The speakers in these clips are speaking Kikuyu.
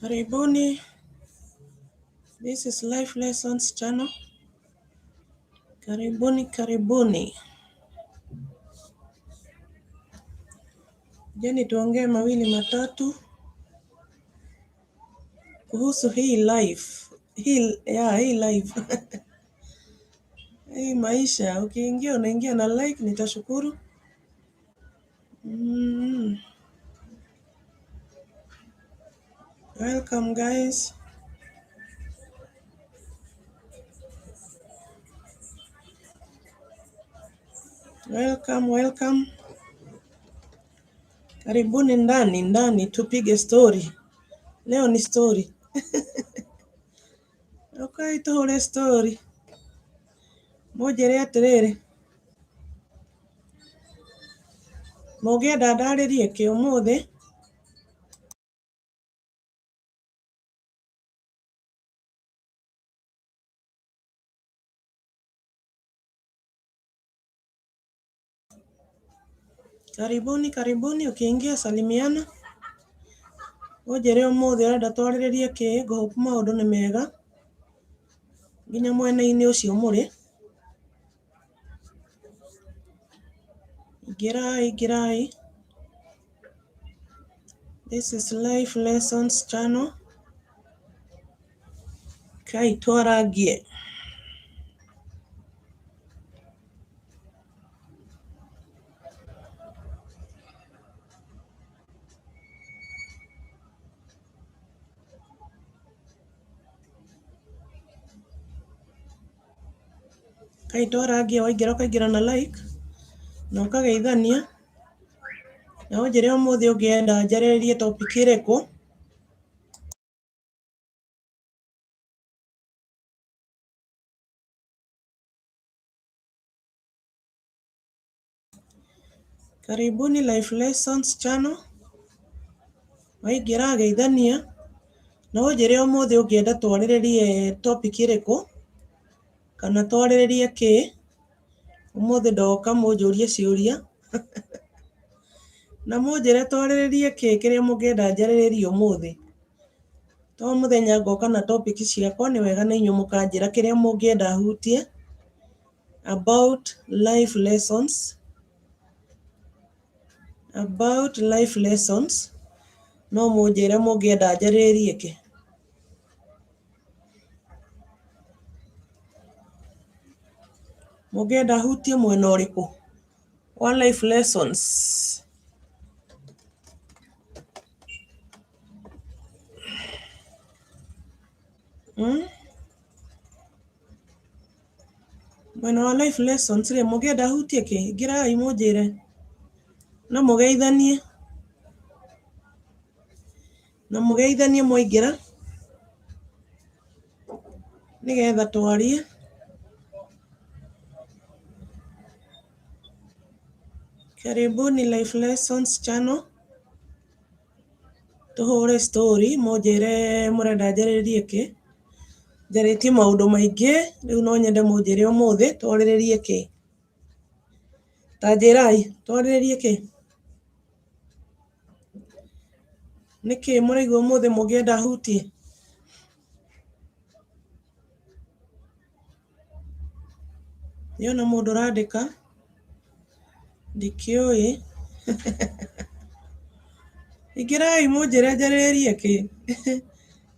Karibuni. This is Life Lessons channel. Karibuni, karibuni. Jeni tuongee mawili matatu kuhusu hii life. Hii, yeah, hii life. Hii maisha ukiingia unaingia na like nitashukuru. Welcome guys. Welcome, welcome. Karibuni ndani ndani tupige story. Leo ni story. Okay, tuhũre story. Mũnjĩre atĩrĩrĩ, mũngĩenda ndarĩrie kĩ ũmũthĩ? Karibuni, karibuni, ukiingia salimiana. Ũnjĩre ũmũthĩ ũrenda twarĩrĩrie kĩ, ngũhope maũndũ nĩ mega nginya mwena-inĩ ũcio mũrĩ. Ingĩrai, ingĩrai. This is Life Lessons channel. Kai twarangie. Kai twarangie waingĩra ũkaingĩra na like na ũkageithania na ũnjĩre ũmũthĩ ũngĩenda njarĩrĩrie topic ĩrĩkũ. Karibuni Life Lessons channel. Waingĩra geithania na ũnjĩre ũmũthĩ ũngĩenda twarĩrĩrie topic ĩrĩkũ kana twarĩrĩrie kĩ. Ũmũthĩ ndoka mũnjũrie ciũria na mũnjĩre twarĩrĩrie kĩ kĩrĩa mũngĩenda njarĩrĩrie ũmũthĩ. To mũthenya ngoka na topic ciakwa nĩ wega na inyuĩ mũkanjĩra kĩrĩa mũngĩenda hutie about life lessons. About life lessons no mũnjĩre mũngĩenda njarĩrĩrie kĩ. Mũngĩenda hutie mwena ũrĩkũ wa life lessons? Mm? Mwena wa life lessons rĩ, mũngĩenda hutie kĩ? Ingĩrai mũnjĩre na mũgeithanie na mũgeithanie mwaingĩra nĩgetha twarie. Karibuni Life Lessons channel. Tũhũre story mũnjĩre mũrenda njarĩrĩrie kĩ. Njarĩtie maũndũ maingĩ rĩu no nyende mũnjĩre ũmũthĩ twarĩrĩrie kĩ. Ta njĩrai twarĩrĩrie kĩ. Nĩkĩ mũraigua ũmũthĩ mũngĩenda hutie? Ndĩrona mũndũ ũrandĩka ndikĩũĩ. Ingĩrai mũnjĩre njarĩrĩrie kĩ.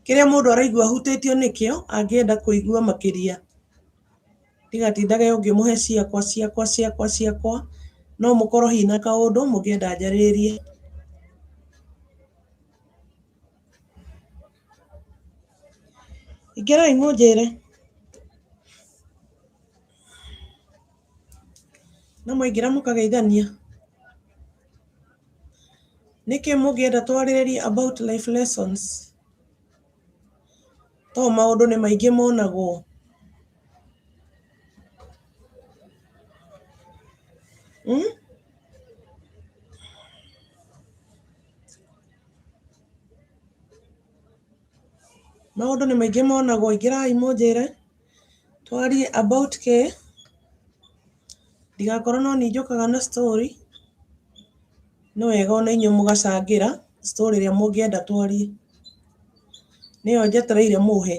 Kĩrĩa mũndũ araigua ahutĩtio nĩkĩo angĩenda kũigua makĩria. Ndigatindage ngĩmũhe ciakwa ciakwa ciakwa ciakwa no mũkorwo hihi na kaũndũ mũngĩenda njarĩrĩrie. Ingĩrai mũnjĩre. Na mwaingĩra mũkageithania. Nĩkĩ mũngĩenda twarĩrĩrie about life lessons? To maũndũ nĩ maingĩ monagwo. Mm? Maũndũ nĩ maingĩ monagwo, ingĩrai mũnjĩre twarie about kĩ, ndigakorwo no niĩ njũkaga na story, nĩ wega ona inyuĩ mũgacangĩra story ĩrĩa mũngĩenda twarie. Nĩyo njetereire mũhe.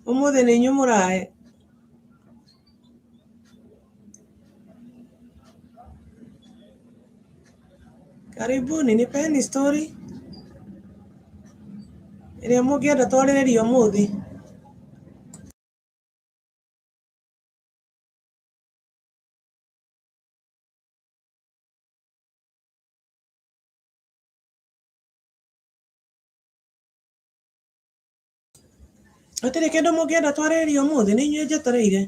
Ũmũthĩ nĩ inyuĩ mũrahe. Karibuni, nipeni story ĩrĩa mũngĩenda twarĩrĩrie ũmũthĩ. Hatirĩ kĩndũ mũngĩenda twarĩrĩrie ũmũthĩ, nĩ inyuĩ njetereire.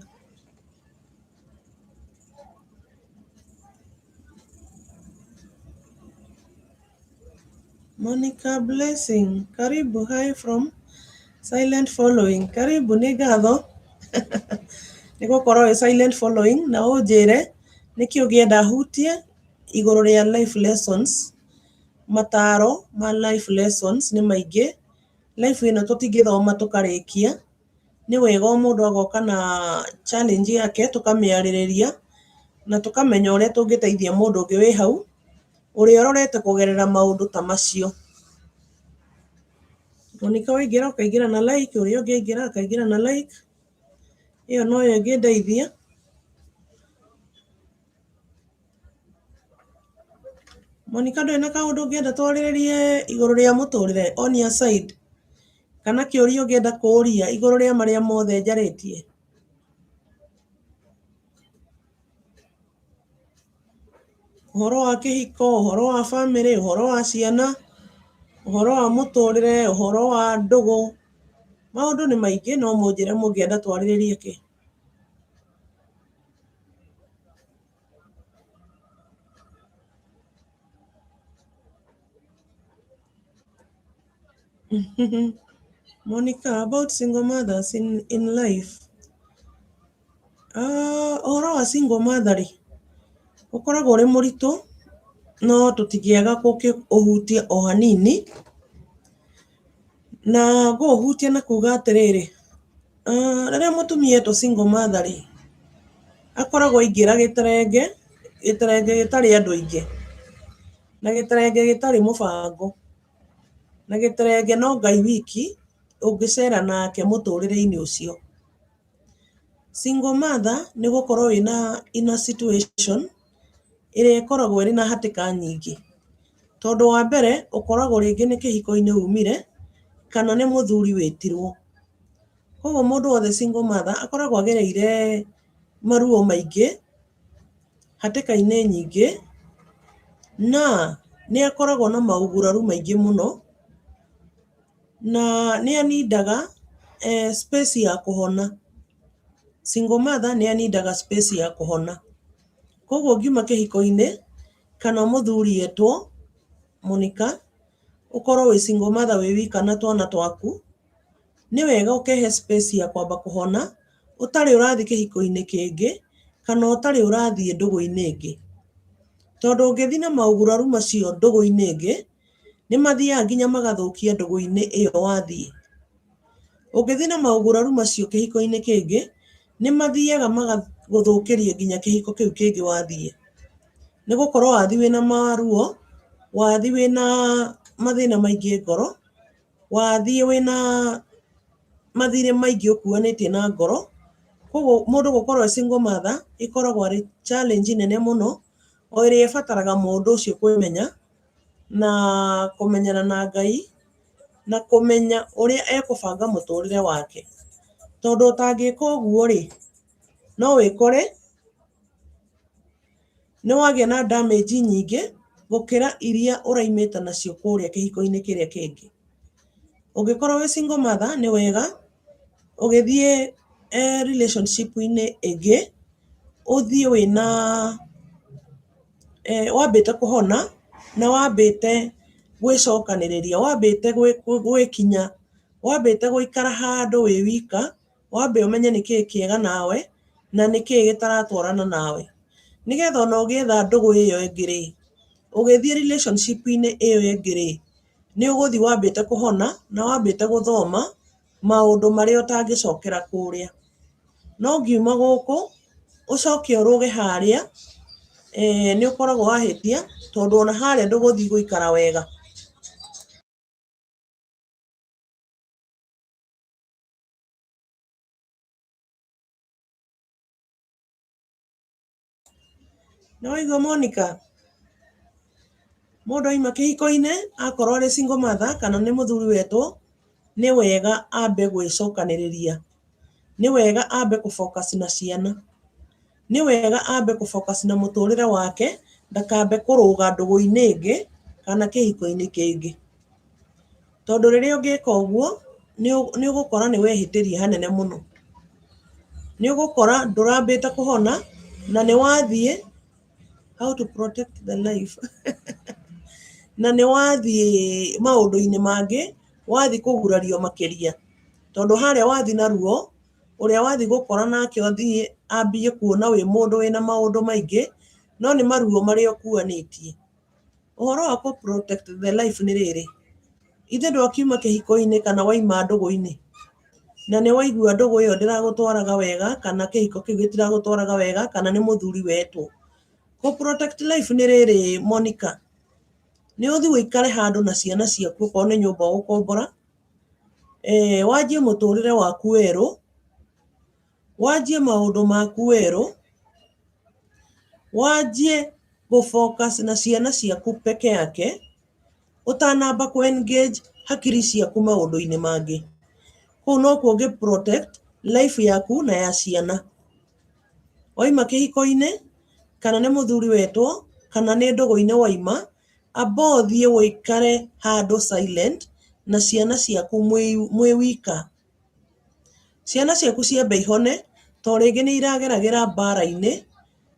Monica Blessing, karibu. Hi from Silent Following. Karibu, nĩ ngatho nĩ gũkorwo wĩ silent following na ũnjĩre nĩkĩ ũngĩenda hutie igũrũ rĩa life lessons. Mataro ma life lessons nĩ maingĩ. Life ĩno tũtingĩthoma tũkarĩkia. Nĩ wega o mũndũ agoka na challenge yake tũkamĩarĩrĩria na tũkamenya ũrĩa tũngĩteithia mũndũ ũngĩ wĩ hau ũrĩa ũrorete kũgerera maũndũ ta macio. Monica waingĩra ũkaingĩra na like, ũrĩa ũngĩ aingĩra akaingĩra na like. Ĩyo noyo ĩngĩndeithia. Monica ndũrĩ na kaũndũ ũngĩenda twarĩrĩrie igũrũ rĩa mũtũrĩre on your side? Kana kĩũria ũngĩenda kũũria igũrũ rĩa marĩa mothe njarĩtie? Ũhoro wa kĩhiko, ũhoro wa bamĩrĩ, ũhoro wa ciana, ũhoro wa mũtũrĩre, ũhoro wa ndũgũ, maũndũ nĩ maingĩ no mũnjĩre mũngĩenda twarĩrĩrie kĩ. Monica, about single mothers in life. Ah, ũhoro wa single mother rĩ, ũkoragwo ũrĩ mũritũ, no tũtingĩaga gũkĩũhutia o hanini. Na ngũũhutia na kuga atĩrĩrĩ, rĩrĩa mũtumia etwo single mother rĩ, akoragwo aingĩra gĩterenge, gĩterenge gĩtarĩ andũ aingĩ, na gĩterenge gĩtarĩ mũbango, na gĩterenge no Ngai wiki ũngĩcera nake mũtũrĩre-inĩ ũcio. Single mother nĩ gũkorwo wĩna in a situation ĩrĩa ĩkoragwo ĩrĩ na hatĩka nyingĩ. Tondũ wa mbere ũkoragwo rĩngĩ nĩ kĩhiko-inĩ umire kana nĩ mũthuri wĩtirwo. Koguo mũndũ wothe single mother akoragwo agereire maruo maingĩ, hatĩka-inĩ nyingĩ, na nĩ akoragwo na maũguraru maingĩ mũno, na nĩ anindaga space ya kũhona. Single mother nĩ anindaga space ya kũhona. Koguo ũngiuma kĩhiko-inĩ kana mũthuri etwo Monica, ũkorwo wĩ single mother wĩ wika na twana twaku, nĩ wega ũkehe space ya kwamba kũhona ũtarĩ ũrathiĩ kĩhiko-inĩ kĩngĩ kana ũtarĩ ũrathiĩ ndũgũ-inĩ ĩngĩ. Tondũ ũngĩthiĩ na maũguraru macio ndũgũ-inĩ ĩngĩ, nĩ mathiaga nginya magathũkia ndũgũ-inĩ ĩyo wathiĩ. Ũngĩthiĩ na maũguraru macio kĩhiko-inĩ kĩngĩ, nĩ mathiaga magagũthũkĩria nginya kĩhiko kĩu kĩngĩ wathiĩ. Nĩ gũkorwo wathiĩ wĩna maruo, wathiĩ wĩna mathĩna maingĩ ngoro, wathiĩ wĩna mathirĩ maingĩ ũkuanĩtie na ngoro. Koguo mũndũ gũkorwo e single mother ĩkoragwo arĩ challenge nene mũno, o ĩrĩa ĩbataraga mũndũ ũcio kwĩmenya na kũmenyana na Ngai na kũmenya ũrĩa ekũbanga mũtũrĩre wake. Tondũ ũtangĩka ũguo rĩ, no wĩkore nĩ wagĩa na damage nyingĩ gũkĩra iria ũraimĩte nacio kũrĩa kĩhiko-inĩ kĩrĩa kĩngĩ. Ũngĩkorwo wĩ single mother nĩ wega ũgĩthiĩ relationship -inĩ ĩngĩ, ũthiĩ wĩna wambĩte kũhona na wambĩte gwĩcokanĩrĩria, wambĩte gwĩkinya, wambĩte gũikara handũ wĩ wika, wambe ũmenye nĩkĩĩ kĩega nawe na nĩkĩĩ gĩtaratwarana nawe. Nĩgetha ona ũgĩetha ndũgũ ĩyo ĩngĩ rĩ, ũgĩthiĩ relationship -inĩ ĩyo ĩngĩ rĩ, nĩ ũgũthiĩ wambĩte kũhona na wambĩte gũthoma maũndũ marĩa ũtangĩcokera kũrĩa. No ũngiuma gũkũ ũcoke ũrũge harĩa, nĩ ũkoragwo wahĩtia tondũ ona harĩa ndũgũthiĩ gũikara wega. Nĩ waigua Monica? Mũndũ aima kĩhiko-inĩ akorwo arĩ single mother kana nĩ mũthuri wetwo, nĩ wega ambe gwĩcokanĩrĩria. Nĩ wega ambe kũ focus na ciana. Nĩ wega ambe kũ focus na mũtũrĩre wake, ndakambe kũrũga ndũgũ-inĩ ĩngĩ kana kĩhiko-inĩ kĩngĩ. Tondũ rĩrĩa ũngĩka ũguo, nĩ ũgũkora nĩ wehĩtĩria hanene mũno. Nĩ ũgũkora ndũrambĩte kũhona na nĩ wathiĩ how to protect the life na nĩ wathiĩ maũndũ-inĩ mangĩ, wathiĩ kũgurario makĩria. Tondũ harĩa wathiĩ na ruo, ũrĩa wathiĩ gũkora nake ũthiĩ ambie kuona wĩ mũndũ wĩna maũndũ maingĩ, no nĩ maruo marĩa ũkuanĩtie. Ũhoro wa kũ protect the life nĩ rĩrĩ, ithe ndwakiuma kĩhiko-inĩ kana waima ndũgũ-inĩ, na nĩ waigua ndũgũ ĩyo ndĩragũtwaraga wega kana kĩhiko kĩu gĩtiragũtwaraga wega kana nĩ mũthuri wetwo. Kũ protect life nĩ rĩrĩ Monica, nĩ ũthiĩ ũikare handũ na ciana ciaku okorwo nĩ nyũmba ũgũkombora, wanjie mũtũrĩre waku werũ, wanjie maũndũ maku werũ, wanjie gũ focus na ciana ciaku peke yake, ũtanamba kũ engage hakiri ciaku maũndũ-inĩ mangĩ. Kũu nokuo ũngĩ protect life yaku na ya ciana. Waima kĩhiko-inĩ, kana nĩ mũthuri wetwo, kana nĩ ndũgũ-inĩ waima, amba ũthiĩ ũikare handũ silent na ciana ciaku mwĩ wika. Ciana ciaku ciambe ihone, to rĩngĩ nĩ irageragĩra mbara-inĩ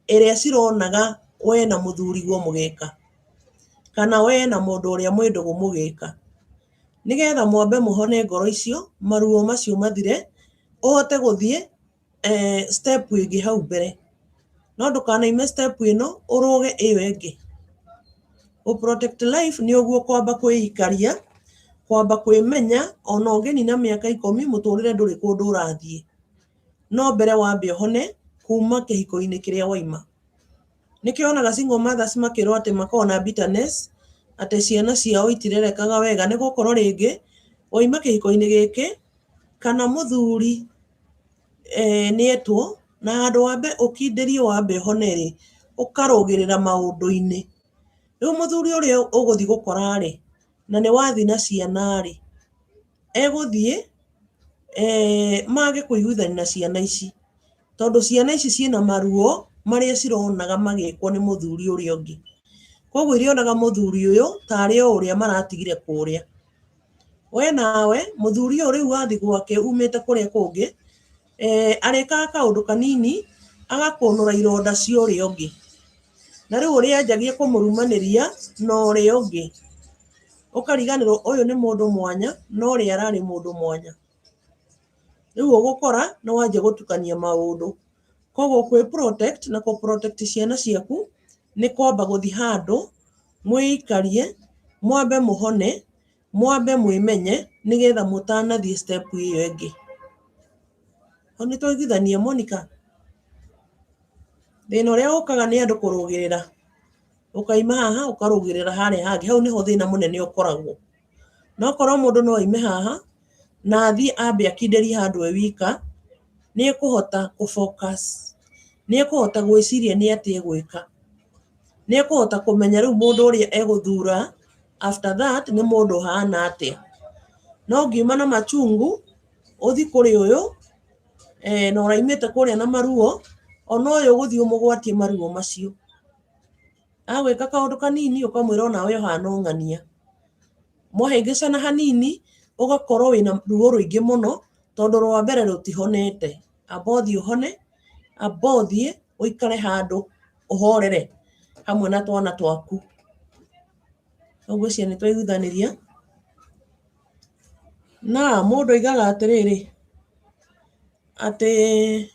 ĩrĩa cironaga we na mũthuriguo mũgĩka, kana we na mũndũ ũrĩa mwĩ ndũgũ mũgĩka. Nĩgetha mwambe mũhone ngoro icio, maruo macio mathire, ũhote gũthiĩ step ĩngĩ hau mbere. No ndũkanaime step ĩno ũrũge ĩyo ĩngĩ. Gũ protect life nĩ ũguo kwamba kwĩikaria, kwamba kwĩmenya ona ũngĩnina mĩaka ikũmi mũtũrĩre ndũrĩ kũndũ ũrathiĩ. No mbere wambe ũhone kuma kĩhiko-inĩ kĩrĩa waima. Nĩkĩo wonaga single mothers makĩrwo atĩ makoragwo na bitterness, atĩ ciana ciao itirerekaga wega nĩ gũkorwo rĩngĩ waima kĩhiko-inĩ gĩkĩ kana mũthuri nĩetwo na handũ wambe ũkindĩrie wambe ũhone rĩ, ũkarũgĩrĩra maũndũ-inĩ. Rĩu mũthuri ũrĩa ũgũthiĩ gũkora rĩ, na nĩ wathiĩ na ciana rĩ, egũthiĩ mage kũiguithania na ciana ici, tondũ ciana ici ciĩna maruo marĩa cironaga magĩkwo nĩ mũthuri ũrĩa ũngĩ. Koguo irĩonaga mũthuri ũyũ tarĩ o ũrĩa maratigire kũrĩa. We nawe mũthuri ũyũ rĩu wathiĩ gwake umĩte kũrĩa kũngĩ, arĩkaga kaũndũ kanini agakũnũra ironda cia ũrĩa ũngĩ. Na rĩu ũrĩanjagia kũmũrumanĩria na ũrĩa ũngĩ. Ũkariganĩrwo ũyũ nĩ mũndũ mwanya na ũrĩa ararĩ mũndũ mwanya. Rĩu ũgũkora nĩ wanjia gũtukania maũndũ. Koguo kwĩ protect na kũ protect ciana ciaku nĩ kwamba gũthiĩ handũ mwĩikarie, mwambe mũhone, mwambe mwĩmenye nĩgetha mũtanathiĩ step ĩyo ĩngĩ. Hau nĩ twaiguithania Monica? Thĩna ũrĩa ũkaga nĩ andũ kũrũgĩrĩra. Ũkaima haha ũkarũgĩrĩra harĩa hangĩ, hau nĩho thĩna mũnene ũkoragwo. No korwo mũndũ no aime haha na athiĩ ambe akindĩrie handũ e wika, nĩ ekũhota kũ focus, nĩ ekũhota gwĩciria nĩ atĩa egwĩka. Nĩ ekũhota kũmenya rĩu mũndũ ũrĩa egũthura after that nĩ mũndũ ũhana atĩa. No ũngiuma na machungu ũthiĩ kũrĩ ũyũ na ũraimĩte kũrĩa na maruo, ona ũyũ ũgũthiĩ ũmũgwatie maruo macio. Agwĩka kaũndũ kanini ũkamwĩra onawe ũhana o ng'ania. Mwahĩngĩcana hanini ũgakorwo wĩna ruo rũingĩ mũno tondũ rwa mbere rũtihonete. Amba ũthiĩ ũhone, amba ũthiĩ ũikare handũ ũhorere hamwe na twana twaku. Hau ngwĩciria nĩ twaiguithanĩria. Na mũndũ oigaga atĩrĩrĩ, atĩ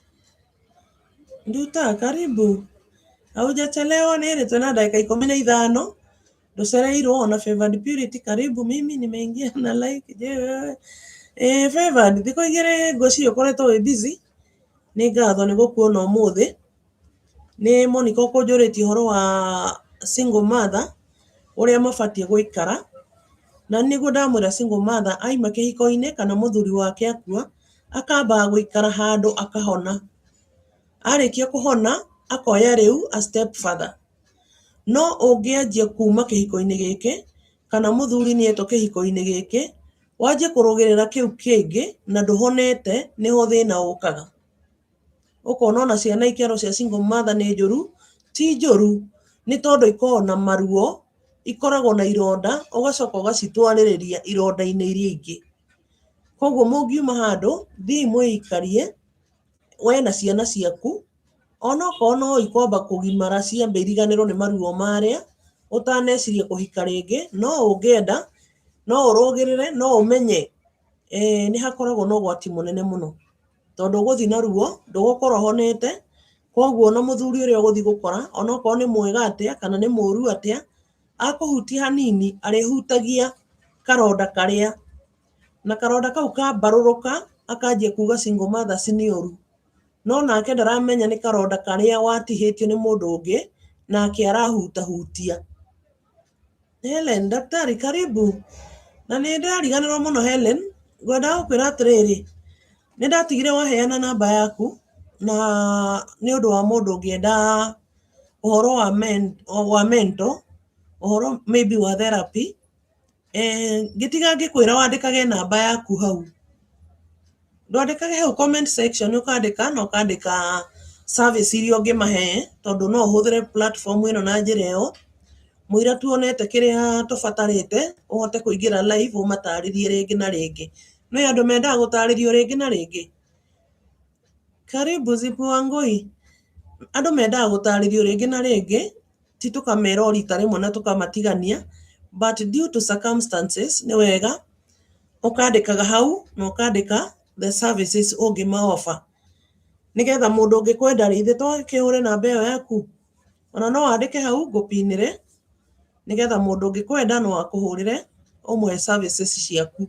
Nduta karibu, haujachelewa nini, twĩna ndagĩka 15 ndũcereirwo ona Favored Purity karibu, mimi nimeingia na like je wewe? Favored, thikũ igĩrĩ ngwĩciria ũkoretwo wĩ busy, nĩ ngatho nĩ gũkuona ũmũthĩ. Nĩ Monica ũkũnjũrĩtie ũhoro wa single mother ũrĩa mabatiĩ gũikara, na nĩguo ndamwĩra single mother aima kĩhiko-inĩ kana mũthuri wake akua, akambaga gũikara handũ akahona. Arĩkia kũhona, Akoya rĩu a step further. No ũngĩanjia kuma kĩhiko-inĩ gĩkĩ, kana mũthuri nĩetwo kĩhiko-inĩ gĩkĩ, wanjie kũrũgĩrĩra kĩu kĩngĩ na ndũhonete nĩho thĩna ũkaga. Ũkona ona ciana ikerwo cia single mother nĩ njũru, ti njũru, nĩ tondũ ikoragwo na maruo, ikoragwo na ironda, ũgacoka ũgacitwarĩrĩria ironda-inĩ iria ingĩ. Koguo mũngiuma handũ, thiĩi mwĩikarie, we na ciana ciaku, onokorwo no ikwamba kũgimara ciambe iriganĩrwo nĩ maruo marĩa, ũtaneciria kũhika rĩngĩ, no ũngĩenda, no ũrũgĩrĩre, no ũmenye nĩ hakoragwo na ũgwati mũnene mũno. Tondũ ũgũthiĩ na ruo, ndũgũkorwo ũhonete, koguo ona mũthuri ũrĩa ũgũthiĩ gũkora, onokorwo nĩ mwega atĩa, kana nĩ mũru atĩa, akũhutia hanini, arĩhutagia karonda karĩa, na karonda kau kambarũrũka, akanjia kuga single mothers nĩ oru. No nake ndaramenya nĩ karonda karĩa watihĩtio nĩ mũndũ ũngĩ, nake arahutahutia. Helen, daktari karibu. Na nĩ ndĩrariganĩrwo mũno Helen, ngwendaga gũkwĩra atĩrĩrĩ, nĩ ndatigire waheana namba yaku na nĩ ũndũ wa mũndũ ũngĩenda ũhoro wa men, wa mental, ũhoro maybe wa therapy, ngĩtiga ngĩkwĩra wandĩkage namba yaku hau. Ndwandĩkage hau comment section ũkandĩka na ũkandĩka service iria ũngĩmahe tondũ no ũhũthĩre platform ĩno na njĩra ĩyo. Mũira tuonete kĩrĩa tũbatarĩte ũhote kũingĩra live ũmatarĩrie rĩngĩ na rĩngĩ. Nĩ andũ mendaga gũtarĩrio rĩngĩ na rĩngĩ. Karibu Zipu Wangui. Andũ mendaga gũtarĩrio rĩngĩ na rĩngĩ, ti tũkamera o rita rĩmwe na tũkamatigania, but due to circumstances nĩ wega ũkandĩkaga hau na ũkandĩka the services ũngĩma offer. Nĩgetha mũndũ ũngĩkwenda rĩ, ithe to akĩhũre namba ĩyo yaku? Ona no wandĩke hau ngũpinĩre, nĩgetha mũndũ ũngĩkwenda no akũhũrĩre ũmũhe services ciaku.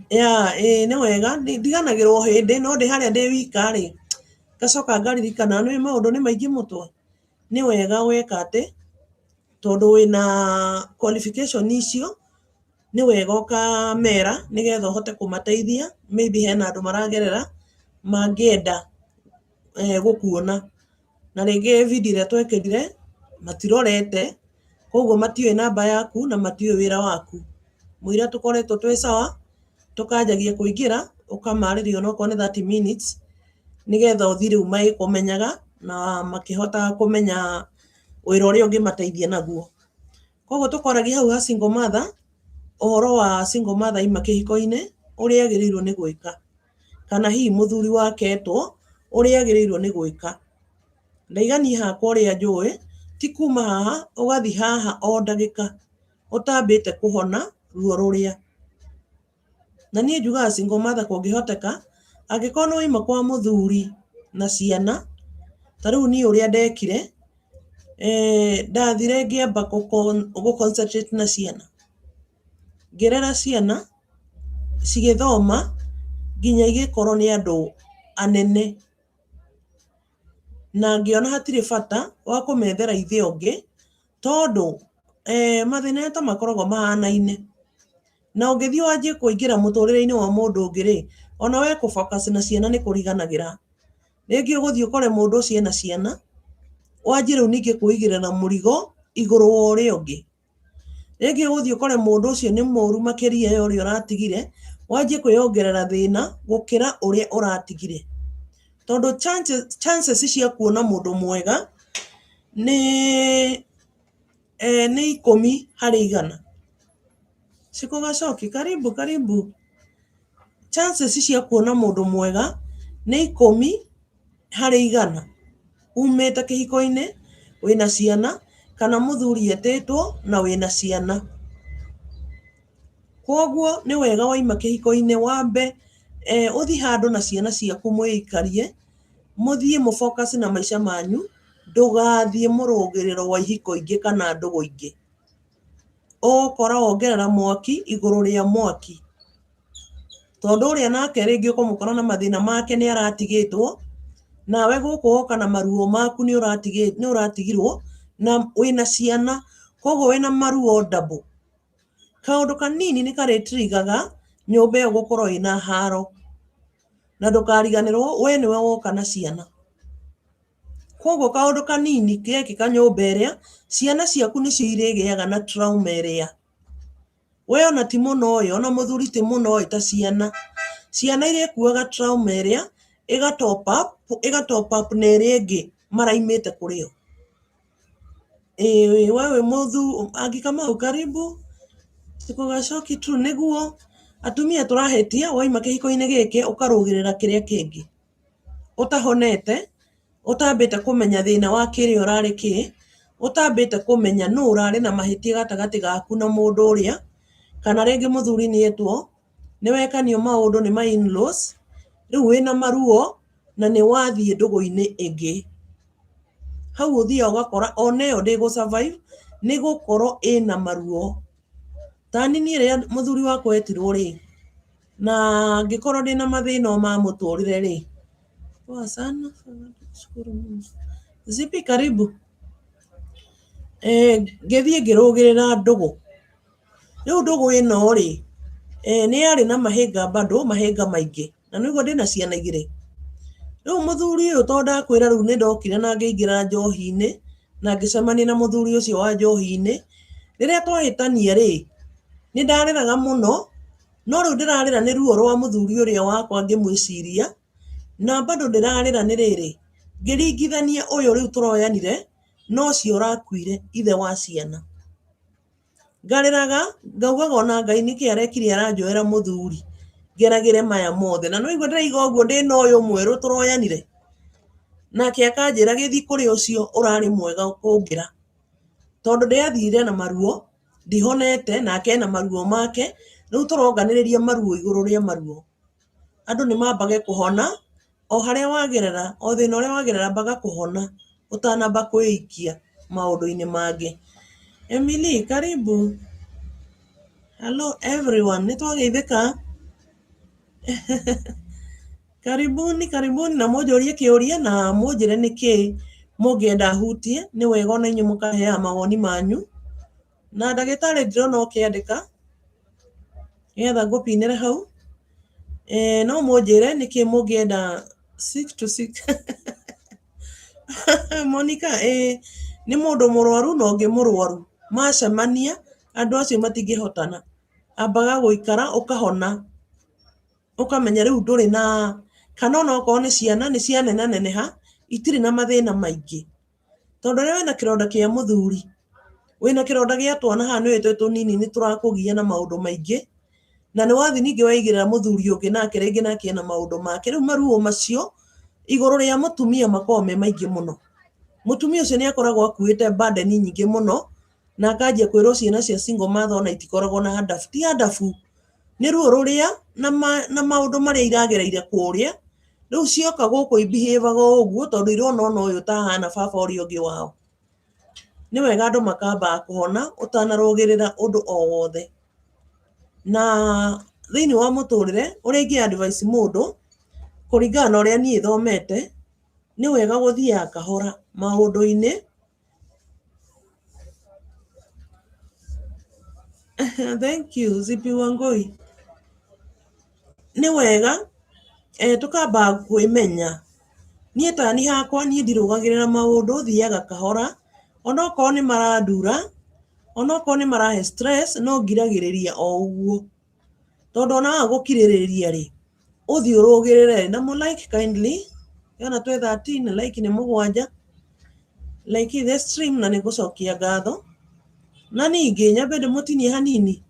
Yeah, ĩĩ nĩ wega, ndiganagĩrwo hĩndĩ no ndĩ harĩa ndĩ wika rĩ, ngacoka ngaririkana nĩũĩ maũndũ nĩ maingĩ mũtwe. Nĩ wega weka atĩ, tondũ wĩna qualification icio, nĩ wega ũkamera nĩgetha ũhote kũmateithia, maybe hena andũ maragerera mangĩenda gũkuona. Na rĩngĩ video ĩrĩa twekĩrire matirorete, koguo matiũĩ namba yaku na matiũĩ wĩra waku. Mũira tũkoretwo twĩ sawa, tũkanjagia kũingĩra, ũkamarĩria onokorwo nĩ 30 minutes, nĩgetha ũthiĩ rĩu magĩkũmenyaga na makĩhotaga kũmenya wĩra ũrĩa ũngĩmateithia naguo. Koguo tũkwaragia hau ha single mother, ũhoro wa single mother aima kĩhiko-inĩ, ũrĩa agĩrĩirwo nĩ gwĩka. Kana hihi mũthuri wake etwo, ũrĩa agĩrĩirwo nĩ gwĩka. Ndaiga niĩ hakwa ũrĩa njũĩ, ti kuma haha ũgathiĩ haha o ndagĩka ũtambĩte kũhona ruo rũrĩa. Na niĩ njugaga single mother kũngĩhoteka, angĩkorwo nĩ waima kwa mũthuri na ciana, ta rĩu niĩ ũrĩa ndekire, ndathire ngĩamba gũ concentrate na ciana. Ngĩrera ciana cigĩthoma nginya igĩkorwo nĩ andũ anene. Na ngĩona hatirĩ bata wa kũmethera ithe ũngĩ, tondũ mathĩna ta makoragwo mahanaine. Na ũngĩthiĩ wanjie kũingĩra mũtũrĩre-inĩ wa mũndũ ũngĩ rĩ, ona we kũ focus na ciana nĩ kũriganagĩra. Rĩngĩ ũgũthiĩ ũkore mũndũ ũcio ena ciana, wanjie rĩu ningĩ kwĩigĩrĩra mũrigo igũrũ wa ũrĩa ũngĩ. Rĩngĩ ũgũthiĩ ũkore mũndũ ũcio nĩ mũru makĩria ya ũrĩa ũratigire, wanjie kwĩyongerera thĩna gũkĩra ũrĩa ũratigire. Tondũ chances cia kuona mũndũ mwega nĩ 10 harĩ 100. Shiko Gacoki, karibu karibu. Chances cia kuona mũndũ mwega nĩ 10 harĩ 100. Umĩte kĩhiko-inĩ wĩna ciana kana mũthuri etĩtwo na wĩna ciana. Koguo nĩ wega waima kĩhiko-inĩ wambe ũthiĩ handũ na ciana ciaku mwĩikarie, mũthiĩ mũ focus na maica manyu, ndũgathiĩ mũrũgĩrĩro wa ihiko ingĩ kana ndũgũ ingĩ. Ũgũkora wongerera mwaki igũrũ rĩa mwaki. Tondũ ũrĩa nake rĩngĩ ũkũmũkora na mathĩna make nĩ aratigĩtwo, nawe gũkũ woka na maruo maku nĩ ũratigirwo na wĩna ciana, koguo wĩna maruo double. Kaũndũ kanini nĩ karĩ trigger ga nyũmba ĩyo gũkorwo ĩna haro. Na ndũkariganĩrwo we nĩwe woka na ciana. Koguo kaũndũ kanini gekĩka nyũmba ĩrĩa, ciana ciaku nĩcio irĩgĩaga na trauma ĩrĩa. We ona ti mũno ĩ, ona mũthuri ti mũno ĩ ta ciana. Ciana irĩkuaga trauma ĩrĩa, ĩga top up, ĩga top up na ĩrĩa ĩngĩ maraimĩte kũrĩ yo. Ĩĩ we wĩ mũthu, Angi Kamau karibu. Tuko Gacoki tu nĩguo atumia tũrahĩtia waima kĩhiko-inĩ gĩkĩ ũkarũgĩrĩra kĩrĩa kĩngĩ. Ũtahonete, ũtambĩte kũmenya thĩna wa kĩrĩa ũrarĩ kĩ, ũtambĩte kũmenya nũ ũrarĩ na mahĩtia gatagatĩ gaku na mũndũ ũrĩa, kana rĩngĩ mũthuri nĩ etwo, nĩ wekanio maũndũ nĩ ma in-laws, rĩu wĩna maruo na nĩ wathiĩ ndũgũ-inĩ ĩngĩ. Hau ũthiaga ũgakora ona ĩyo ndĩgũ survive nĩ gũkorwo ĩna maruo. Tani niĩ rĩrĩa mũthuri wakwa etirwo rĩ, na ngĩkorwo ndĩna mathĩna o ma mũtũrĩre rĩ, poa sana, shukuru Mungu. Zipi karibu. Eh, ngĩthiĩ ngĩrũgĩrĩra ndũgũ. Rĩu ndũgũ ĩno rĩ, eh, nĩ yarĩ na mahĩnga bado, mahĩnga maingĩ. Na nĩguo ndĩna ciana igĩrĩ. Rĩu mũthuri ũyũ tondũ ndakwĩra rĩu nĩ ndokire na ngĩingĩra njohi-inĩ, na ngĩcemania na mũthuri ũcio wa njohi-inĩ. Rĩrĩa twahĩtania rĩ, nĩ ndarĩraga mũno, no rĩu ndĩrarĩra nĩ ruo rwa mũthuri ũrĩa wakwa ngĩmwĩciria, na bado ndĩrarĩra nĩ rĩrĩ, ngĩringithania ũyũ rĩu tũroyanire na ũcio ũrakuire ithe wa ciana. Ngarĩraga ngaugaga ona Ngai nĩkĩ arekire aranjoera mũthuri ngeragĩre maya mothe. Na nĩwaigua ndĩraiga ũguo ndĩna ũyũ mwerũ tũroyanire? Nake akanjĩra gĩthiĩ kũrĩ ũcio ũrarĩ mwega kũngĩra. Tondũ ndĩathire na maruo, ndihonete nake ena maruo make, rĩu tũronganĩrĩria maruo igũrũ rĩa maruo. Andũ nĩ mambage kũhona, o harĩa wagerera, o thĩna ũrĩa wagerera ambaga kũhona ũtanamba kwĩikia maũndũ-inĩ mangĩ. Emily, karibu. Hello everyone, nĩ twageithĩka. Karibuni, karibuni na mũnjũrie kĩũria na mũnjĩre nĩkĩ mũngĩenda hutie, nĩ wega ona inyuĩ mũkaheaga mawoni manyu. Na ndagĩtarĩ ndĩrona ũkĩandĩka, nĩgetha ngũpinĩre hau. Eh, no mũnjĩre nĩkĩ mũngĩenda 6 to 6. Monica, eh, nĩ mũndũ mũrwaru na ũngĩ mũrwaru. Macemania, andũ acio matingĩhotana. Ambaga gũikara ũkahona. Ũkamenya rĩu ndũrĩ na, kana ona okorwo nĩ ciana, nĩ cianenaneneha, itirĩ na mathĩna maingĩ. Tondũ rĩrĩa wĩna kĩronda kĩa mũthuri, wĩna kĩronda gĩa twana haha nĩũĩ twĩ tũnini nĩ tũrakũgia na maũndũ maingĩ, na nĩ wathiĩ ningĩ weigĩrĩra mũthuri ũngĩ nake rĩngĩ nake ena maũndũ make, rĩu maruo macio igũrũ rĩa mũtumia makoragwo me maingĩ mũno. Mũtumia ũcio nĩ akoragwo akuĩte burden nyingĩ mũno, na akanjia kwĩrwo ciana cia single mother ona itikoragwo na handabu. Ti handabu, nĩ ruo rũrĩa na maũndũ marĩa iragereire kũrĩa, rĩu cioka gũkũ i behave aga o ũguo tondũ irona ona ũyũ ta ahana baba ũrĩa ũngĩ wao. Nĩ wega andũ makambaga kũhona ũtanarũgĩrĩra ũndũ o wothe. Na thĩiniĩ wa mũtũrĩre ũrĩa ingĩ advice mũndũ, kũringana na ũrĩa niĩ thomete, nĩ wega gũthiaga kahora maũndũ-inĩ. Thank you, Zippy Wangui. Nĩ wega tũkamba kwĩmenya. Niĩ tani hakwa niĩ ndirũgagĩrĩra maũndũ thiaga kahora, onokorwo nĩ marandura, onokorwo nĩ marahe stress no ngiragĩrĩria o ũguo. Tondũ ona waga gũkirĩrĩria rĩ, ũthiĩ ũrũgĩrĩre na mũ like kindly, ndĩrona twĩ 13 like nĩ mũgwanja, like the stream na nĩ ngũcokia ngatho. Na ningĩ nyambe ndĩmũtinie hanini,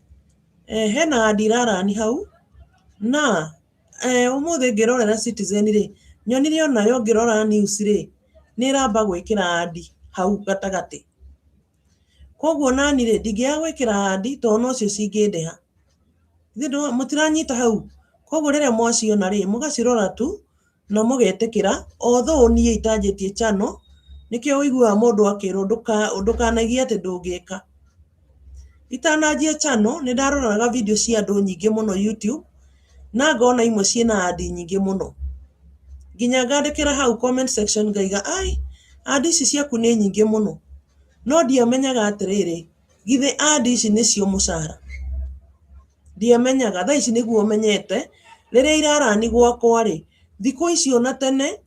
hena ad irarani hau, na ũmũthĩ ngĩrorera Citizen rĩ, nyonire onayo ngĩrora news rĩ, nĩ ĩramba gwĩkĩra ad hau gatagatĩ. Koguo nani rĩ, ndingĩaga gwĩkĩra ad tondũ nocio cingĩndĩha. Mũtiranyita hau? Koguo rĩrĩa mwaciona rĩ, mũgacirora tu na mũgetĩkĩra although niĩ itanjĩtie channel, nĩkĩo ũiguaga mũndũ akĩrwo ndũkanaigie atĩ ndũngĩka. Itananjia channel nĩ ndaroraga video cia andũ nyingĩ mũno YouTube, na ngona imwe ciĩna ad nyingĩ mũno. Nginya ngandĩkĩra hau comment section ngaiga ai, ad ici ciaku nĩ nyingĩ mũno. No ndiamenyaga atĩrĩrĩ, githĩ ad ici nĩcio mũcara? Ndiamenyaga, thaa ici nĩguo menyete, rĩrĩa irarani gwakwa rĩ, thikũ ici ona tene,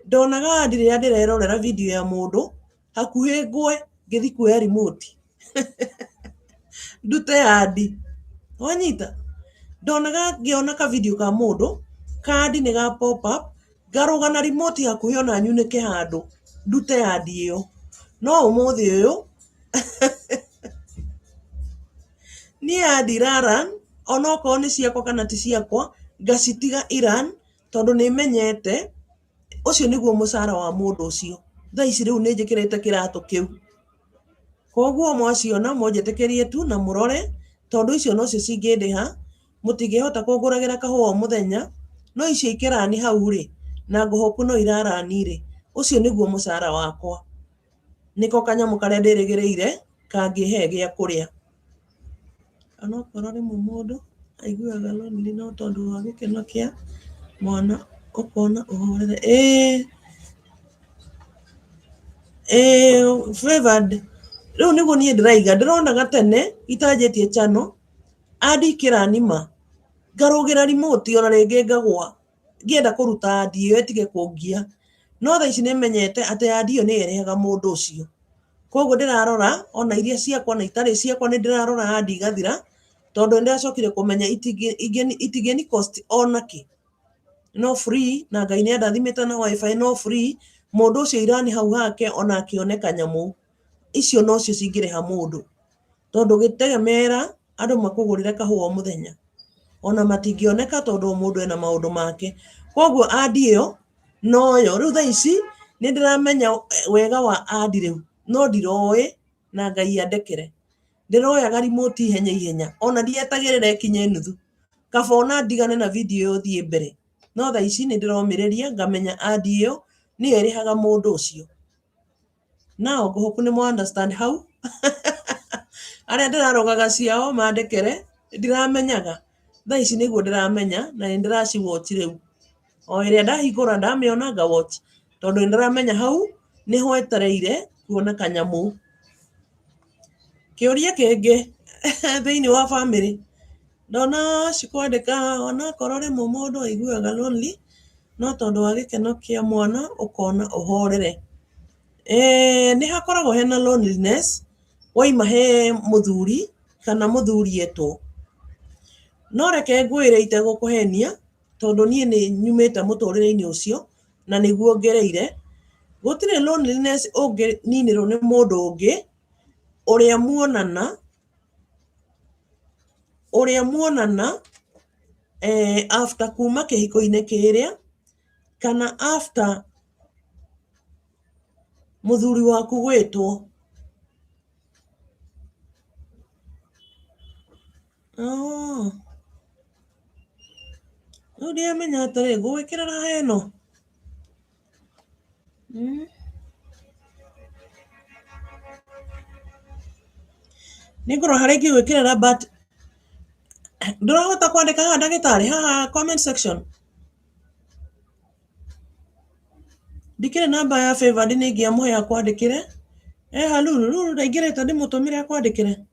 Ndonaga ad rĩrĩa ndĩrerorera video ya mũndũ, hakuhĩ ngwe ngĩthiĩ kuoya remote ndute ad. Wanyita? Ndonaga ngĩona ka video ka mũndũ, ka ad nĩ ga pop up, ngarũga na remote hakuhĩ ona nyunĩke handũ ndute ad ĩyo. No ũmũthĩ ũyũ niĩ ad ira run onokorwo nĩ ciakwa kana ti ciakwa, ngacitiga i run tondũ nĩ menyete ũcio nĩguo mũcara wa mũndũ ũcio. Thaa ici rĩu nĩ njĩkĩrĩte kĩratũ kĩu. Koguo mwaciona mũnjĩtĩkĩrie tu na mũrore tondũ icio nocio cingĩndĩha, mũtingĩhota kũngũragĩra kahũa o mũthenya, no icio ikĩrani hau rĩ, na ngũhopu no irarani rĩ, ũcio nĩguo mũcara wakwa. Nĩko kanyamũ karĩa ndĩrĩgĩrĩire kangĩhe gĩa kũrĩa. Onokorwo rĩmwe mũndũ aiguaga lonely no tondũ wa gĩkeno kĩa mwana ũkona ũhorere. Ĩĩ, ĩĩ favored rĩu nĩguo niĩ ndĩraiga, ndĩronaga tene itanjĩtie channel, ad ikĩranima, ngarũgĩra remote ona rĩngĩ ngagwa, ngĩenda kũruta ad ĩyo ĩtige kũngia. No thaa ici nĩmenyete atĩ ad ĩyo nĩyo ĩrĩhaga mũndũ ũcio. Koguo ndĩrarora ona iria ciakwa na itarĩ ciakwa nĩ ndĩrarora ad igathira, tondũ nĩ ndĩracokire kũmenya itingĩni cost ona kĩ. No free na Ngai nĩ andathimĩte na WiFi no free, mũndũ ũcio irani hau hake ona akĩone kanyamũ. Icio nocio cingĩrĩha mũndũ. Tondũ gĩtegemera andũ makũgũrĩre kahũa o mũthenya. Ona matingĩoneka tondũ o mũndũ ena maũndũ make. Koguo ad ĩyo noyo. Rĩu thaa ici nĩ ndĩramenya wega wa ad rĩu, no ndiroĩ na Ngai andekere. Ndĩroyaga remote ihenya ihenya ona ndietagĩrĩra ĩkinye nuthu. Kaba ona ndigane na video ĩyo thiĩ mbere. No thaa ici nĩ ndĩromĩrĩria ngamenya ad ĩyo nĩyo ĩrĩhaga mũndũ ũcio. Now ngũhope nĩ mwa understand hau. Arĩa ndĩrarogaga ciao mandekere, ndiramenyaga. Thaa ici nĩguo ndĩramenya na nĩ ndĩraci watch rĩu. O ĩrĩa ndahingũra ndamĩona nga watch tondũ nĩ ndĩramenya hau nĩho etereire kuona kanyamũ. Kĩũria kĩngĩ thĩinĩ wa bamĩrĩ, ndona cikwandĩka onakorwo rĩmwe mũndũ aiguaga lonely, no tondũ wa gĩkeno kĩa mwana ũkona ũhorere. Nĩ hakoragwo hena loneliness waima he mũthuri kana mũthuri etwo. No reke ngwĩre itegũkũhenia, tondũ niĩ nĩ nyumĩte mũtũrĩre-inĩ ũcio na nĩguo ngereire, gũtirĩ loneliness ũngĩninĩrwo nĩ mũndũ ũngĩ ũrĩa muonana, ũrĩa muonana after kuma kĩhiko-inĩ kĩrĩa kana after mũthuri waku gwĩtwo. Oh. Rĩu ndiramenya atĩrĩ, ngũgwĩkĩra raha ĩno? Mm. Nĩngũrora harĩa ingĩgwĩkĩrĩra but ndũrahota kwandĩka haha ndagĩtarĩ haha comment section? Ndikĩrĩ namba ya Favored nĩ ingĩamũhe akwandĩkĩre. Eha Lulu, Lulu ndaingĩrĩte ndĩmũtũmĩre akwandĩkĩre.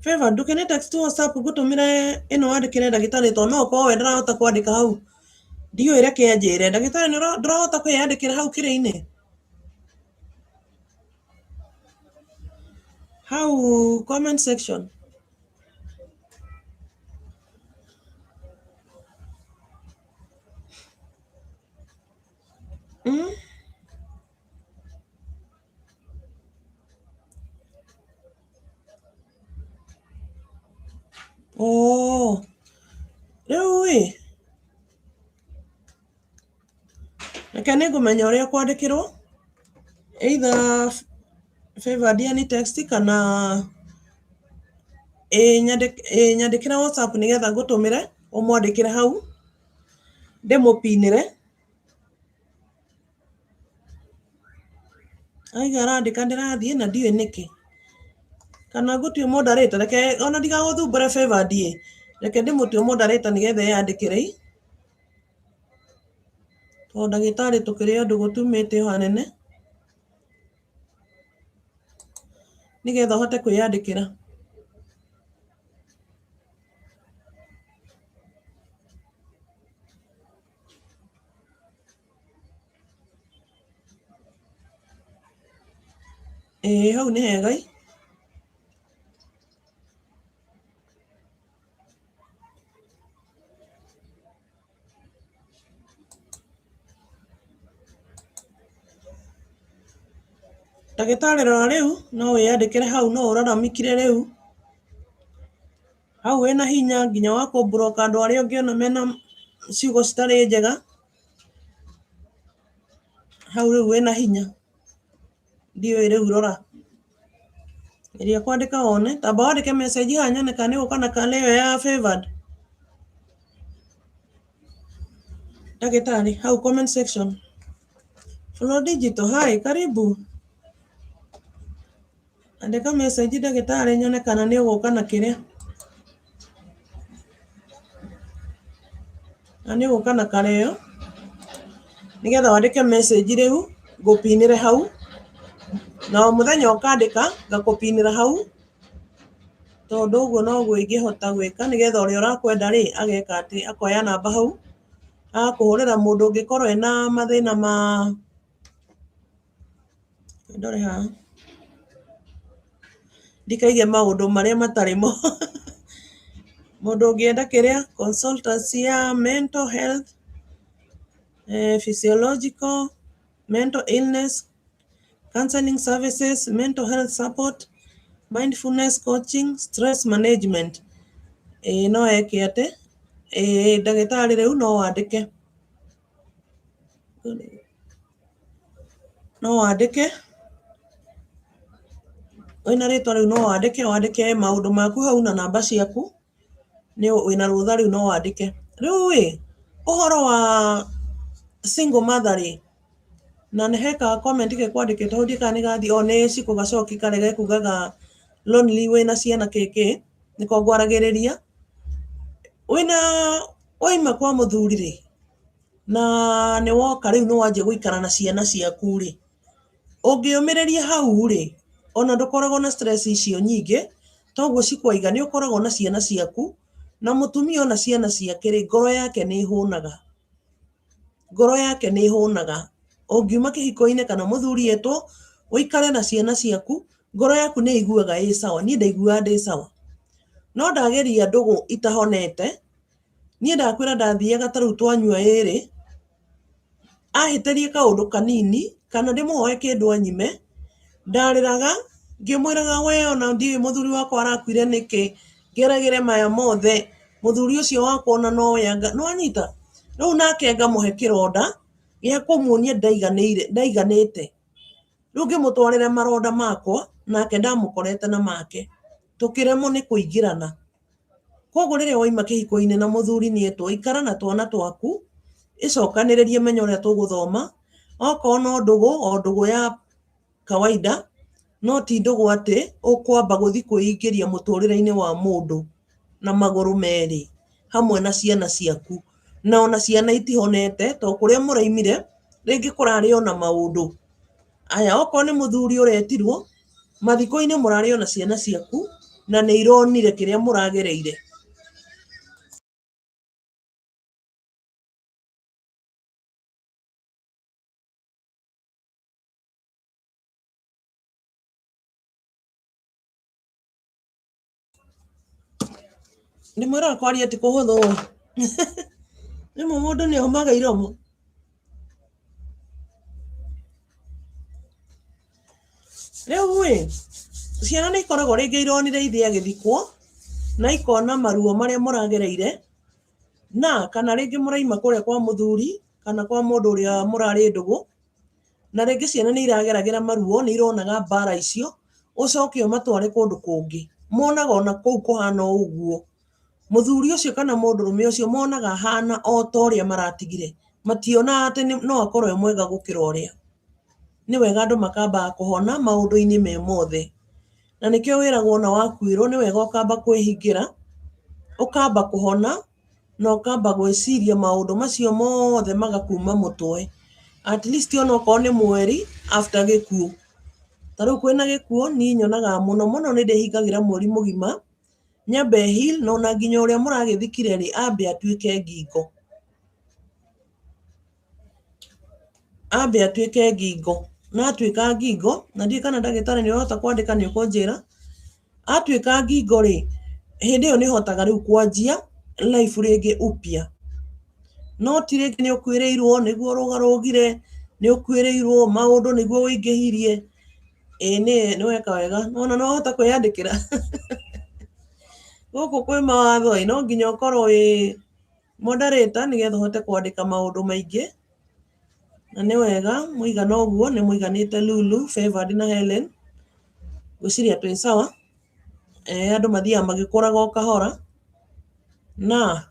Favored ndũkĩnĩ text WhatsApp ngũtũmĩre ĩno wandĩkĩre ndagĩtarĩ tondũ no ũkorwo we ndarahota kwandĩka hau. Ndiũĩ reke anjĩre. Ndagĩtarĩ ndũrahota kwĩyandĩkĩra hau kĩrĩa-inĩ? Hau comment section. Mm? Oh, rĩu ĩ, reke nĩ ngũmenya ũrĩa kwandĩkĩrwo either Favored any text kana ĩ nyandĩkĩra WhatsApp nĩgetha ngũtũmĩre ũmwandĩkĩre hau ndĩmũpinĩre. Aiga arandĩka ndĩrathiĩ na ndiũĩ nĩkĩ. Kana ngũtue moderator, reke ona ndigagũthumbũre Favored ĩ, reke ndĩmũtue moderator nĩgetha eyandĩkĩre ĩ. Tondũ ndagĩtarĩ tũkĩrĩ andũ gũtumĩte o hanene, nĩgetha ũhote kwĩyandĩkĩra. Ĩĩ hau nĩ hega ĩ. Ndagĩtarĩ rora rĩu, no wĩyandĩkĩre hau no ũraramikire rĩu. Hau wĩna hinya nginya wa kũ block andũ arĩa ũngĩona mena ciugo citarĩ njega. Hau rĩu wĩna hinya. Ndiũĩ rĩu rora. Geria kwandĩka wone. Tamba wandĩke message haha nyone kana nĩ ũgũka na kana ĩyo ya favored. Ndagĩtarĩ, hau comment section. Flow Digital, hi, karibu. Andĩka message ndagĩtarĩ nyone kana nĩ ũgũka na kĩrĩa. Na nĩ ũgũka na kareo. Nĩgetha wandĩke message rĩu ngũpinĩre hau. Na o mũthenya ũkandĩka ngakũpinĩra hau. Tondũ ũguo noguo ingĩhota gwĩka nĩgetha ũrĩa ũrakwenda rĩ ageka atĩ akoya namba hau agakũhũrĩra mũndũ ũngĩkorwo ena mathĩna ma ndore haha ndikaige maũndũ marĩa matarĩ mo. Mũndũ ũngĩenda kĩrĩa consultancy ya mental health, physiological, mental illness, counseling services, mental health support, mindfulness coaching, stress management. Ĩĩ no eke atĩ, ĩĩ ndagĩtarĩ rĩu no wandĩke. No wandĩke, wĩna rĩtwa rĩu no wandĩke, wandĩke maũndũ maku hau na namba ciaku, wĩna rũtha rĩu no wandĩke. Rĩu ĩ, ũhoro wa single mother rĩ, na nĩ he ka comment gekwandĩkĩtwo hau ndiũĩ kana nĩ gathiĩ, o nĩ Shiko Gacoki karĩa gekugaga lonely wĩna ciana kĩ kĩ, nĩko ngwaragĩrĩria. Wĩna, waima kwa mũthuri rĩ, na nĩ woka rĩu nĩ wanjia gũikara na ciana ciaku rĩ, ũngĩũmĩrĩria hau rĩ, ona ndũkoragwo na stress icio nyingĩ, toguo cikwaiga nĩ ũkoragwo na ciana ciaku, na mũtumia ona ciana ciake rĩ, ngoro yake nĩ ĩhũnaga. Ngoro yake nĩ ĩhũnaga. Ũngiuma kĩhiko-inĩ kana mũthuri etwo, ũikare na ciana ciaku, ngoro yaku nĩ ĩiguaga ĩ sawa. Niĩ ndaiguaga ndĩ sawa. No ndageria ndũgũ itahonete, Niĩ ndakwĩra ndathiaga ta rĩu twanyua ĩrĩ, ahĩtĩrie kaũndũ kanini kana ndĩmũhoe kĩndũ anyime, ndarĩraga ngĩmwĩraga we ona ndiũĩ mũthuri wakwa arakuire nĩkĩ, ngeragĩre maya mothe, mũthuri ũcio wakwa ona nowe anga, nĩwanyita? Rĩu nake ngamũhe kĩronda gĩa kũmuonia ndaiganĩire ndaiganĩte. Rĩu ngĩmũtwarĩra maronda makwa nake ndamũkorete na make, tũkĩremwo nĩ kũingĩrana. Koguo rĩrĩa waima kĩhiko-inĩ na mũthuri nĩ etwo, ikara na twana twaku, ĩcokanĩrĩrie menya ũrĩa tũgũthoma, okorwo no ndũgũ, o ndũgũ ya kawaida, no ti ndũgũ atĩ ũkwamba gũthiĩ kwĩingĩria mũtũrĩre-inĩ wa mũndũ na magũrũ merĩ hamwe na ciana ciaku. Na ona ciana itihonete tondũ kũrĩa mũraimire rĩngĩ kũrarĩ ona maũndũ. Aya, okorwo nĩ mũthuri ũretirwo, mathiko-inĩ mũrarĩ ona ciana ciaku na nĩ ironire kĩrĩa mũragereire. Ndĩmwĩraga kwaria ti kũhũthũ. Rĩmwe mũndũ nĩ omaga iromo. Rĩu ĩ, ciana nĩ ikoragwo rĩngĩ ironire ithe agĩthikwo, na ikona maruo marĩa mũragereire, na kana rĩngĩ mũraima kũrĩa kwa mũthuri, kana kwa mũndũ ũrĩa mũrarĩ ndũgũ, na rĩngĩ ciana nĩ irageragĩra maruo, nĩ ironaga mbara icio, ũcoke ũmatware kũndũ kũngĩ, monaga ona kũu kũhana o ũguo. Mũthuri ũcio kana mũndũrũme ũcio monaga ahana o ta ũrĩa maratigire, mationaga atĩ no akorwo e mwega gũkĩra ũrĩa. Nĩ wega andũ makambaga kũhona maũndũ-inĩ me mothe. Na nĩkĩo wĩragwo ona wakuĩrwo nĩ wega ũkamba kwĩhingĩra, ũkamba kũhona na ũkamba gwĩciria maũndũ macio mothe magakuma mũtwe. At least ona okorwo nĩ mweri after gĩkuũ. Ta rĩu kwĩna gĩkuũ niĩ nyonaga mũno mũno nĩ ndĩhingagĩra mweri mũgima, nyambe heal na ona nginya ũrĩa mũragĩthikire rĩ, ambe atuĩke ngingo. Ambe atuĩke ngingo. Na atuĩka ngingo, na ndiũĩ kana ndagĩtarĩ nĩ ũrahota kwandĩka nĩ ũkũnjĩra, atuĩka ngingo rĩ, hĩndĩ ĩyo nĩ ũhotaga rĩu kwanjia life rĩngĩ upya. No ti rĩngĩ nĩ ũkuĩrĩirwo nĩguo ũrũgarũgire, nĩ ũkuĩrĩirwo maũndũ nĩguo ũingĩhirie, ĩĩ nĩ weka wega, nĩwona nĩ wahota kwĩyandĩkĩra. Gũkũ kwĩ mawatho ĩ, no nginya ũkorwo wĩ moderator nĩgetha ũhote kwandĩka maũndũ maingĩ. Na nĩ wega mũigana ũguo nĩ mũiganĩte Lulu, Favored na Helen. Ngwĩciria twĩ sawa. Andũ mathiaga magĩkũraga o kahora na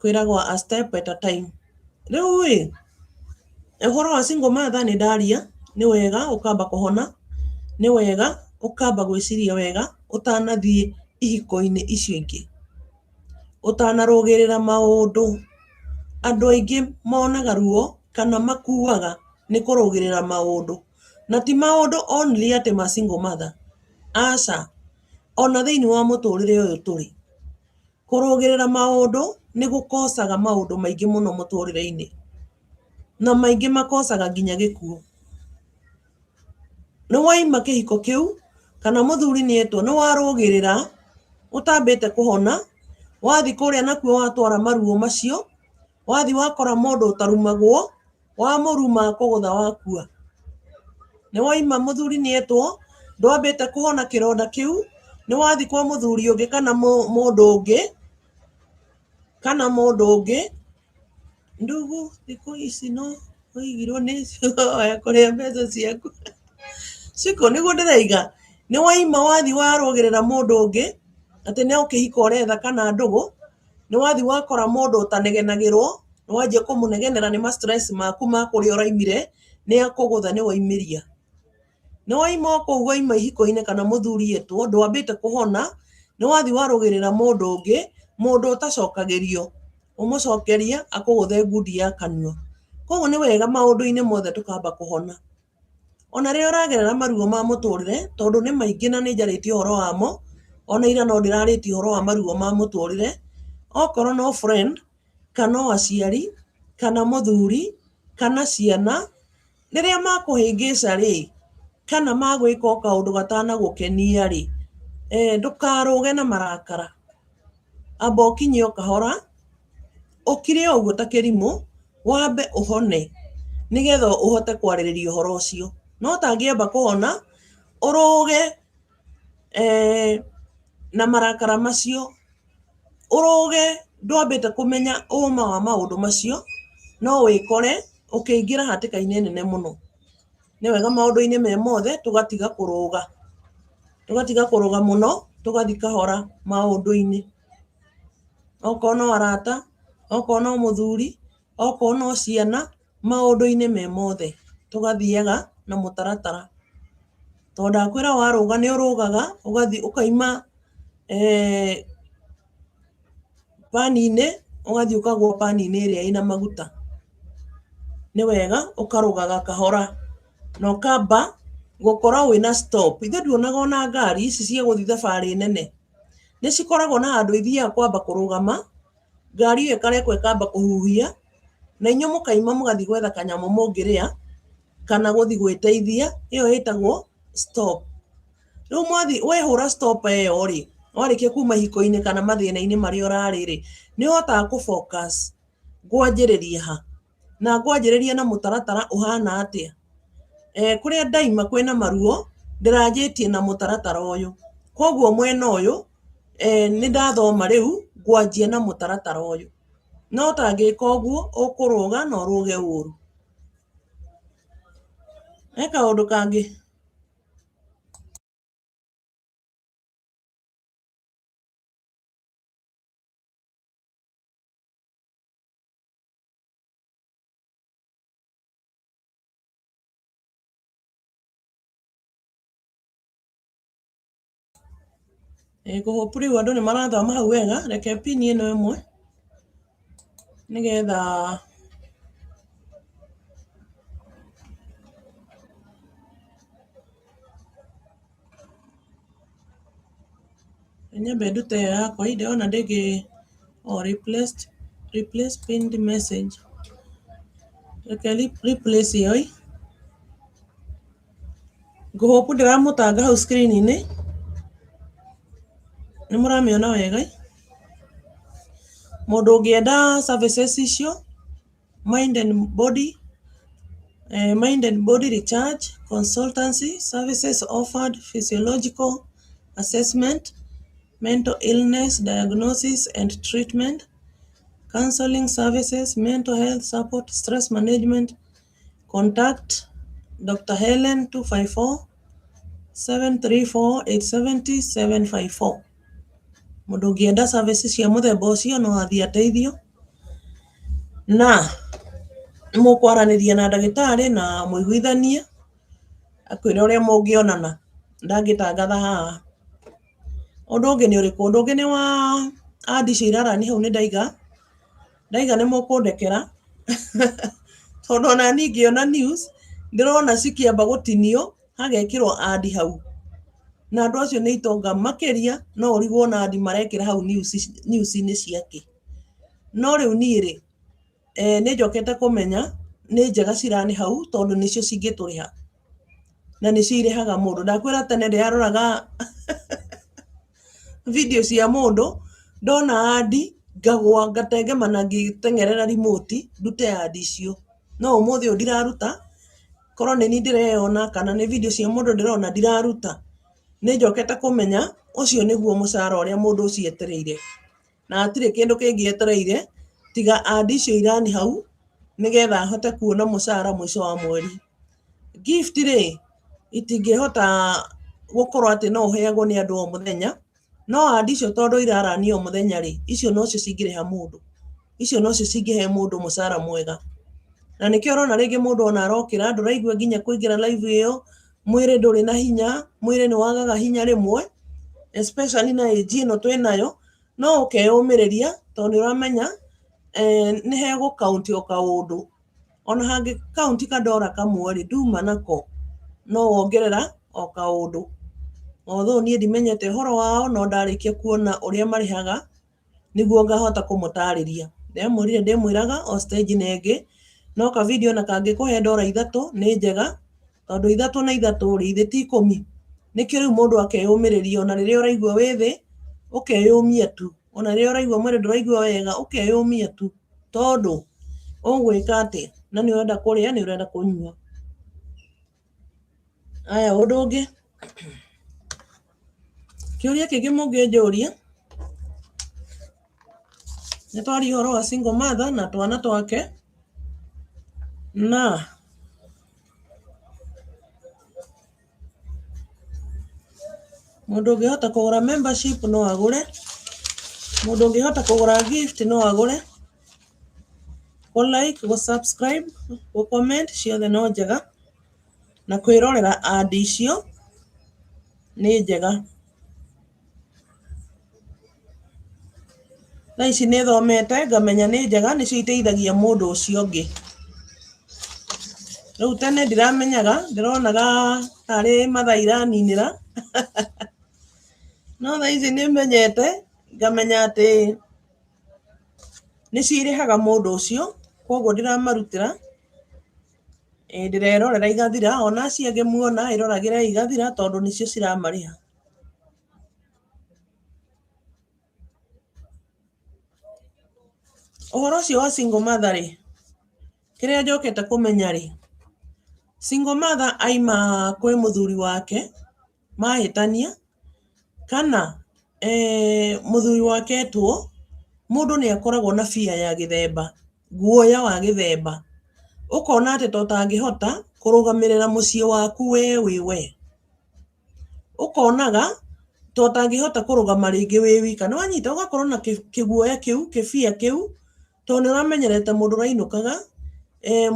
kwĩragwo a step at a time. Rĩu ĩ, ũhoro wa single mother nĩ ndaria, nĩ wega ũkamba kũhona, nĩ wega ũkamba gwĩciria wega ũtanathiĩ ihiko-inĩ icio ingĩ. Ũtanarũgĩrĩra maũndũ. Andũ aingĩ monaga ruo kana makuaga nĩ kũrũgĩrĩra maũndũ. Na ti maũndũ only atĩ ma single mother, aca. Ona thĩinĩ wa mũtũrĩre ũyũ tũrĩ, kũrũgĩrĩra maũndũ nĩ gũkocaga maũndũ maingĩ mũno mũtũrĩre-inĩ. Na maingĩ makocaga nginya gĩkuũ. Nĩ waima kĩhiko kĩu kana mũthuri nĩ etwo nĩ warũgĩrĩra ũtambĩte kũhona, wathiĩ kũrĩa nakuo watwara maruo macio, wathiĩ wakora mũndũ ũtarumagwo, wamũruma akũgũtha wakua. Nĩ waima mũthuri nĩ etwo, ndwambĩte kũhona kĩronda kĩu, nĩ wathiĩ kwa mũthuri ũngĩ kana mũndũ ũngĩ, kana mũndũ ũngĩ, Ndugu thikũ ici no ũigirwo nĩ ya kũrĩa mbeca ciaku. Cikũ nĩguo ndĩroiga, nĩ waima wathiĩ warũgĩrĩra mũndũ ũngĩ, atĩ no kĩhiko ũretha kana ndũgũ, nĩ wathiĩ wakora mũndũ ũtanegenagĩrwo, nĩ wanjia kũmũnegenera nĩ ma stress maku ma kũrĩa ũraumire, nĩ akũgũtha nĩ waumĩria. Nĩ waima o kũu waima ihiko-inĩ kana mũthuri etwo, ndwambĩte kũhona, nĩ wathiĩ warũgĩrĩra mũndũ ũngĩ, mũndũ ũtacokagĩrio. Ũmũcokeria akũgũthe ngundi ya kanua. Koguo nĩ wega maũndũ-inĩ mothe tũkamba kũhona. Ona rĩrĩa ũragerera maruo ma mũtũrĩre, tondũ nĩ maingĩ na nĩ njarĩtie ũhoro wamo, ona ira no ndĩrarĩtie ũhoro wa maruo ma mũtũrĩre, okorwo no friend, kana o aciari, kana mũthuri, kana ciana, rĩrĩa makũhĩngĩca rĩ, kana magwĩka o kaũndũ gatanagũkenia rĩ, ndũkarũge na marakara. Amba ũkinye o kahora, ũkire o ũguo ta kĩrimũ, wambe ũhone nĩgetha ũhote kwarĩrĩria ũhoro ũcio. No ũtangĩamba kũhona, ũrũge na marakara macio, ũrũge ndwambĩte kũmenya ũma wa maũndũ macio, no wĩkore ũkĩingĩra hatĩka-inĩ nene mũno. Nĩ wega maũndũ-inĩ me mothe tũgatiga kũrũga, tũgatiga kũrũga mũno, tũgathiĩ kahora maũndũ-inĩ. Okorwo no arata, okorwo no mũthuri, okorwo no ciana, maũndũ-inĩ me mothe tũgathiaga na mũtaratara. Tondũ ndakwĩra warũga nĩ ũrũgaga ũgathiĩ ũkaima pan-inĩ ũgathiĩ ũkagũa pan-inĩ ĩrĩa ĩna maguta. Nĩ wega ũkarũgaga kahora na ũkamba gũkorwo wĩna stop. Ithe nduonaga ona ngari ici cia gũthiĩ thabarĩ nene, nĩ cikoragwo na handũ ithiaga kwamba kũrũgama, ngari ĩyo ĩkarekwo ĩkamba kũhuhia, na inyuĩ mũkaima mũgathiĩ gwetha kanyamũ mũngĩrĩa kana gũthiĩ gwĩteithia, ĩyo ĩtagwo stop. Rĩu mwathiĩ wehũra stop ĩyo rĩ, warĩkia kuma ihiko-inĩ kana mathĩna-inĩ marĩa ũrarĩ rĩ, nĩ ũhotaga kũ focus ngwanjĩrĩria ha, na ngwanjĩrĩria na mũtaratara ũhana atĩa. Kũrĩa ndaima kwĩna maruo, ndĩranjĩtie na mũtaratara ũyũ, koguo mwena ũyũ nĩ ndathoma rĩu ngwanjia na mũtaratara ũyũ. No ũtangĩka ũguo ũkũrũga na ũrũge ũru. He kaũndũ kangĩ? Ngũ hope rĩu andũ nĩ marathoma hau wega, reke pin ĩno ĩmwe nĩgetha nyambe ndute ĩyo yakwa ndĩrona ndĩngĩ oh replaced, replace pinned message. Reke replace ĩyo ĩ. Ngũhope ndĩramũtanga hau screen-inĩ. Nĩ mũramĩona wega? Mũndũ ũngĩenda services icio, mind and body, mind and body recharge, consultancy, services offered, physiological assessment, mental illness diagnosis and treatment, counseling services, mental health support, stress management, contact Dr. Helen 254 734 870 754. Mũndũ ũngĩenda services cia mũthemba ũcio no athiĩ ateithio na mũkwaranĩria na ndagĩtarĩ na mũiguithanie akwĩre ũrĩa mũngĩonana, ndangĩtangatha haha. Ũndũ ũngĩ nĩ ũrĩkũ? Ũndũ ũngĩ nĩ wa ad icio irarani hau nĩ ndaiga, ndaiga nĩ mũkũndekera tondũ ona niĩ ngĩona news ndĩrona cikĩamba gũtinio hagekĩrwo ad hau. Na andũ acio nĩ itonga makĩria no ũrigwo na ad marekĩra hau news-inĩ ciake. No rĩu niĩ rĩ, nĩ njokete kũmenya nĩ njega cirani hau tondũ nĩcio cingĩtũrĩha. Na nĩcio irĩhaga mũndũ. Ndakwĩra tene ndĩraroraga video cia mũndũ, ndona ad ngagũa ngatengemana ngĩteng'erera remote ndute ad icio. No ũmũthĩ ũyũ ndiraruta, korwo nĩ niĩ ndĩreyona kana nĩ video cia mũndũ ndĩrona ndiraruta. Nĩ njokete kũmenya ũcio nĩguo mũcara ũrĩa mũndũ ũcio etereire. Na hatirĩ kĩndũ kĩngĩ etereire tiga ad icio irani hau nĩgetha ahote kuona mũcara mũico wa mweri. Gift rĩ, itingĩhota gũkorwo atĩ no ũheagwo nĩ andũ o mũthenya, no ad icio tondũ irarani o mũthenya rĩ, icio nocio cingĩrĩha mũndũ. Icio nocio cingĩhe mũndũ mũcara mwega. Na nĩkĩo ũrona rĩngĩ mũndũ ona arokĩra ndũraigua nginya kũingĩra live ĩyo, mwĩrĩ ndũrĩ na hinya, mwĩrĩ nĩ wagaga hinya rĩmwe, especially na age ĩno twĩnayo, no ũkeyũmĩrĩria tondũ nĩ ũramenya nĩ hegũ count o kaũndũ. Ona hangĩ count kandora kamwe rĩ, nduma nako, no wongerera o kaũndũ. Although niĩ ndimenyete ũhoro wao, no ndarĩkia kuona ũrĩa marĩhaga, nĩguo ngahota kũmũtarĩria. Ndĩramwĩrire ndĩmwĩraga o stage na ĩngĩ, no ka video ona kangĩkũhe ndora ithatũ nĩ njega, tondũ ithatũ na ithatũ rĩ, githĩ ti ikũmi? Nĩkĩo rĩu mũndũ akeyũmĩrĩria ona rĩrĩa ũraigua wĩ thĩ, ũkeyũmia tu. Ona rĩrĩa ũraigua mwĩrĩ ndũraigua wega, ũkeyũmia tu. Tondũ ũgwĩka atĩa? Na nĩ ũrenda kũrĩa, nĩ ũrenda kũnyua. Aya ũndũ ũngĩ, kĩũria kĩngĩ mũngĩnjũria, nĩ twaria ũhoro wa single mother na twana twake, na mũndũ ũngĩhota kũgũra membership no agũre, mũndũ ũngĩhota kũgũra gift no agũre, gũ like, gũ subscribe, gũ comment ciothe no njega, na kwĩrorera ad icio nĩ njega. Thaa ici nĩ thomete ngamenya nĩ njega nĩcio iteithagia mũndũ ũcio ũngĩ. Rĩu tene ndiramenyaga ndĩronaga tarĩ mathaa iraninĩra no thaa ici nĩ menyete ngamenya atĩ nĩcio irĩhaga mũndũ ũcio koguo ndĩramarutĩra, ndĩrerorera igathira ona acio angĩ muona ĩroragĩrei igathira tondũ nĩcio ciramarĩha. Ũhoro ũcio wa single mother rĩ, kĩrĩa njokete kũmenya rĩ, single mother aima kwĩ mũthuri wake mahĩtania, kana mũthuri wake etwo, mũndũ nĩ akoragwo na fear ya gĩthemba, guoya wa gĩthemba. Ũkona atĩ ta ũtangĩhota kũrũgamĩrĩra mũciĩ waku we wĩ we. Ũkonaga ta ũtangĩhota kũrũgama rĩngĩ wĩ wika. Nĩ wanyita? Ũgakorwo na kĩguoya kĩu, kĩ fear kĩu, tondũ nĩ ũramenyerete mũndũ ũrainũkaga,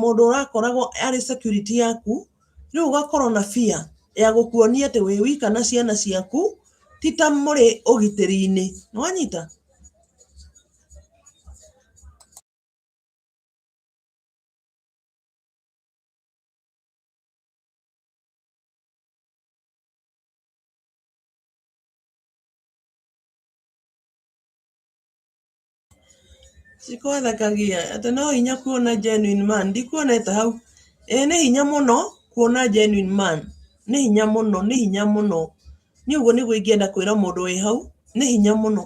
mũndũ ũrakoragwo arĩ security yaku, rĩu ũgakorwo na fear ya gũkuonia atĩ wĩ wika na ciana ciaku, ti ta mũrĩ ũgitĩri-inĩ. Nĩ wanyita? Cikwathekagia atĩ no hinya kuona genuine man, ndikuonete hau. Ĩĩ nĩ hinya mũno kuona genuine man. Nĩ hinya mũno, nĩ hinya mũno. Niĩ ũguo nĩguo ingĩenda kwĩra mũndũ wĩ hau, nĩ hinya mũno.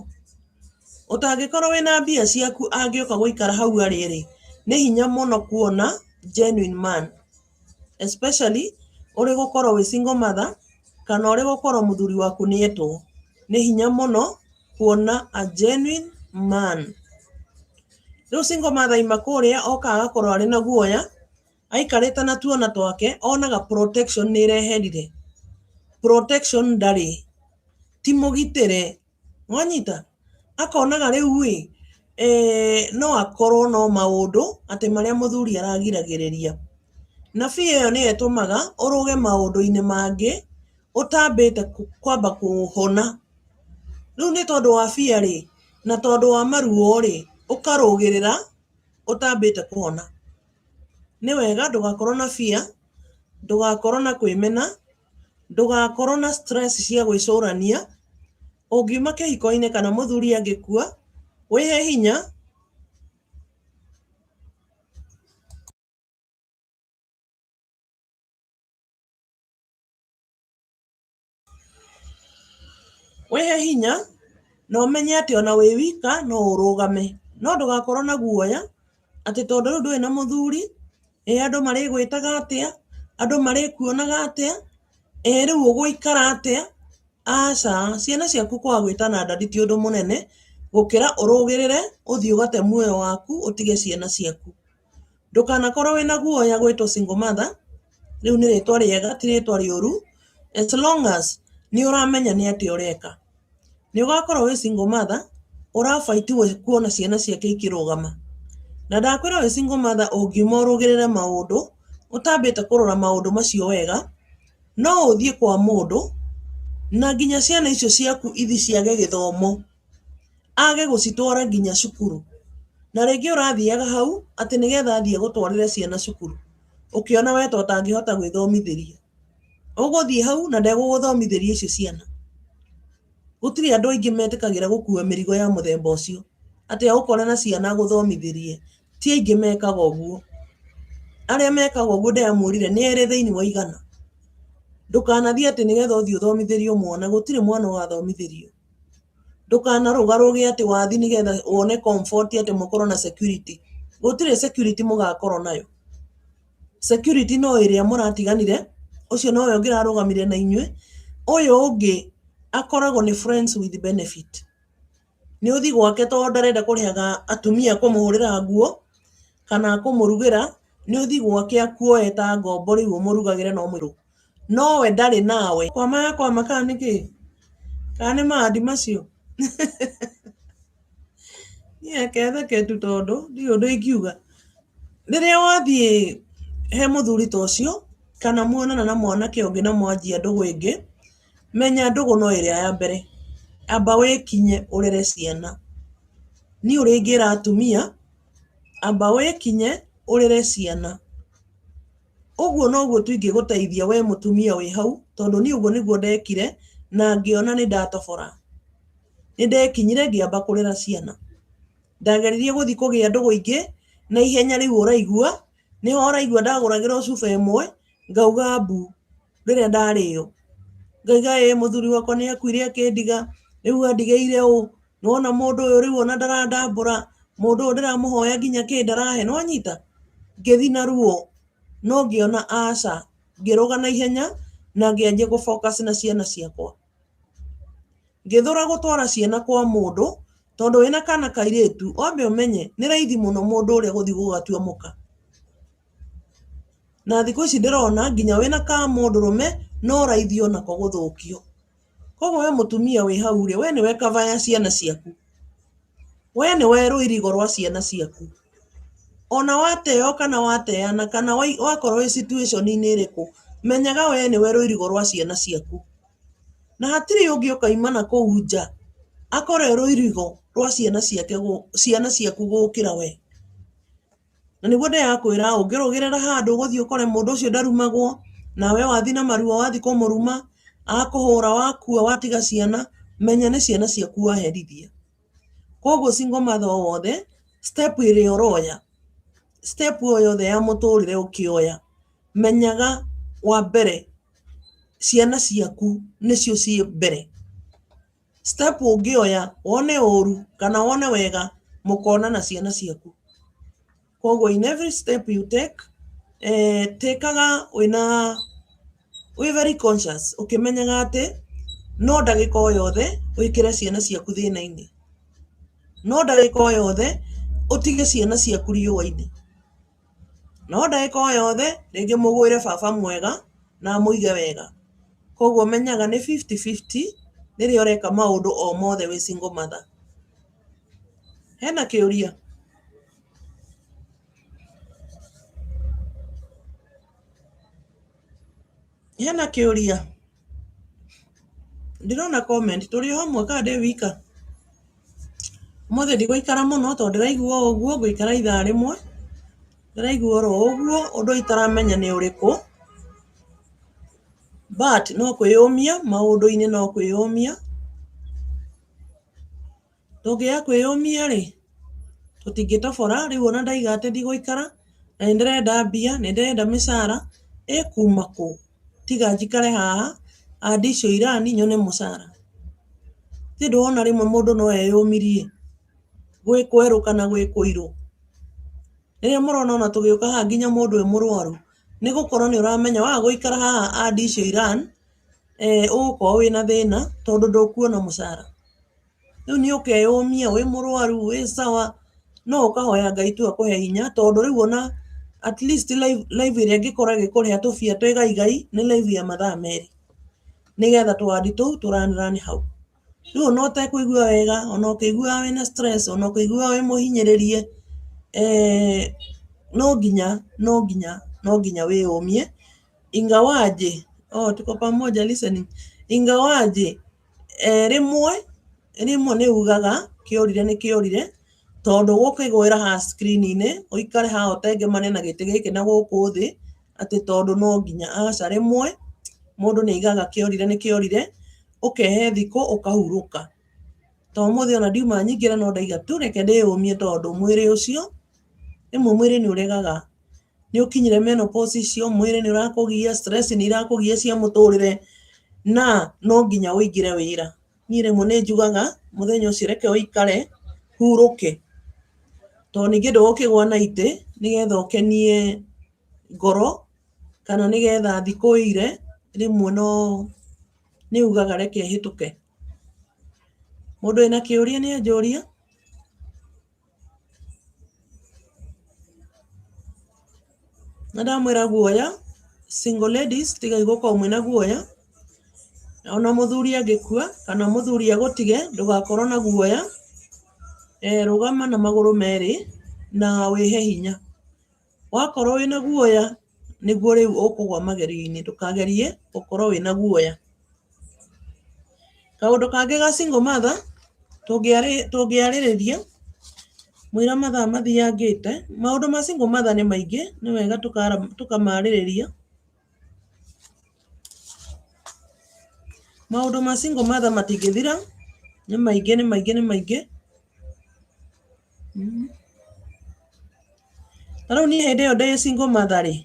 Ũtangĩkorwo wĩna mbia ciaku angĩũka gũikara hau arĩ rĩ, nĩ hinya mũno kuona genuine man. Especially ũrĩ gũkorwo wĩ single mother kana ũrĩ gũkorwo mũthuri waku nĩ etwo. Nĩ hinya mũno kuona a genuine man. Rĩu single mother aima kũrĩa oka agakorwo arĩ na guoya, aikarĩte na tuona twake, onaga protection nĩ ĩreherire. Protection ndarĩ, ti mũgitĩre. Wanyita? Akonaga rĩu ĩ, no akorwo no maũndũ atĩ marĩa mũthuri aragiragĩrĩria. Na fear ĩyo nĩyo ĩtũmaga ũrũge maũndũ-inĩ mangĩ ũtambĩte kwamba kũhona. Rĩu nĩ tondũ wa fear rĩ, na tondũ wa maruo rĩ, ũkarũgĩrĩra ũtambĩte kũhona. Nĩ wega ndũgakorwo na fear, ndũgakorwo na kwĩmena, ndũgakorwo na stress cia gwĩcũrania. Ũngiuma kĩhiko-inĩ kana mũthuri angĩkua, wĩhe hinya. Wĩhe hinya na ũmenye atĩ ona wĩ wika no ũrũgame. No ndũgakorwo na guoya atĩ tondũ rĩu ndũrĩ na mũthuri, ĩ andũ marĩgwĩtaga atĩa, andũ marĩkuonaga atĩa, ĩ rĩu ũgũikara atĩa. Aca, ciana ciaku kwaga gwĩtana daddy ti ũndũ mũnene gũkĩra ũrũgĩrĩre ũthiĩ ũgate muoyo waku ũtige ciana ciaku. Ndũkanakorwo wĩna guoya gwĩtwo single mother, rĩu nĩ rĩtwa rĩega ti rĩtwa rĩũru, as long as nĩ ũramenya nĩ atĩa ũreka. Nĩ ũgakorwo wĩ single mother, ũra fight kuona ciana ciake ikĩrũgama. Na ndakwĩra wĩ single mother ũngiuma ũrũgĩrĩre maũndũ, ũtambĩte kũrora maũndũ macio wega, no ũthiĩ kwa mũndũ, na nginya ciana icio ciaku ithiĩ ciage gĩthomo. Age gũcitwara nginya cukuru. Na rĩngĩ ũrathiaga hau atĩ nĩgetha athiĩ agũtwarĩre ciana cukuru, ũkĩona we ta ũtangĩhota gwĩthomithĩria. Ũgũthiĩ hau na ndegũgũthomithĩria icio ciana. Gũtirĩ andũ aingĩ metĩkagĩra gũkua mĩrigo ya mũthemba ũcio, atĩ agũkore na ciana agũthomithĩrie. Ti aingĩ mekaga ũguo. Arĩa mekaga ũguo ndĩramwĩrire nĩ erĩ thĩinĩ wa igana. Ndũkanathiĩ atĩ nĩgetha ũthiĩ ũthomithĩrio mwana, gũtirĩ mwana ũgathomithĩrio. Ndũkanarũgarũge atĩ wathiĩ nĩgetha wone comfort atĩ mũkorwo na security. Gũtirĩ security mũgakorwo nayo. Security no ĩrĩa mũratiganire, ũcio nowe ũngĩrarũgamire na inyuĩ, ũyũ ũngĩ akoragwo nĩ friends with benefit. Nĩ ũthiĩ gwake tondũ ndarenda kũrĩhaga atumia kũmũhũrĩra nguo, kana kũmũrugĩra, nĩ ũthiĩ gwake akuoe ta ngombo rĩu ũmũrugagĩre na ũmũrũ. Nowe ndarĩ nawe. Kwama ya kwama kana nĩ kĩ? Kana nĩ maandi macio? Niĩ reke theke tu tondũ ndirĩ ũndũ ingiuga. Rĩrĩa wathiĩ he mũthuri ta ũcio, kana muonana na mwanake ũngĩ na mwanjia ndũgũ ĩngĩ, menya ndũgũ no ĩrĩa ya mbere. Amba wĩkinye ũrere ciana. Niĩ ũrĩa ingĩra atumia, amba wĩkinye ũrere ciana. Ũguo noguo tu ingĩgũteithia we mũtumia wĩ hau, tondũ niĩ ũguo nĩguo ndekire na ngĩona nĩ ndatobora. Nĩ ndekinyire ngĩamba kũrera ciana. Ndageririe gũthiĩ kũgĩa ndũgũ ingĩ na ihenya rĩu ũraigua, nĩho ũraigua ndagũragĩrwo cuba ĩmwe ngauga mbu rĩrĩa ndarĩo. Ngauga ĩ mũthuri wakwa nĩ akuire akĩndiga, rĩu andigĩire ũ, nĩ wona mũndũ ũyũ rĩu ona ndarandambũra, mũndũ ũyũ ndĩramũhoya nginya kĩ ndarahe, nĩ wanyita? Ngĩthiĩ na ruo no ngĩona aca, ngĩrũga na ihenya na ngĩanjia gũ focus na ciana ciakwa. Ngĩthũra gũtwara ciana kwa mũndũ tondũ wĩna kana kairĩtu wambe ũmenye nĩ raithi mũno mũndũ ũrĩa gũthiĩ gũgatua mũka. Na thikũ ici ndĩrona nginya wĩna ka mũndũrũme no raithi onako gũthũkio. Koguo we mũtumia wĩ hau rĩ, we nĩwe cover ya ciana ciaku. We nĩwe rũirigo rwa ciana ciaku. Ona wateo kana wateana kana wakorwo wĩ situation -inĩ ĩrĩkũ, menyaga we nĩwe rũirigo rwa ciana ciaku. Na hatirĩ ũngĩ ũkaima na kũu nja akorwo e rũirigo rwa ciana ciake ciana ciaku gũkĩra we. Na nĩguo ndĩrakwĩra ũngĩrũgĩrĩra handũ ũgũthiĩ ũkore mũndũ ũcio ndarumagwo, nawe wathiĩ na maruo wathiĩ kũmũruma, akũhũra wakua watiga ciana, menya nĩ ciana ciaku waherithia. Koguo single mother o wothe, step ĩrĩa ũroya, step o yothe ya mũtũrĩre ũkĩoya, menyaga wa mbere. Ciana ciaku nĩcio ciĩ mbere. Step ũngĩoya wone ũru kana wone wega mũkona na ciana ciaku. Koguo in every step you take, tĩkaga wĩna wĩ very conscious ũkĩmenyaga atĩ no ndagĩka o yothe wĩkĩre ciana ciaku thĩna-inĩ. No ndagĩka o yothe ũtige ciana ciaku riũa-inĩ. No ndagĩka o yothe rĩngĩ mũgũĩre baba mwega na amũige wega. Koguo menyaga nĩ fifty fifty rĩrĩa ũreka maũndũ o mothe wĩ single mother. Hena kĩũria? Hena kĩũria? Ndĩrona comment, tũrĩ o hamwe kana ndĩ wika? Ũmũthĩ ndigũikara mũno tondũ ndĩraigua o ũguo ngũikara ithaa rĩmwe. Ndĩraigua oro ũguo ũndũ itaramenya nĩ ũrĩkũ. But no kwĩyũmia, maũndũ-inĩ no kwĩyũmia. Tũngĩaga kwĩyũmia rĩ, tũtingĩtobora, rĩu ona ndaiga atĩ ndigũikara, na nĩ ndĩrenda mbia, nĩ ndĩrenda mĩcara, ĩkuma kũ? Tiga njikare haha, hande icio irani nyone mũcara. Githĩ ndũrona rĩmwe mũndũ no eyũmirie, gwĩ kwerũ kana gwĩ kũirũ? Rĩrĩa mũrona ona tũgĩũka haha nginya mũndũ e mũrwaru, nĩ gũkorwo nĩ ũramenya waga gũikara haha hande icio irani, ũgũkorwo wĩna thĩna tondũ ndũkuona mũcara. Rĩu nĩ ũkeyũmia wĩ mũrwaru wĩ sawa, no ũkahoya Ngai tu akũhe hinya tondũ rĩu ona at least live ĩrĩa ĩngĩkorwo ĩgĩkũrĩha tũbia twĩgaigai nĩ live ya mathaa merĩ, nĩgetha tũwandi tũu tũ run run hau. Rĩu ona ũtekũigua wega, ona ũkĩiguaga wĩna stress, ona ũkĩiguaga wĩ mũhinyĩrĩrie, no nginya no nginya no nginya wĩyũmie ingawaje, oh tuko pamoja listening, ingawaje rĩmwe rĩmwe nĩ ugaga kĩorire nĩ kĩorire, tondũ ũgũkĩgwĩra haha screen -inĩ, ũikare haha ũtengemane na gĩtĩ gĩkĩ na gũkũ thĩ, atĩ tondũ no nginya, aca, rĩmwe mũndũ nĩ aigaga kĩorire nĩ kĩorire, ũkehe thikũ ũkahurũka. Ta ũmũthĩ ona ndiuma nyingĩre no ndaiga tu reke ndĩyũmie tondũ mwĩrĩ ũcio, rĩmwe mwĩrĩ nĩ ũregaga. Nĩ ũkinyire menopause icio, mwĩrĩ nĩ ũrakũgia, stress nĩ irakũgia cia mũtũrĩre, na no nginya ũingĩre wĩra. Niĩ rĩmwe nĩ njugaga mũthenya ũcio reke ũikare hurũke, tondũ ningĩ ndũgũkĩgwa na itĩ nĩgetha ũkenie ngoro kana nĩgetha thikũ ĩire, rĩmwe no nĩ ugaga reke ĩhĩtũke. Mũndũ wĩna kĩũria nĩ anjũrie. Na ndamwĩra guoya, single ladies tigai gũkorwo mwĩna guoya, ona mũthuri angĩkua kana mũthuri agũtige ndũgakorwo na guoya, rũgama na magũrũ merĩ na wĩhe hinya. Wakorwo wĩna guoya nĩguo rĩu ũkũgwa magerio-inĩ, ndũkagerie gũkorwo wĩna guoya. Kaũndũ kangĩ ga single mother tũngĩarĩrĩria mũira mathaa mathiangĩte, maũndũ ma single mother nĩ maingĩ, nĩ wega tũkamarĩrĩria. Maũndũ ma single mother matingĩthira, nĩ maingĩ nĩ maingĩ nĩ maingĩ. Ta rĩu niĩ hĩndĩ ĩyo ndĩ single mother rĩ,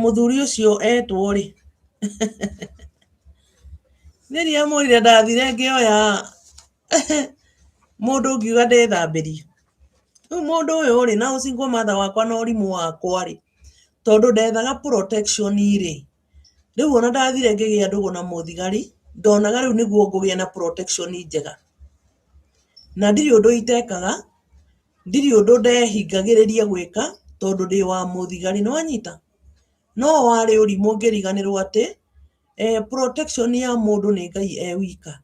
mũthuri ũcio etwo rĩ, niĩ ndiamwĩrire ndathire ngĩoya mũndũ ngiuga ndĩthambĩrie. Rĩu mũndũ ũyũ rĩ, na ũ single mother wakwa na ũrimũ wakwa rĩ, tondũ ndethaga protection rĩ, rĩu ona ndathire ngĩgĩa ndũgũ na mũthigari, ndonaga rĩu nĩguo ngũgĩa na protection njega. Na ndirĩ ũndũ itekaga, ndirĩ ũndũ ndehingagĩrĩria gwĩka tondũ ndĩ wa mũthigari, nĩ wanyita? No warĩ ũrimũ ngĩriganĩrwo atĩ protection ya mũndũ nĩ Ngai e wika.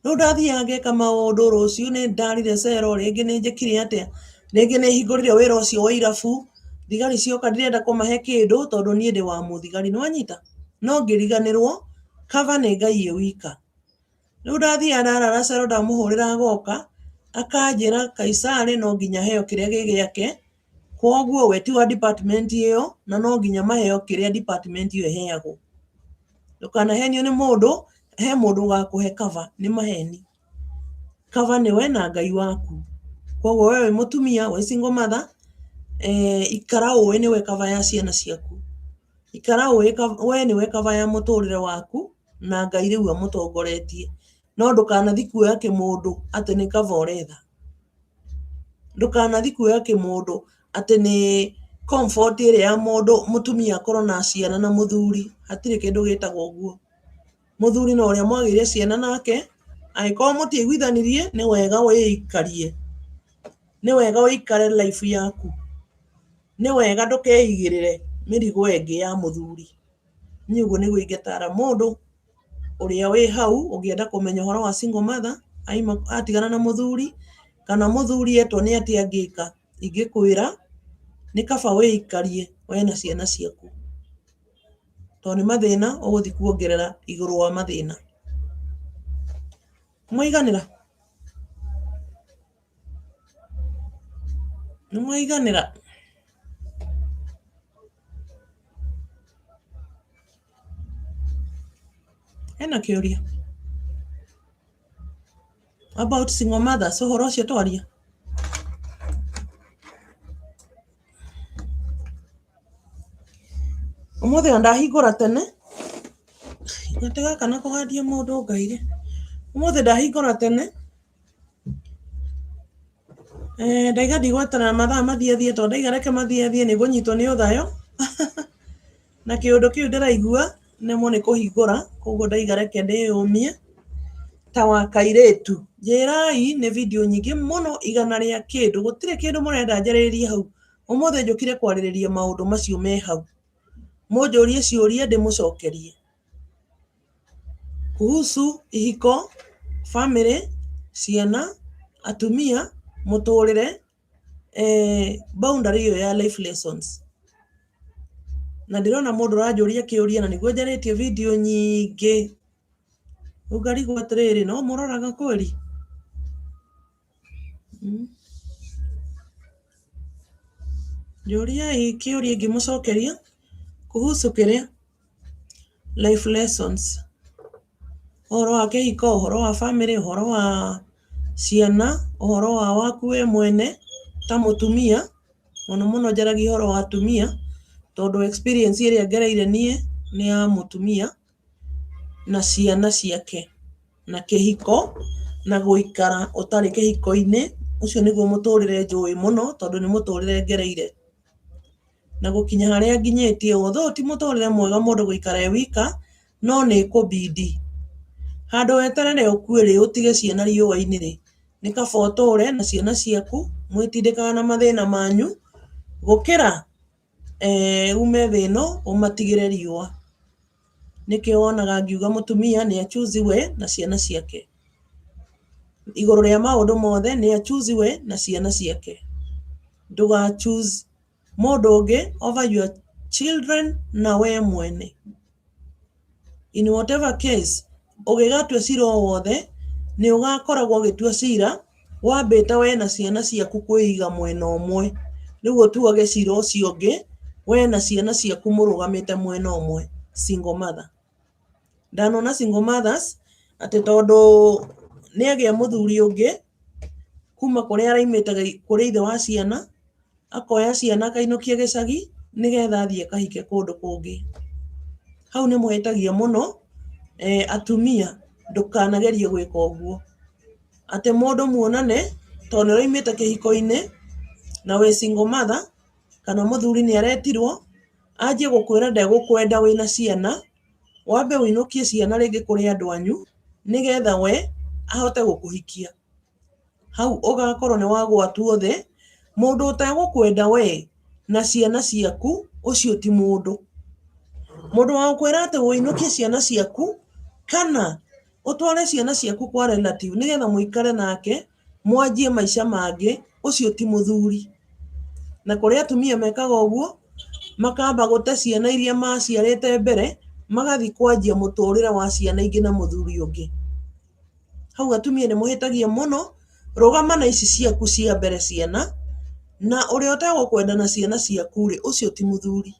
Rĩu ndathiaga ngeka maũndũ rũciũ nĩ ndarire cero, rĩngĩ nĩ njĩkire atĩa, rĩngĩ nĩ hingũrire wĩra ũcio wa irabu, thigari cioka ndirenda kũmahe kĩndũ tondũ niĩ ndĩ wa mũthigari, nĩ wanyita? No ngĩriganĩrwo cover nĩ Ngai e wika. Rĩu ndathiaga ndarara cero ndamũhũrĩra agoka, akanjĩra Kaisari no nginya aheo kĩrĩa gĩ gĩake, koguo we ti wa department ĩyo na no nginya maheo kĩrĩa department ĩyo ĩheagwo. Ndũkanahenio nĩ mũndũ, he mũndũ ũgakũhe cover, nĩ maheni. Cover nĩ we na Ngai waku. Koguo we wĩ mũtumia, wĩ single mother, ikara ũĩ nĩwe cover ya ciana ciaku. Ikara ũĩ we nĩwe cover ya mũtũrĩre waku na Ngai rĩu amũtongoretie. No ndũkanathiĩ kuoya kĩmũndũ atĩ nĩ cover ũretha. Ndũkanathiĩ kuoya kĩmũndũ atĩ nĩ comfort ĩrĩa ya mũndũ mũtumia akorwo na ciana na mũthuri, hatirĩ kĩndũ gĩtagwo ũguo. Mũthuri no ũrĩa mwagĩire ciana nake, angĩkorwo mũtiaiguithanirie nĩ wega wĩikarie, nĩ wega ũikare life yaku, nĩ wega ndũkeigĩrĩre mĩrigo ĩngĩ ya mũthuri. Niĩ ũguo nĩguo ingĩtara mũndũ ũrĩa wĩ hau ũngĩenda kũmenya ũhoro wa single mother aima atigana na mũthuri kana mũthuri etwo nĩ atĩa angĩka, ingĩkwĩra nĩ kaba wĩikarie we na ciana ciaku. Tondũ nĩ mathĩna ũgũthiĩ kuongerera igũrũ wa mathĩna. Nĩmwaiganĩra? Nĩmwaiganĩra? Hena kĩũria? About single mothers ũhoro ũcio twaria? Ũmũthĩ ona ndahingũra tene, gatĩ gaka na kũhandia mũndũ Ngai-rĩ, ũmũthĩ ndahingũra tene, ndaiga ndigweterera mathaa mathiĩ thiĩ tondũ ndaiga reke mathiĩ thiĩ nĩ ngũnyitwo nĩ ũthayo, na kĩũndũ kĩu ndĩraigua nemwo nĩ kũhingũra, koguo ndaiga reke ndĩyũmie ta wa kairĩtu. Njĩrai nĩ video nyingĩ mũno igana rĩa kĩndũ, gũtirĩ kĩndũ mũrenda njarĩrĩrie hau. Ũmũthĩ njũkire kwarĩrĩria maũndũ macio me hau. Mũnjũrie ciũria ndĩmũcokerie. Kuhusu ihiko, bamĩrĩ, ciana, atumia, mũtũrĩre, boundary ĩyo ya life lessons. Na ndĩrona mũndũ ũranjũria kĩũria na nĩguo njarĩtie video nyingĩ. Rĩu ngarigwo atĩrĩrĩ, no mũroraga kweli? Njũriai kĩũria ingĩmũcokeria kuhusu kĩrĩa? Life lessons. Ũhoro wa kĩhiko, ũhoro wa bamĩrĩ, ũhoro wa ciana, ũhoro wa waku we mwene ta mũtumia, mũno mũno njaragia ũhoro wa atumia, tondũ experience ĩrĩa ngereire niĩ nĩ ya mũtumia na ciana ciake, na kĩhiko, na gũikara ũtarĩ kĩhiko-inĩ, ũcio nĩguo mũtũrĩre njũĩ mũno tondũ nĩ mũtũrĩre ngereire. Na gũkinya harĩa nginyĩtie, although ti mũtũrĩre mwega mũndũ gũikara e wika, no nĩ kũbidi. Handũ weterere ũkue rĩ, ũtige ciana riũa-inĩ rĩ, nĩ kaba ũtũre na ciana ciaku, mwĩtindĩkaga na mathĩna manyu, gũkĩra ume thĩ ĩno ũmatigĩre riũa. Nĩkĩo wonaga ngiuga mũtumia nĩ a choose we na ciana ciake. Igũrũ rĩa maũndũ mothe nĩ a choose we na ciana ciake. Ndũga choose mũndũ ũngĩ over your children na we mwene. In whatever case, ũgĩgatua cira o wothe, nĩ ũgakoragwo ũgĩtua cira wambĩte we na ciana ciaku kwĩiga mwena ũmwe. Rĩu ũtuage cira ũcio ũngĩ we na ciana ciaku mũrũgamĩte mwena ũmwe. Single mother. Ndanona single mothers atĩ tondũ nĩ agĩa mũthuri ũngĩ kuma kũrĩa araimĩte kũrĩ ithe wa ciana, akoya ciana akainũkia gĩcagi nĩgetha athiĩ akahike kũndũ kũngĩ. Hau nĩ mũhĩtagia mũno atumia, ndũkanagerie gwĩka ũguo. Atĩ mũndũ muonane tondũ nĩ ũraimĩte kĩhiko-inĩ na wĩ single mother kana mũthuri nĩ aretirwo, anjie gũkwĩra ndegũkwenda wĩna ciana, wambe ũinũkie ciana rĩngĩ kũrĩ andũ anyu, nĩgetha we ahote gũkũhikia. Hau ũgakorwo nĩ wagwatwo thĩ, mũndũ ũtegũkwenda we na ciana ciaku, ũcio ti mũndũ. Mũndũ wa gũkwĩra atĩ ũinũkie ciana ciaku, kana ũtware ciana ciaku kwa relative nĩgetha mũikare nake, mwanjie maica mangĩ, ũcio ti mũthuri. Na kũrĩ atumia mekaga ũguo, makamba gũte ciana iria maciarĩte mbere, magathiĩ kwanjia mũtũrĩre wa ciana ingĩ na mũthuri ũngĩ. Hau atumia nĩ mũhĩtagia mũno, rũgama na ici ciaku cia mbere ciana, na ũrĩa ũtegũkwenda na ciana ciaku rĩ, ũcio ti mũthuri.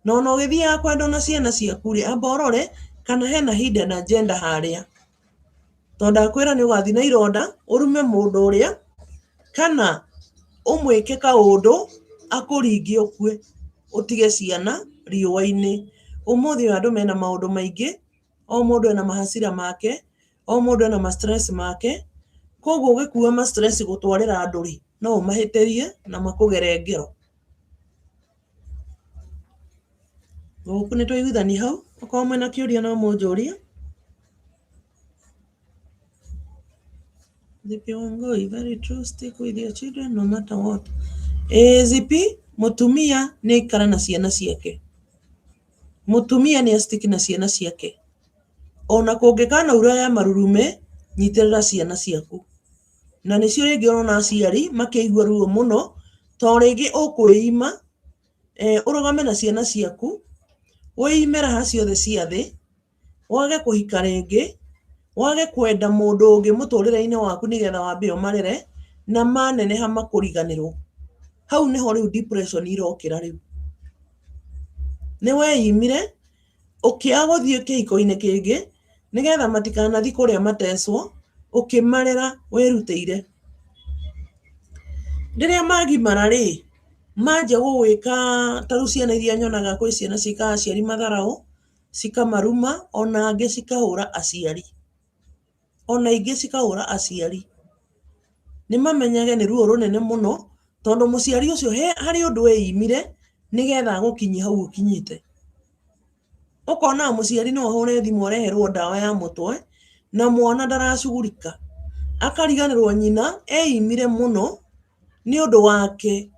Na ona ũgĩthiaga kwendwo na ciana ciaku rĩ, amba ũrore kana hena hidden agenda harĩa. Tondũ ndakwĩra nĩ ũgathiĩ na ironda, ũrume mũndũ ũrĩa, kana ũmwĩke kaũndũ akũringe ũkue, ũtige ciana riũa-inĩ. Ũmũthĩ ũyũ andũ mena maũndũ maingĩ, o mũndũ ena mahasira make, o mũndũ ena ma stress make, koguo ũgĩkua ma stress gũtwarĩra andũ rĩ, no ũmahĩtĩrie na makũgere ngero. Gũkũ nĩ twaiguithania hau, okorwo mwĩna kĩũria no mũnjũrie. Zipi Wangui, very true, stick with your children no matter what. Ĩĩ Zipi, mũtumia nĩ aikare na ciana ciake. Mũtumia nĩ a stick na ciana ciake. Ona kũngĩkanaura ya marurume, nyitĩrĩra ciana ciaku. Na nĩcio rĩngĩ ũrona aciari makĩigua ruo mũno, to rĩngĩ ũkwĩima ũrũgame na ciana ciaku, wĩime raha ciothe cia thĩ, wage kũhika rĩngĩ, wage kwenda mũndũ ũngĩ mũtũrĩre-inĩ waku nĩgetha wambe ũmarere, na maneneha makũriganĩrwo. Hau nĩho rĩu depression irokĩra rĩu. Nĩ weimire, ũkĩaga gũthiĩ kĩhiko-inĩ kĩngĩ, nĩgetha matikanathiĩ kũrĩa matecwo, ũkĩmarera wĩrutĩire. Rĩrĩa magimara rĩ, manjia gũgwĩka ta rĩu ciana iria nyonaga kwĩ ciana ciĩkaga aciari matharaũ, cikamaruma, ona angĩ cikahũra aciari. Ona ingĩ cikahũra aciari. Nĩ mamenyage nĩ ruo rũnene mũno, tondũ mũciari ũcio harĩ ũndũ eimire, nĩgetha agũkinyie hau ũkinyĩte. Ũkona mũciari no ahũre thimũ areherwo ndawa ya mũtwe, na mwana ndaracugurika. Akariganĩrwo nyina eimire mũno nĩ ũndũ wake.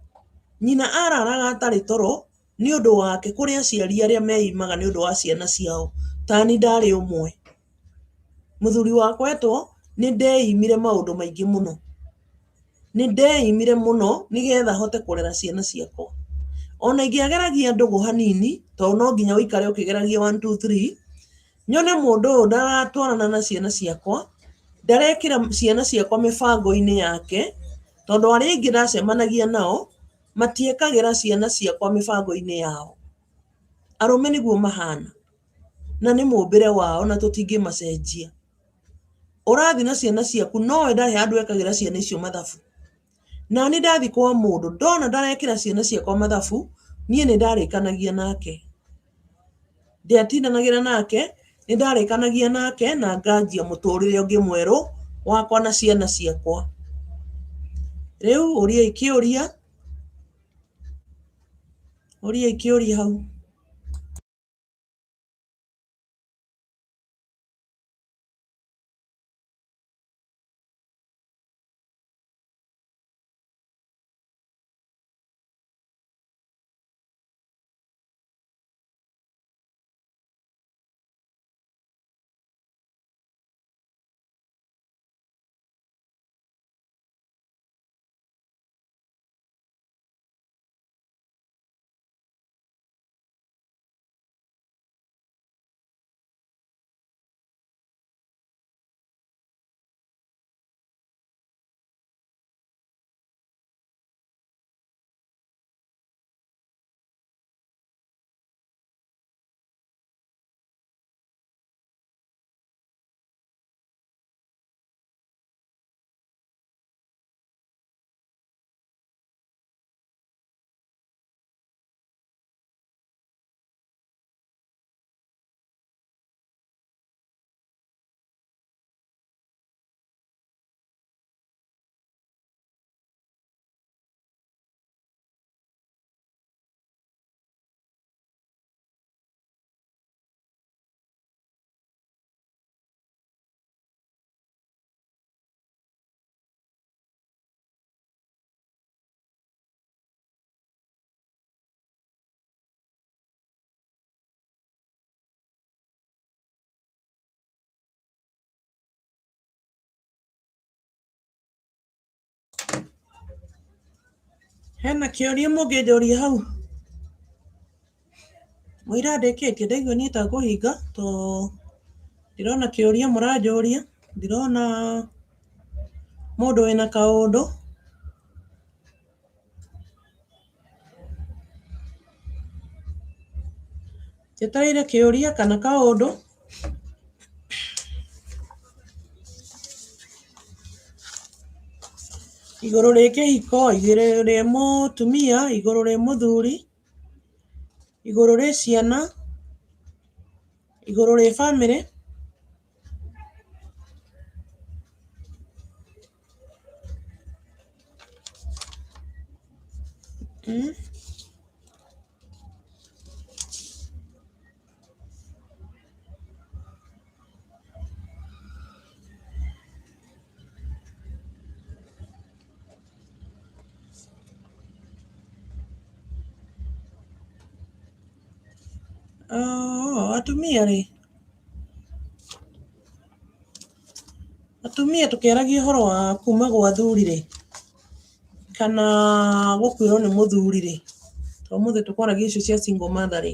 Nyina araraga atarĩ toro nĩ ũndũ wake, kũrĩ aciari arĩa meimaga nĩ ũndũ wa ciana ciao. Tani ndarĩ ũmwe. Mũthuri wakwa etwo, nĩ ndeimire maũndũ maingĩ mũno. Nĩ ndeimire mũno nĩgetha hote kũrera ciana ciakwa. Ona ingĩageragia ndũgũ hanini, tondũ no nginya ũikare ũkĩgeragia one two three, nyone mũndũ ũyũ ndaratwarana na ciana ciakwa, ndarekĩra ciana ciakwa mĩbango-inĩ yake, tondũ arĩa aingĩ ndacemanagia nao, matiĩkagĩra ciana ciakwa mĩbango-inĩ yao. Arũme nĩguo mahana, na nĩ mũmbĩre wao na tũtingĩmacenjia. Ũrathiĩ na ciana ciaku nowe ndarĩ handũ ekagĩra ciana icio mathabu. Naniĩ ndathiĩ kwa mũndũ ndona ndarekĩra ciana ciakwa mathabu, niĩ nĩ ndarĩkanagia nake. Ndiatindanagĩra nake, nĩ ndarĩkanagia nake na nganjia mũtũrĩre ũngĩ mwerũ wakwa na ciana ciakwa. Rĩu ũriai kĩũria, ũriai kĩũria hau. Hena kĩũria mũngĩnjũria hau? Mũira ndĩkĩtie ndaigua niĩ ta ngũhinga to ndirona kĩũria mũranjũria, ndirona mũndũ wĩna kaũndũ. Njetereire kĩũria kana kaũndũ. Igũrũ rĩ kĩhiko, igũrũ rĩ mũtumia, igũrũ rĩ mũthuri, Igũrũ rĩ ciana, igũrũ rĩ bamĩrĩ. Oh, atumia rĩ, atumia tũkĩaragia ũhoro wa kuma gwa athuri rĩ, kana gũkuĩrwo nĩ mũthuri rĩ, to ũmũthĩ tũkwaragia icio cia single mother rĩ,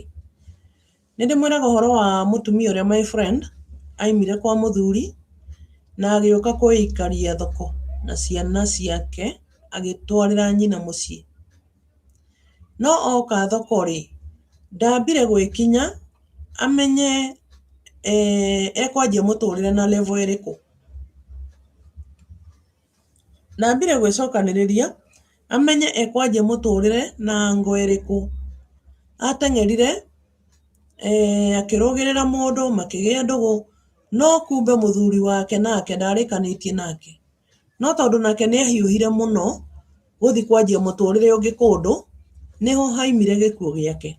nĩ ndĩmwĩraga ũhoro wa mũtumia ũrĩa my friend aimire kwa mũthuri na agĩũka kwĩikaria thoko na ciana ciake agĩtwarĩra nyina mũciĩ. No oka thoko rĩ, ndambire gwĩkinya amenye ekwanjia mũtũrĩre na level ĩrĩkũ. Ndambire gwĩcokanĩrĩria amenye ekwanjia mũtũrĩre na angle ĩrĩkũ. Ateng'erire akĩrũgĩrĩra mũndũ makĩgĩa ndũgũ, no kumbe mũthuri wake nake ndarĩkanĩtie nake. No tondũ nake nĩ ahiũhire mũno gũthiĩ kwanjia mũtũrĩre ũngĩ kũndũ, nĩho haimire gĩkuũ gĩake.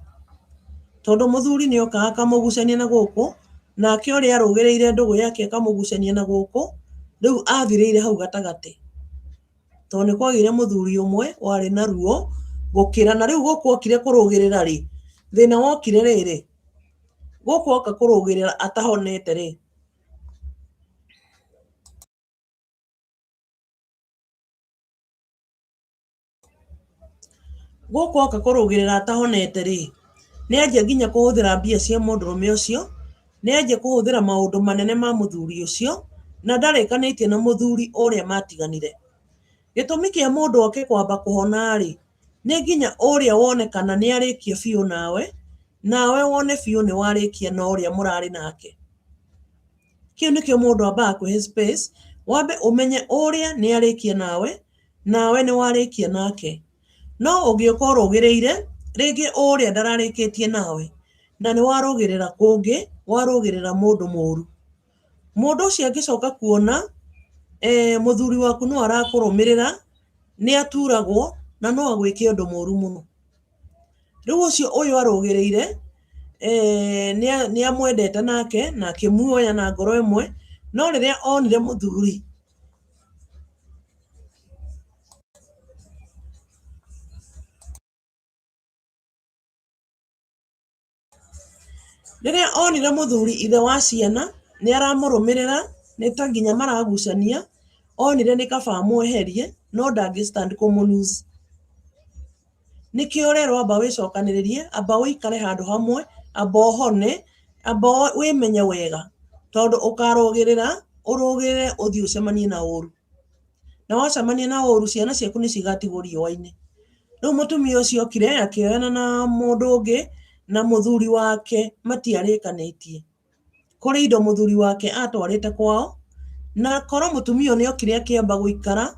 Tondũ mũthuri nĩ okaga akamũgucania na gũkũ, nake ũrĩa arũgĩrĩire ndũgũ yake akamũgucania na gũkũ, rĩu athirĩire hau gatagatĩ. Tondũ nĩ kwagĩire mũthuri ũmwe warĩ na ruo gũkĩra, na rĩu gũkũ okire kũrũgĩrĩra rĩ, thĩna wokire rĩrĩ, gũkũ oka kũrũgĩrĩra atahonete rĩ, Gũkũ oka kũrũgĩrĩra atahonete rĩ, nĩ anjia nginya kũhũthĩra mbia cia mũndũrũme ũcio, nĩ anjia kũhũthĩra maũndũ manene ma mũthuri ũcio, na ndarĩkanĩtie na mũthuri ũrĩa matiganire. Gĩtũmi kĩa mũndũ oke kwamba kũhona rĩ, nĩ nginya ũrĩa wone kana nĩ arĩkia biũ nawe, nawe wone biũ nĩ warĩkia na ũrĩa mũrarĩ nake. Kĩu nĩkĩo mũndũ ambaga kwĩhe space, wambe ũmenye ũrĩa nĩ arĩkia nawe, nawe nĩ warĩkia nake. No ũngĩũka ũrũgĩrĩire, rĩngĩ ũrĩa ndararĩkĩtie nawe, na nĩ warũgĩrĩra kũngĩ, warũgĩrĩra mũndũ mũru. Mũndũ ũcio angĩcoka kuona mũthuri waku no arakũrũmĩrĩra, nĩ aturagwo na no agwĩke ũndũ mũru mũno. Rĩu ũcio ũyũ arũgĩrĩire nĩ amwendete nake na akĩmuoya na ngoro ĩmwe, no rĩrĩa onire mũthuri Rĩrĩa onire mũthuri ithe wa ciana nĩ aramũrũmĩrĩra nĩ ta nginya maragucania, onire nĩ kaba amweherie no ndangĩ stand kũmũ lose. Nĩkĩo ũrerwo amba wĩcokanĩrĩrie, amba ũikare handũ hamwe, amba ũhone, amba wĩmenye wega, tondũ ũkarũgĩrĩra, ũrũgĩrĩre ũthiĩ ũcemanie na ũru. Na wacemania na ũru ciana ciaku nĩ cigatigwo riũa-inĩ. Rĩu mũtumia ũcio okire akĩoyana na mũndũ ũngĩ na mũthuri wake matiarĩkanĩtie. Kũrĩ indo mũthuri wake atwarĩte kwao, na korwo mũtumia ũyũ nĩ okire akĩamba gũikara,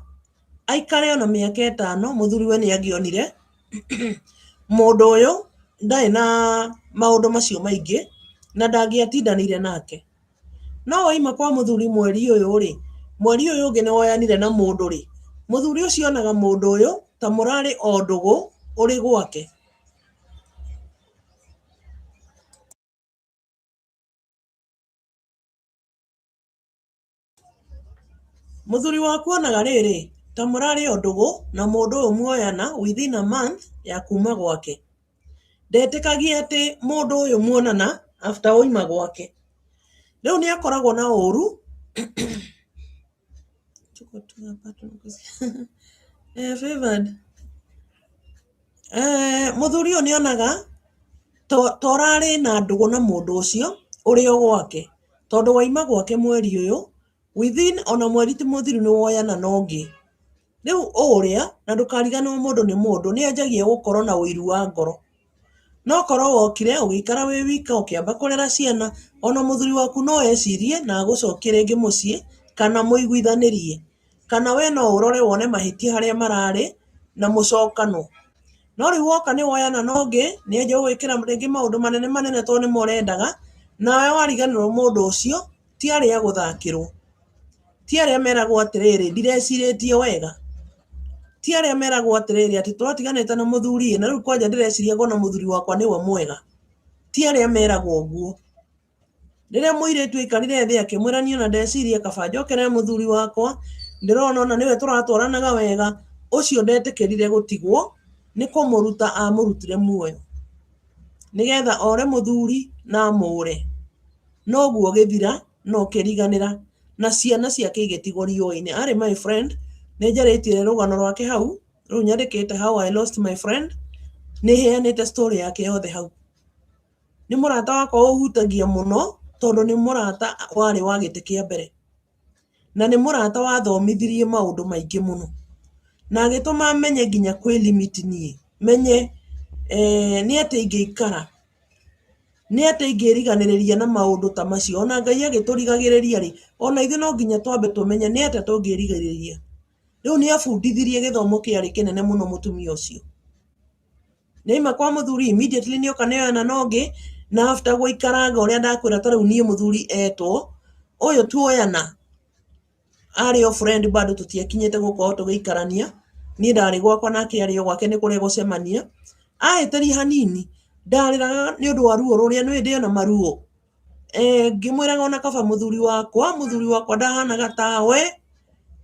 aikare ona mĩaka ĩtano, mũthuri we nĩ angĩonire mũndũ ũyũ ndarĩ na maũndũ macio maingĩ na ndangĩatindanĩire nake. No waima kwa mũthuri mweri ũyũ rĩ, mweri ũyũ ũngĩ nĩ woyanire na mũndũ rĩ, mũthuri ũcio onaga mũndũ ũyũ ta mũrarĩ o ndũgũ ũrĩ gwake. Mũthuri waku onaga rĩrĩ, ta mũrarĩ o ndũgũ na mũndũ ũyũ muoyana within a month ya kuma gwake. Ndetĩkagia atĩ mũndũ ũyũ muonana after wauma gwake. Rĩu nĩ akoragwo na ũru favored. Mũthuri ũyũ nĩ onaga ta ũrarĩ na ndũgũ na mũndũ ũcio ũrĩ o gwake, tondũ wauma gwake mweri ũyũ, within ona mweri ti mũthiru nĩ woyana na ũngĩ. Rĩu ũrĩa, na ndũkariganĩrwo mũndũ nĩ mũndũ, nĩ anjagia gũkorwo na ũiru wa ngoro. No korwo wokire ũgĩikara wĩ wika ũkĩamba kũrera ciana, ona mũthuri waku no ecirie na agũcokie rĩngĩ mũciĩ kana mũiguithanĩrie. Kana we no ũrore wone mahĩtia harĩa mararĩ na mũcokanwo. No rĩu woka nĩ woyana na ũngĩ, nĩ anjia gũgwĩkĩra rĩngĩ maũndũ manene manene tondũ nĩmo ũrendaga, nawe wariganĩrwo mũndũ ũcio ti arĩa a gũthakĩrwo. Ti arĩa meragwo atĩrĩrĩ, ndirecirĩtie wega. Ti arĩa meragwo atĩrĩrĩ, atĩ twatiganĩte na mũthuri ĩ, na rĩu kwanja ndĩreciria ngona mũthuri wakwa nĩwe mwega. Ti arĩa meragwo ũguo. Rĩrĩa mũirĩtu aikarire thĩ akĩmwĩra niĩ ona ndeciria kaba njokerere mũthuri wakwa, ndĩrona ona nĩwe tũratwaranaga wega, ũcio ndetĩkĩrire gũtigwo, nĩ kũmũruta amũrutire muoyo. Nĩgetha ore mũthuri na amũre. Noguo ũgĩthira na ũkĩriganĩra na ciana ciake igĩtigwo riũa-inĩ. Arĩ my friend, nĩ njarĩtie rũgano rwake hau, rũu nyandĩkĩte how I lost my friend, nĩ heanĩte story yake yothe hau. Nĩ mũrata wakwa ũhutagia mũno tondũ nĩ mũrata warĩ wa gĩtĩ kĩa mbere. Na nĩ mũrata wathomithirie maũndũ maingĩ mũno. Na agĩtũma menye nginya kwĩ limit niĩ. Menye nĩ atĩa ingĩikara. Nĩ atĩa ingĩriganĩrĩria na maũndũ ta macio. Ona Ngai agĩtũrigagĩrĩria rĩ, ona ithuĩ no nginya twambe tũmenye nĩ atĩa tũngĩrigĩrĩria. Rĩu nĩ abundithirie gĩthomo kĩarĩ kĩnene mũno mũtumia ũcio. Nĩaima kwa mũthuri immediately nĩoka nĩoyana na ũngĩ na after gũikaranga ũrĩa ndakwĩra ta rĩu niĩ mũthuri etwo ũyũ tuoyana arĩ o friend bado tũtiakinyĩte gũkorwo tũgĩikarania niĩ ndarĩ gwakwa nake arĩ o gwake nĩ kũrĩa gũcemania ahĩtĩria hanini ndarĩraga nĩ ũndũ wa ruo rũrĩa nĩ ndĩ ona maruo ngĩmwĩraga ona kaba mũthuri wakwa mũthuri wakwa ndahanaga tawe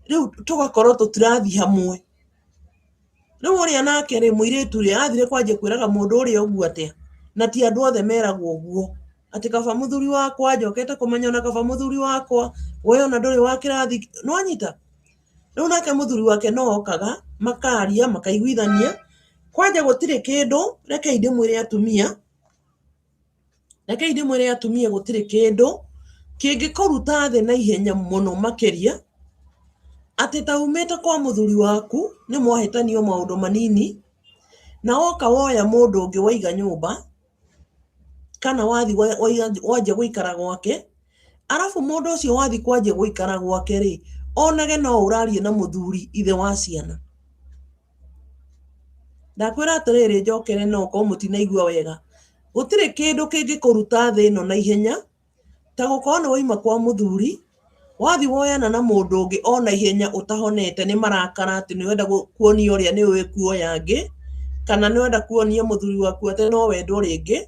rĩu tũgakorwo tũtirathiĩ hamwe. Rĩu ũrĩa nake rĩ, mũirĩtu rĩ, athire kwanjia kwĩraga mũndũ ũrĩa ũguo atĩa? Na ti andũ othe meragwo ũguo. Atĩ kaba mũthuri wakwa, njokete kũmenya ona kaba mũthuri wakwa, we ona ndũrĩ wa kĩrathi, nĩ wanyita? Rĩu nake mũthuri wake no okaga, makaria, makaiguithania. Kwanja gũtirĩ kĩndũ, rekei ndĩmwĩre atumia, Rekei ndĩmwĩre atumia gũtirĩ kĩndũ kĩngĩkũruta thĩ na ihenya mũno makĩria, atĩ ta umĩte kwa mũthuri waku nĩ mwahĩtania o maũndũ manini, na woka woya mũndũ ũngĩ waiga nyũmba, kana wathiĩ wanjia gũikara gwake, arabu mũndũ ũcio wathiĩ kwanjia gũikara gwake rĩ, onage no ũraria na mũthuri ithe wa ciana. Ndakwĩra atĩrĩrĩ njokere no ũkorwo mũtinaigua wega, gũtirĩ kĩndũ kĩngĩkũruta thĩ ĩno na ihenya ta gũkorwo nĩ wauma kwa mũthuri, wathiĩ woyana na mũndũ ũngĩ o na ihenya ũtahonete nĩ marakara atĩ nĩ ũrenda kuonia ũrĩa nĩ ũĩ kuoya angĩ, kana nĩ ũrenda kuonia mũthuri waku atĩ no wendwo rĩngĩ,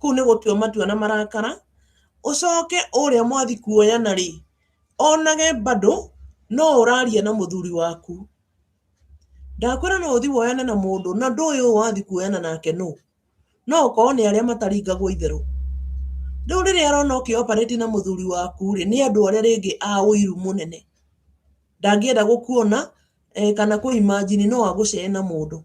kũu nĩ gũtua matua na marakara, ũcoke ũrĩa mwathiĩ kuoyana rĩ, onage bado no ũraria na mũthuri waku. Ndakwĩra no ũthiĩ woyane na mũndũ na ndũĩ ũyũ wathiĩ kuoyana nake nũ. No ũkorwo nĩ arĩa mataringagwo itherũ. Rĩu rĩrĩa arona ũkĩ operate na mũthuri waku rĩ, nĩ andũ arĩa rĩngĩ a ũiru mũnene. Ndangĩenda gũkuona kana kũ imagine no agũcee na mũndũ.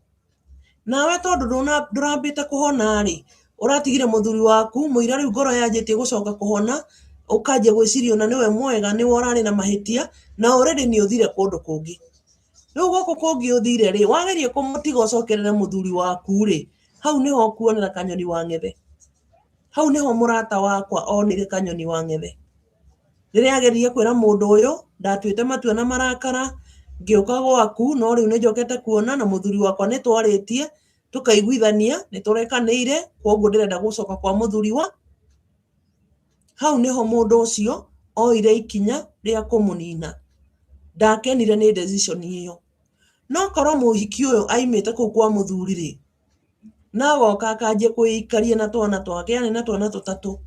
Nawe tondũ ndũrambĩte kũhona rĩ, ũratigire mũthuri waku mũira rĩu ngoro yanjĩtie gũcoka kũhona, ũkanjia gwĩciria ona nĩwe mwega nĩwe ũrarĩ na mahĩtia, na already nĩ ũthire kũndũ kũngĩ. Rĩu gũkũ kũngĩ ũthire rĩ, wageria kũmũtiga ũcokerere mũthuri waku rĩ, hau nĩho ũkuonera kanyoni wa ng'ethe. Hau nĩho mũrata wakwa onire kanyoni wa ng'ethe. Rĩrĩa ageririe kwĩra mũndũ ũyũ, ndatuĩte matua na marakara, ngĩũka gwaku, no rĩu nĩ njokete kuona na mũthuri wakwa nĩ twarĩtie, tũkaiguithania, nĩ tũrekanĩire, kwoguo ndĩrenda gũcoka kwa mũthuri wa. Hau nĩho mũndũ ũcio oire ikinya rĩa kũmũnina. Ndakenire nĩ decision ĩyo. No korwo mũhiki ũyũ aimĩte kũu kwa mũthuri rĩ, na agoka akanjia kwĩikaria na twana twake, arĩ na twana tũtatũ.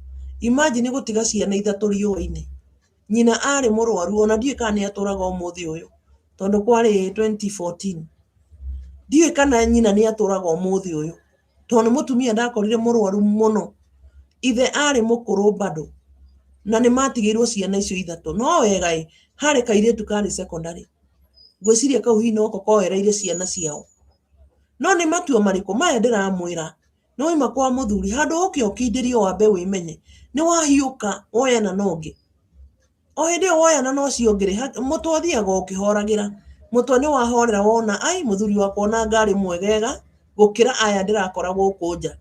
Imagine gũtiga ciana ithatũ riũa-inĩ. Nyina arĩ mũrwaru ona ndiũĩ kana nĩ atũraga ũmũthĩ ũyũ, tondũ kwarĩ 2014. Ndiũĩ kana nyina nĩ atũraga ũmũthĩ ũyũ, tondũ nĩ mũtumia ndakorire mũrwaru mũno. Ithe arĩ mũkũrũ bado, na nĩ matigĩirwo ciana icio ithatũ. No wega ĩ, harĩ kairĩtu karĩ secondary. Ngwĩciria kau hihi noko koereire ciana ciao. No nĩ matua marĩkũ maya ndĩramwĩra? Nĩ wauma kwa mũthuri, handũ ũke ũkindĩrie wambe wĩmenye, nĩ wahiũka woyana na ũngĩ. O hĩndĩ ĩyo woyana na ũcio ũngĩ rĩ, mũtwe ũthiaga ũkĩhoragĩra. Mũtwe nĩ wahorera wona ai mũthuri wakwa ona anga arĩ mwegega gũkĩra aya ndĩrakora gũkũ nja.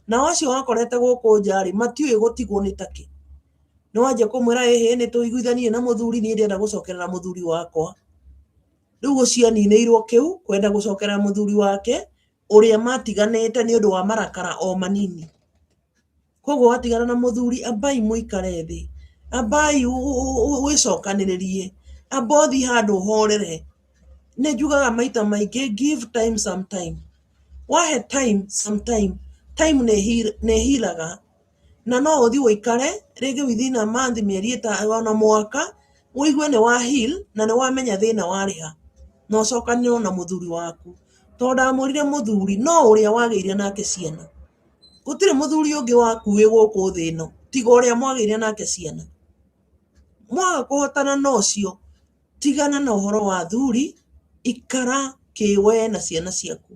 Nao acio wakorete gũkũ nja rĩ, matiũĩ gũtigwo nĩ takĩ. Nĩ wanjia kũmwĩra ĩhĩ nĩ tũiguithanirie na mũthuri niĩ ndĩrenda gũcokerera mũthuri wakwa. Rĩu ũcio aninĩirwo kĩu kwenda gũcokerera mũthuri wake ũrĩa matiganĩte nĩ ũndũ wa marakara o manini. Koguo watigana na mũthuri ambai mũikare thĩ, ambai wĩcokanĩrĩrie, amba ũthiĩ handũ ũhorere. Nĩ njugaga maita maingĩ give time some time. Wahe time some time, time nĩ ĩhiraga. Na no ũthiĩ ũikare rĩngĩ within a month, mĩeri ĩtano ona mwaka, ũigue nĩ wa heal na nĩ wamenya thĩna warĩ ha, na ũcokanĩrĩre na mũthuri waku. Tondũ ndamwĩrire mũthuri no ũrĩa wagĩire nake ciana. Gũtirĩ mũthuri ũngĩ waku wĩ gũkũ thĩ ĩno tiga ũrĩa mwagĩire nake ciana. Mwaga kũhotana na ũcio, tigana na ũhoro wa athuri, ikara kĩwe na ciana ciaku.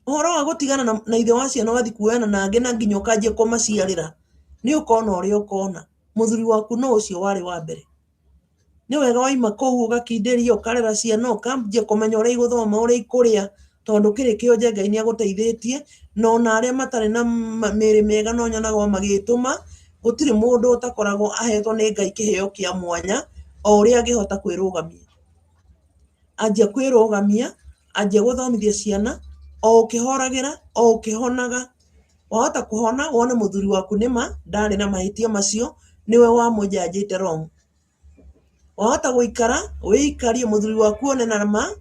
Ũhoro wa gũtigana na ithe wa ciana ũgathiĩ kuoyana na angĩ na nginya ũkanjia kũmaciarĩra, nĩ ũkona ũrĩa ũkona. Mũthuri waku no ũcio warĩ wa mbere. Nĩ wega waima kũu ũgakindĩria ũkarera ciana ũkanjia kũmenya ũrĩa igũthoma ũrĩa ikũrĩa tondũ kĩrĩ kĩonje Ngai nĩ agũteithĩtie na ona arĩa matarĩ na mĩĩrĩ mĩega no nyonaga o magĩtũma, gũtirĩ mũndũ ũtakoragwo ahetwo nĩ Ngai kĩheo kĩa mwanya o ũrĩa angĩhota kwĩrũgamia. Anjia kwĩrũgamia, anjia gũthomithia ciana o ũkĩhoragĩra o ũkĩhonaga. Wahota kũhona wone mũthuri waku nĩma ndarĩ na mahĩtia macio nĩwe wamũnjanjĩte wrong. Wahota gũikara wĩikarie mũthuri waku one nama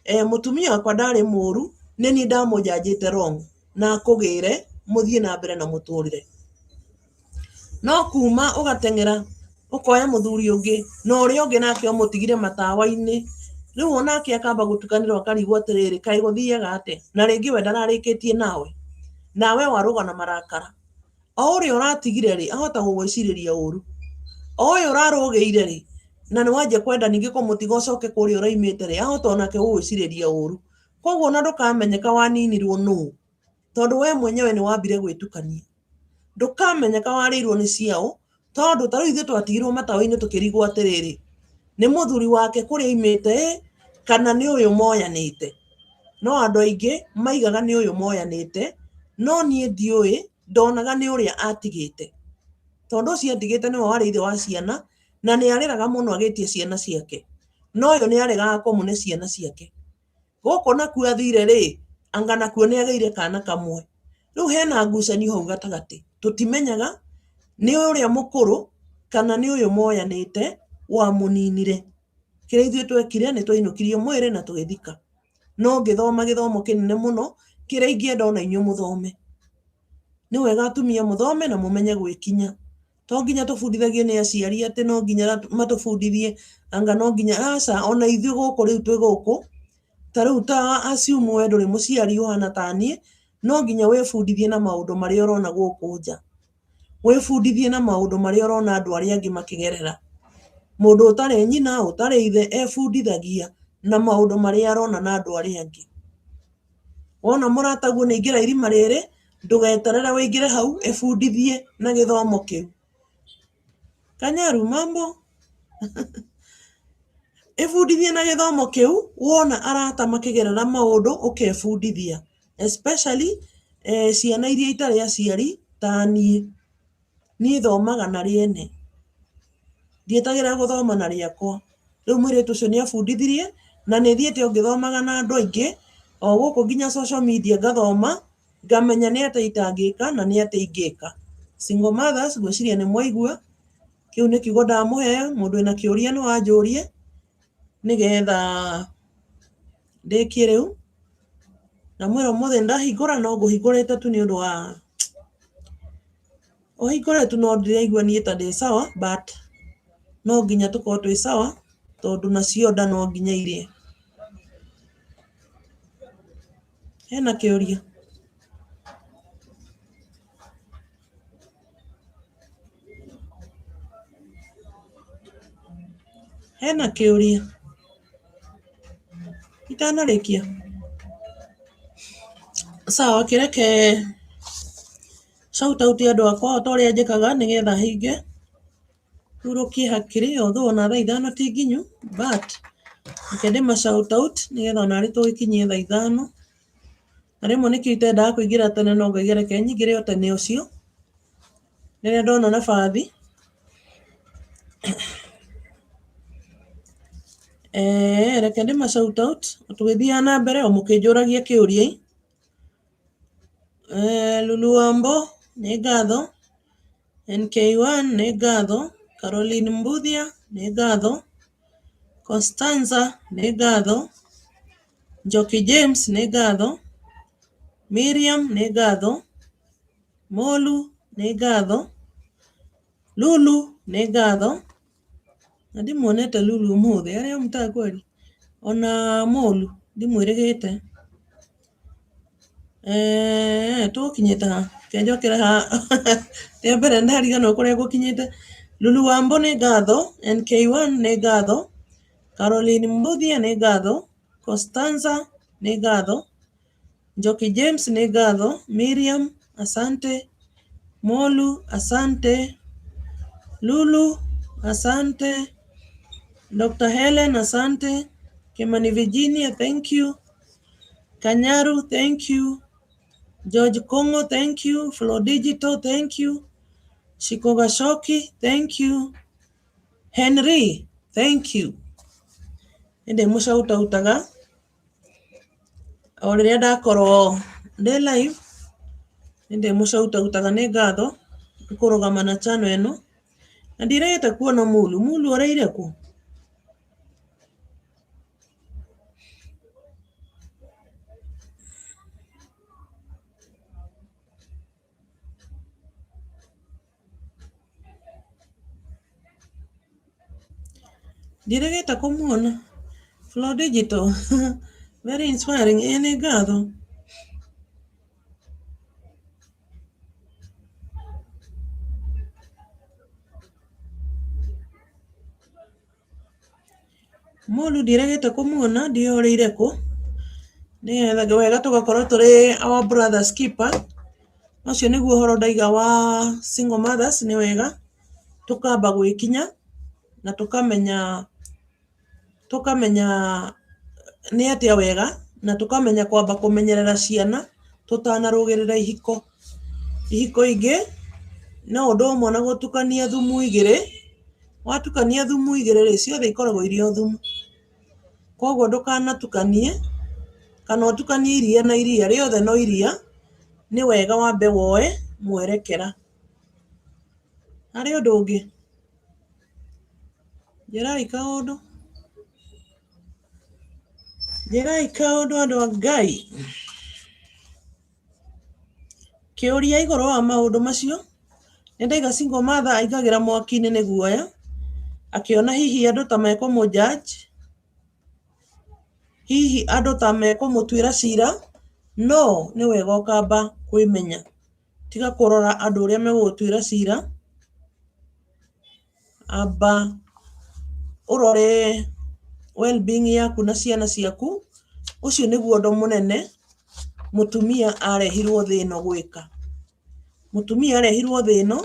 mũtumia wakwa ndarĩ mũru nĩ niĩ ndamũnjanjĩte wrong na akũgĩre mũthiĩ na mbere na mũtũrĩre. No kuma ũgateng'era ũkoya mũthuri ũngĩ na ũrĩa ũngĩ nake ũmũtigire matawa-inĩ, rĩu onake akamba gũtukanĩrwo akarigwo atĩrĩrĩ, kaĩ gũthiaga atĩa? Na rĩngĩ we ndararĩkĩtie nawe, nawe warũga na marakara. O ũrĩa ũratigire rĩ, ahota gũgwĩcirĩria ũru. O ũyũ ũrarũgĩire rĩ, na nĩ wanjia kwenda ningĩ kũmũtiga ũcoke kũrĩa ũraimĩte rĩ, ahota onake gũgwĩcirĩria ũru. Koguo ona ndũkamenyeka waninirwo nũ, tondũ we mwenyewe nĩ wambire gwĩtukania. Ndũkamenyeka warĩirwo nĩ ciaũ, tondũ ta rĩu ithuĩ twatigirwo matawa-inĩ tũkĩrigwo atĩrĩrĩ, nĩ mũthuri wake kũrĩa aimĩte ĩ, kana nĩ ũyũ moyanĩte. No andũ aingĩ maigaga nĩ ũyũ moyanĩte, no niĩ ndiũĩ, ndonaga nĩ ũrĩa atigĩte. Tondũ ũcio atigĩte nĩwe warĩ ithe wa ciana, na nĩ arĩraga mũno agĩtia ciana ciake. No ũyũ nĩ aregaga kũmũne ciana ciake. Gũkũ nakuo athire rĩ, anga nakuo nĩ agĩire kana kamwe. Rĩu hena ngucanio hau gatagatĩ, tũtimenyaga nĩ ũrĩa mũkũrũ kana nĩ ũyũ moyanĩte wamũninire. Kĩrĩa ithuĩ twekire nĩ twainũkirie mwĩrĩ na tũgĩthika. No ngĩthoma gĩthomo kĩnene mũno kĩrĩa ingĩenda ona inyuĩ mũthome. Nĩ wega atumia mũthome na mũmenye gwĩkinya. To nginya tũbundithagio nĩ aciari atĩ no nginya matũbundithie anga no nginya, aca, ona ithuĩ gũkũ rĩu twĩ gũkũ, ta rĩu ta assume we ndũrĩ mũciari ũhana ta niĩ, no nginya wĩbundithie na maũndũ marĩa ũrona gũkũ nja. Wĩbundithie na maũndũ marĩa ũrona andũ arĩa angĩ makĩgerera. Mũndũ ũtarĩ nyina, ũtarĩ ithe, ebundithagia na maũndũ marĩa arona na andũ arĩa angĩ. Wona mũrataguo nĩ aingĩra irima rĩrĩ, ndũgeterere wĩingĩre hau, ĩbundithie na gĩthomo kĩu. Kanyaru mambo? Ĩbundithie na gĩthomo kĩu, wona arata makĩgerera maũndũ ũkebundithia. Especially ciana iria itarĩ aciari ta niĩ. Niĩ thomaga na rĩene, ndietagĩrĩra gũthoma na rĩakwa. Rĩu mũirĩtu ũcio nĩ abundithirie na nĩ thiĩte o ngĩthomaga na andũ aingĩ, o gũkũ nginya social media ngathoma, ngamenya nĩ atĩa itangĩka na nĩ atĩa ingĩka. Single mothers ngwĩciria nĩ mwaigua, kĩu nĩ kiugo ndamũhe, mũndũ wĩna kĩũria no anjũrie, nĩgetha ndĩkie rĩu. Ndamwĩra ũmũthĩ nĩ ndahingũra no ngũhingũrĩte tu nĩ ũndũ wa ũhingũre tu no ndĩraigua niĩ ta ndĩ sawa but no nginya tũkorwo twĩ sawa tondũ nacio nda no nginya irĩe. Hena kĩũria? Hena kĩũria? Itanarĩkia? Sawa kĩreke shout out andũ akwa o ta ũrĩa njĩkaga nĩgetha hinge, hurũkie hakiri although ona thaa ithano ti nginyu but reke ndĩma shout out nĩgetha onarĩ tũgĩkinyie thaa ithano. Na rĩmwe nĩkĩo itendaga kũingĩra tene no ngaiga reke nyingĩre o tene ũcio, rĩrĩa ndona nabathi. Reke ndĩma shout out tũgĩthiaga na mbere o mũkĩnjũragia kĩũria. Lulu Wambo nĩ ngatho, NK1 nĩ ngatho, Caroline Mbuthia nĩ ngatho, Constanza nĩ ngatho, Njoki James nĩ ngatho, Miriam nĩ ngatho, Molu nĩ ngatho, Lulu nĩ ngatho, na ndimuonete Lulu ũmũthĩ arĩ o mũtaga kweli ona Molu ndimwĩrĩgĩte. Tũgũkinyĩte ha? Reke njokere haha rĩa mbere ndariganĩrwo kũrĩa ngũkinyĩte. Lulu Wambo nĩ ngatho, NK1 nĩ ngatho, Caroline Mbuthia nĩ ngatho, Costanza nĩ ngatho, Njoki James nĩ ngatho, Miriam asante, Molu asante, Lulu asante, Dr. Helen asante, Kimani Virginia thank you, Kanyaru thank you, George Kongo thank you, Flo Digital thank you, Shiko Gashoki thank you, Henry thank you. Nĩ ndĩmũcautautaga o rĩrĩa ndakorwo ndĩ live, nĩ ndĩmũcautautaga nĩ ngatho nĩ kũrũgama na channel ĩno. Na ndirĩgĩte kuona Mulu, Mulu oreire kũ? Ndirĩgĩte kũmuona. Flo Digital, very inspiring, ĩĩ nĩ ngatho. Mũndũ ndiĩrĩgĩte kũmuona ndiũĩ orĩire kũ, nĩgetha wega tũgakorwo tũrĩ our brother's keeper, ũcio nĩguo ũhoro ndaiga wa single mothers nĩ wega tũkamba gwĩkinya na tũkamenya tũkamenya nĩ atĩa wega na tũkamenya kwamba kũmenyerera ciana tũtanarũgĩrĩra ihiko. Ihiko ingĩ no ũndũ ũmwe na gũtukania thumu igĩrĩ, watukania thumu igĩrĩ rĩ, ciothe ikoragwo irĩ o thumu. Koguo ndũkanatukanie kana ũtukanie iria na iria, rĩothe no iria, nĩ wega wambe woe mwerekera. Harĩ ũndũ ũngĩ? Njĩrai kaũndũ. Njĩrai kaũndũ andũ a Ngai. Kĩũria igũrũ wa maũndũ macio, nĩndaiga single mother aingagĩra mwaki-inĩ nĩ guoya, akĩona hihi andũ ta mekũmũ judge, hihi andũ ta mekũmũtuĩra cira, no nĩ wega ũkamba kwĩmenya. Tiga kũrora andũ ũrĩa megũgũtuĩra cira, amba ũrore well being yaku na ciana ciaku, ũcio nĩguo ũndũ mũnene mũtumia arehirwo thĩ ĩno gwĩka. Mũtumia arehirwo thĩ ĩno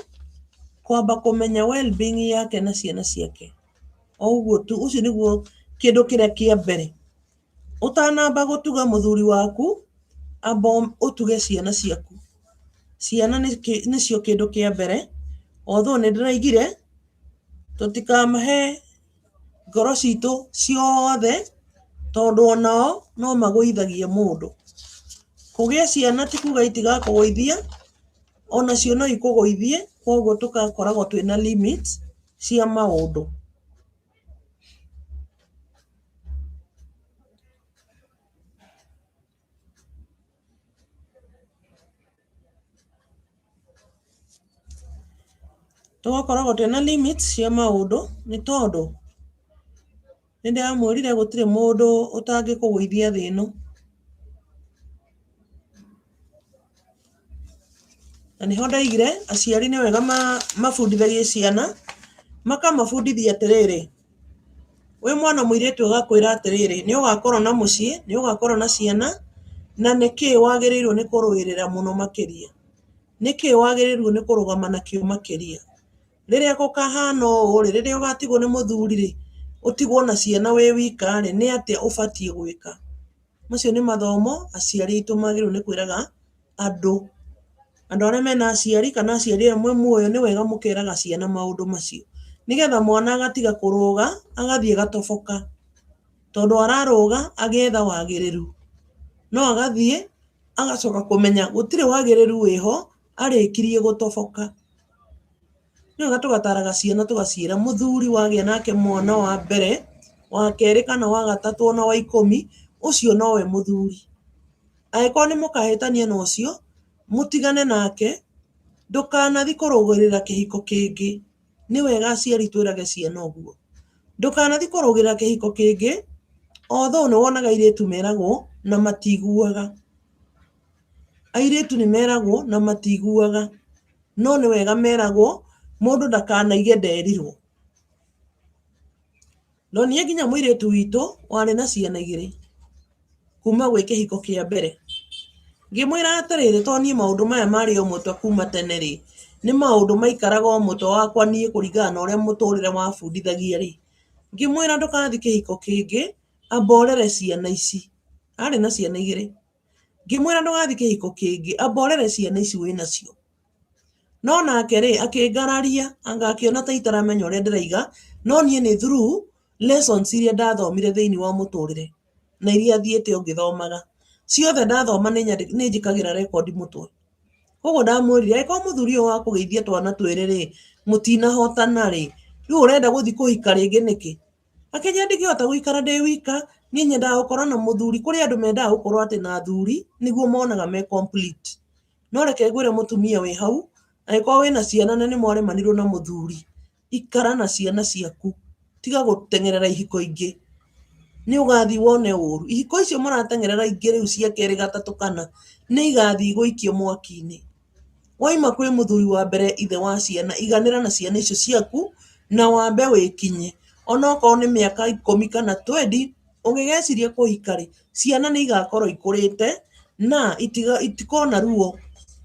kwamba kũmenya well being yake na ciana ciake. O ũguo tu, ũcio nĩguo kĩndũ kĩrĩa kĩa mbere. Ũtanamba gũtuga mũthuri waku, amba ũtuge ciana ciaku. Ciana nĩcio kĩndũ kĩa mbere, although nĩ ndĩraigire tũtikamahe ngoro citũ ciothe, tondũ onao no magũithagie mũndũ. Kũgĩa ciana ti kuga itigakũgũithia, onacio no ikũgũithie, koguo tũgakoragwo twĩna limit cia maũndũ. Tũgakoragwo twĩna limits cia maũndũ nĩ tondũ nĩ ndĩramwĩrire gũtirĩ mũndũ ũtangĩkũgũithia thĩ ĩno. Na nĩho ndaigire aciari nĩ wega mabundithagie ciana, makamabundithia atĩrĩrĩ, wĩ mwana mũirĩtu ũgakwĩra atĩrĩrĩ, nĩ ũgakorwo na mũciĩ, nĩ ũgakorwo na ciana, na nĩkĩ wagĩrĩirwo nĩ kũrũĩrĩra mũno makĩria. Nĩkĩ wagĩrĩirwo nĩ kũrũgama nakĩo makĩria. Rĩrĩa gũkahana ũũ rĩ, rĩrĩa ũgatigwo nĩ mũthuri rĩ, ũtigwo na ciana wĩ wika rĩ, nĩ atĩa ũbatiĩ gwĩka. Macio nĩ mathomo aciari aitũ magĩrĩirwo nĩ kwĩraga andũ. Andũ arĩa mena aciari kana aciari arĩa mwĩ muoyo nĩ wega mũkeraga ciana maũndũ macio. Nĩgetha mwana agatiga kũrũga agathiĩ agatoboka. Tondũ ararũga agĩetha wagĩrĩru. No agathiĩ agacoka kũmenya gũtirĩ wagĩrĩru wĩho, arĩkirie gũtoboka. Nĩ wega tũgataraga ciana tũgaciĩra mũthuri wagĩa nake mwana wa mbere, wa kerĩ kana wa gatatũ ona wa ikũmi, ũcio nowe mũthuri. Angĩkorwo nĩ mũkahĩtania na ũcio, mũtigane nake, ndũkanathiĩ kũrũgĩrĩra kĩhiko kĩngĩ. Nĩ wega aciari twĩrage ciana ũguo. Ndũkanathiĩ kũrũgĩrĩra kĩhiko kĩngĩ, although nĩ wonaga airĩtu meragwo na matiguaga. Airĩtu nĩ meragwo na matiguaga, no nĩ wega meragwo mũndũ ndakanaige nderirwo. Ndonire nginya mũirĩtu witũ warĩ na ciana igĩrĩ kuma gwĩ kĩhiko kĩa mbere. Ngĩmwĩra atĩrĩrĩ, to niĩ maũndũ maya marĩ o mũtwe kuma tene rĩ, nĩ maũndũ maikaraga o mũtwe wakwa niĩ kũringana na ũrĩa mũtũrĩre wabundithagia rĩ, ngĩmwĩra ndũgathiĩ kĩhiko kĩngĩ, amba ũrere ciana ici. Arĩ na ciana igĩrĩ. Ngĩmwĩra ndũgathiĩ kĩhiko kĩngĩ, amba ũrere ciana ici wĩnacio. No nake rĩ, akĩngararia, anga akĩona ta itaramenya ũrĩa ndĩraiga, no niĩ nĩ through lessons iria ndathomire thĩinĩ wa mũtũrĩre, na iria thiĩte o ngĩthomaga. Ciothe ndathoma nĩ njĩkagĩra rekondi mũtwe. Koguo ndamwĩrire, angĩkorwo mũthuri ũyũ wakũgeithia twana twĩrĩ rĩ, mũtinahotana rĩ, rĩu ũrenda gũthiĩ kũhika rĩngĩ nĩkĩ? Akĩnjĩra ndingĩhota gũikara ndĩ wika, niĩ nyendaga gũkorwo na mũthuri. Kũrĩ andũ mendaga gũkorwo atĩ na athuri, nĩguo monaga me complete. No reke ngwĩre mũtumia wĩ hau, angĩkorwo wĩna ciana na nĩ mwaremanirwo na mũthuri, ikara na ciana ciaku, tiga gũteng'erera ihiko ingĩ, nĩ ũgathiĩ wone ũru. Ihiko icio mũrateng'erera ingĩ rĩu cia kerĩ, gatatũ, kana, nĩ igathiĩ igũikie mwaki-inĩ. Waima kwĩ mũthuri wa mbere ithe wa ciana, iganĩra na ciana icio ciaku na wambe wĩkinye. Onokorwo nĩ mĩaka ikũmi kana twendi, ũngĩgeciria kũhika rĩ, ciana nĩ igakorwo ikũrĩte na itikona ruo.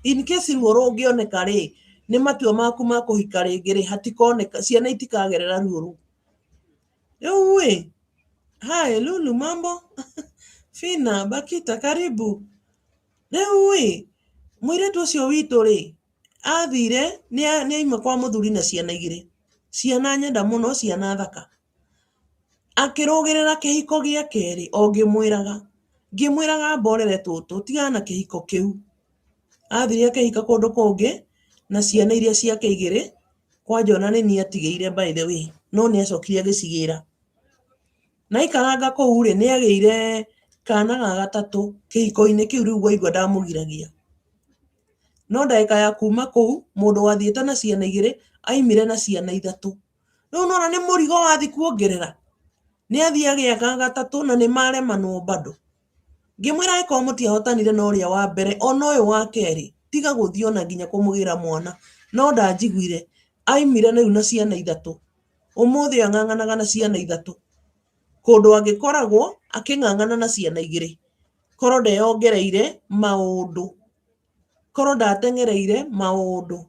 In case ruo rũngĩoneka rĩ, nĩ matua maku ma kũhika rĩngĩ rĩ, hatikoneka, ciana itikagerera ruo rũu. Rĩu ĩ, hi Lulu mambo? Fina, Bakita karibu. Rĩu ĩ, mũirĩtu ũcio witũ rĩ, athire nĩ aima kwa mũthuri na ciana igĩrĩ, ciana nyenda mũno, ciana thaka. Akĩrũgĩrĩra kĩhiko gĩa kerĩ o ngĩmwĩraga, ngĩmwĩraga amba ũrere tũtũ, tigana na kĩhiko kĩu. Athire akĩhika kũndũ kũngĩ na ciana iria ciake igĩrĩ, kwanja ona nĩ niĩ atigĩire by the way, no nĩ acokire agĩcigĩra. Na aikaranga kũu rĩ, nĩ agĩire kana ga gatatũ kĩhiko-inĩ kĩu rĩu waigua ndamũgiragia. No ndagĩka ya kuma kũu, mũndũ wathiĩte na ciana igĩrĩ, aimire na ciana ithatũ. Rĩu nĩwona nĩ mũrigo wathiĩ kuongerera. Nĩ athiĩ agĩa ga gatatũ na nĩ maremanwo bado. Ngĩmwĩra angĩkorwo mũtiahotanire na ũrĩa wa mbere ona ũyũ wa kerĩ, tiga gũthiĩ ona nginya kũmũgĩra mwana. No ndanjiguire, aimire rĩu na ciana ithatũ. Ũmũthĩ ũyũ ang'ang'anaga na ciana ithatũ. Kũndũ angĩkoragwo akĩng'ang'ana na ciana igĩrĩ. Korwo ndeyongereire maũndũ. Korwo ndateng'ereire maũndũ.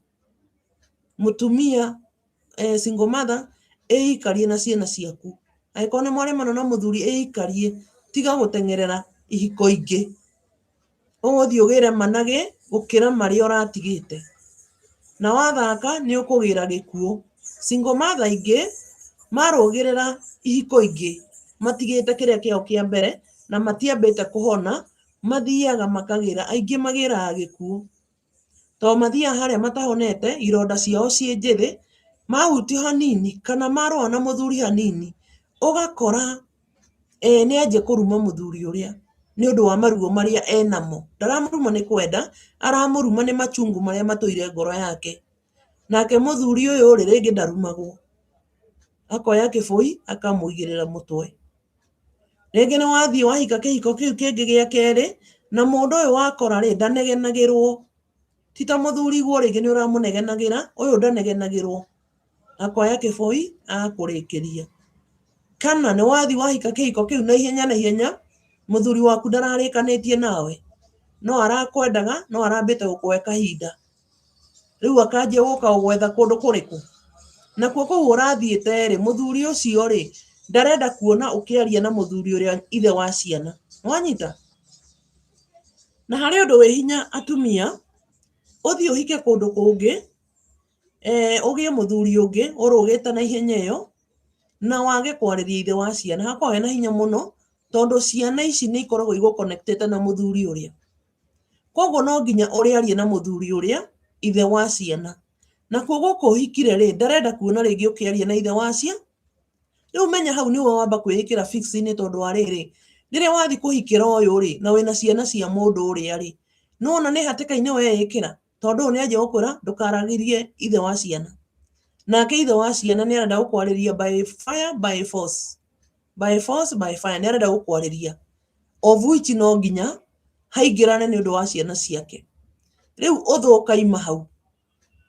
Mũtumia single mother, ĩikarie na ciana ciaku. Angĩkorwo nĩ mwaremana na mũthuri ĩikarie, tiga gũteng'erera ihiko ingĩ. Ũgũthiĩ ũgĩre managĩ gũkĩra marĩa ũratigĩte. Na wathaka nĩ ũkũgĩra gĩkuũ. Single mother aingĩ marũgĩrĩra ihiko ingĩ matigĩte kĩrĩa kĩao kĩa mbere na matiambĩte kũhona, mathiaga makagĩra, aingĩ magĩraga gĩkuũ. Tondũ mathiaga harĩa matahonete, ironda ciao ciĩ njĩthĩ, mahutio hanini kana marũa na mũthuri hanini, ũgakora nĩ anjia kũruma mũthuri ũrĩa nĩ ũndũ wa maruo marĩa enamo. Ndaramũruma nĩ kwenda, aramũruma nĩ machungu marĩa matũire ngoro yake. Nake mũthuri ũyũ rĩ, rĩngĩ ndarumagwo, akoya kĩbũi akamũigĩrĩra mũtwe. Rĩngĩ nĩ wathiĩ wahika kĩhiko kĩu kĩngĩ gĩa kerĩ, na mũndũ ũyũ wakora rĩ, ndanegenagĩrwo. Ti ta mũthuriguo rĩngĩ nĩ ũramũnegenagĩra, ũyũ ndanegenagĩrwo. Akoya kĩbũi agakũrĩkĩria. Kana nĩ wathiĩ wahika kĩhiko kĩu na ihenya na ihenya, mũthuri waku ndararĩkanĩtie nawe, no arakwendaga, no arambĩte gũkũhe kahinda. Rĩu akanjia gũka gũgwetha kũndũ kũrĩkũ? Nakuo kũu ũrathiĩte rĩ, mũthuri ũcio rĩ, ndarenda kuona ũkĩaria na mũthuri ũrĩa ithe wa ciana. Nĩwanyita? Na harĩ ũndũ wĩ hinya atumia, ũthiĩ ũhike kũndũ kũngĩ, ũgĩe mũthuri ũngĩ ũrũgĩte na ihenya ĩyo, na wage kwarĩria ithe wa ciana. Hakoragwo hena hinya mũno, Tondũ ciana ici nĩ ikoragwo igũ-connect-ĩte na mũthuri ũrĩa. Koguo no nginya ũrĩarie na mũthuri ũrĩa ithe wa ciana. Nakuo gũkũ ũhikire rĩ, ndarenda kuona rĩngĩ ũkĩaria na ithe wa ciana. Rĩu menya hau nĩwe wamba kwĩĩkĩra fix-inĩ tondũ wa rĩrĩ, rĩrĩa wathiĩ kũhikĩra ũyũ rĩ, na wĩna ciana cia mũndũ ũrĩa rĩ, nĩwona nĩ hatĩka-inĩ weĩkĩra? Tondũ ũyũ nĩanjia gũkwĩra ndũkaragĩrie ithe wa ciana. Nake ithe wa ciana nĩ arenda gũkwarĩria by fire by force. By force by fire nĩ arenda gũkwarĩria. Of which no nginya haingĩrane nĩ ũndũ wa ciana ciake. Rĩu ũthũ ũkaima hau.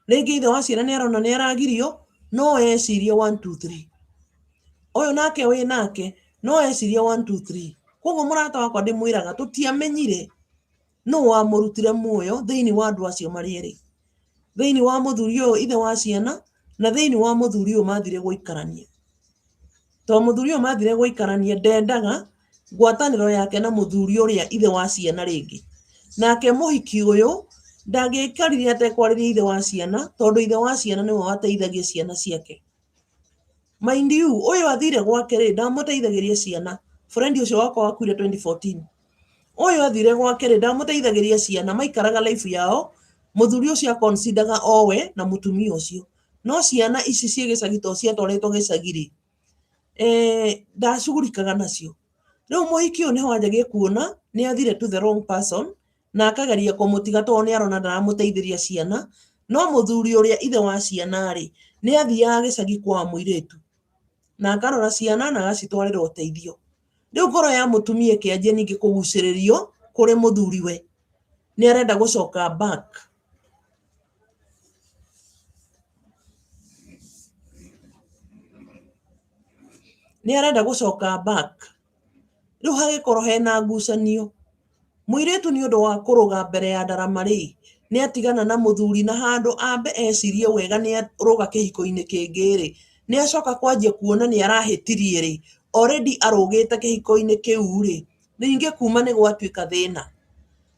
Rĩngĩ ithe wa ciana nĩ arona nĩ aragirio, no ecirie one two three. Ũyũ nake wĩ nake no ecirie one two three. Koguo mũrata wakwa ndĩmwĩraga tũtiamenyire nũ wamũrutire muoyo thĩinĩ wa andũ acio marĩ erĩ. Thĩinĩ wa mũthuri ũyũ ithe wa ciana na thĩinĩ wa mũthuri ũyũ mathire gũikarania. Tondũ mũthuri ũyũ mathire gũikarania ndendaga ngwatanĩro yake na mũthuri ũrĩa ithe wa ciana rĩngĩ. Nake mũhiki ũyũ ndangĩaikarire atekwarĩria ithe wa ciana tondũ ithe wa ciana nĩwe wateithagia ciana ciake. Mind you, ũyũ athire gwake rĩ, ndamũteithagĩria ciana. Friend ũcio wakwa wakuire 2014. Ũyũ athire gwake rĩ, ndamũteithagĩria ciana, maikaraga life yao, mũthuri ũcio a consider-ga owe na mũtumia ũcio. No ciana ici ciĩ gĩcagi tondũ ciatwarĩtwo gĩcagi rĩ, ndacugurikaga nacio. Rĩu mũhiki ũyũ nĩho anjagia kuona nĩ athire to the wrong person na akageria kũmũtiga tondũ nĩ arona ndaramũteithĩria ciana, no mũthuri ũrĩa ithe wa ciana rĩ, nĩ athiaga gĩcagi kwa mũirĩtu na akarora ciana na agacitwarĩra ũteithio. Rĩu ngoro ya mũtumia ĩkĩanjia ningĩ kũgucĩrĩrio kũrĩ mũthuriwe, nĩ arenda gũcoka back. Nĩ arenda gũcoka back. Rĩu hagĩkorwo hena ngucanio. Mũirĩtu nĩ ũndũ wa kũrũga mbere ya ndarama rĩ, nĩ atigana na mũthuri na handũ ambe ecirie wega nĩ arũga kĩhiko-inĩ kĩngĩ rĩ, nĩ acoka kwanjia kuona nĩ arahĩtirie rĩ, already arũgĩte kĩhiko-inĩ kĩu rĩ, ningĩ kuma nĩ gwatuĩka thĩna.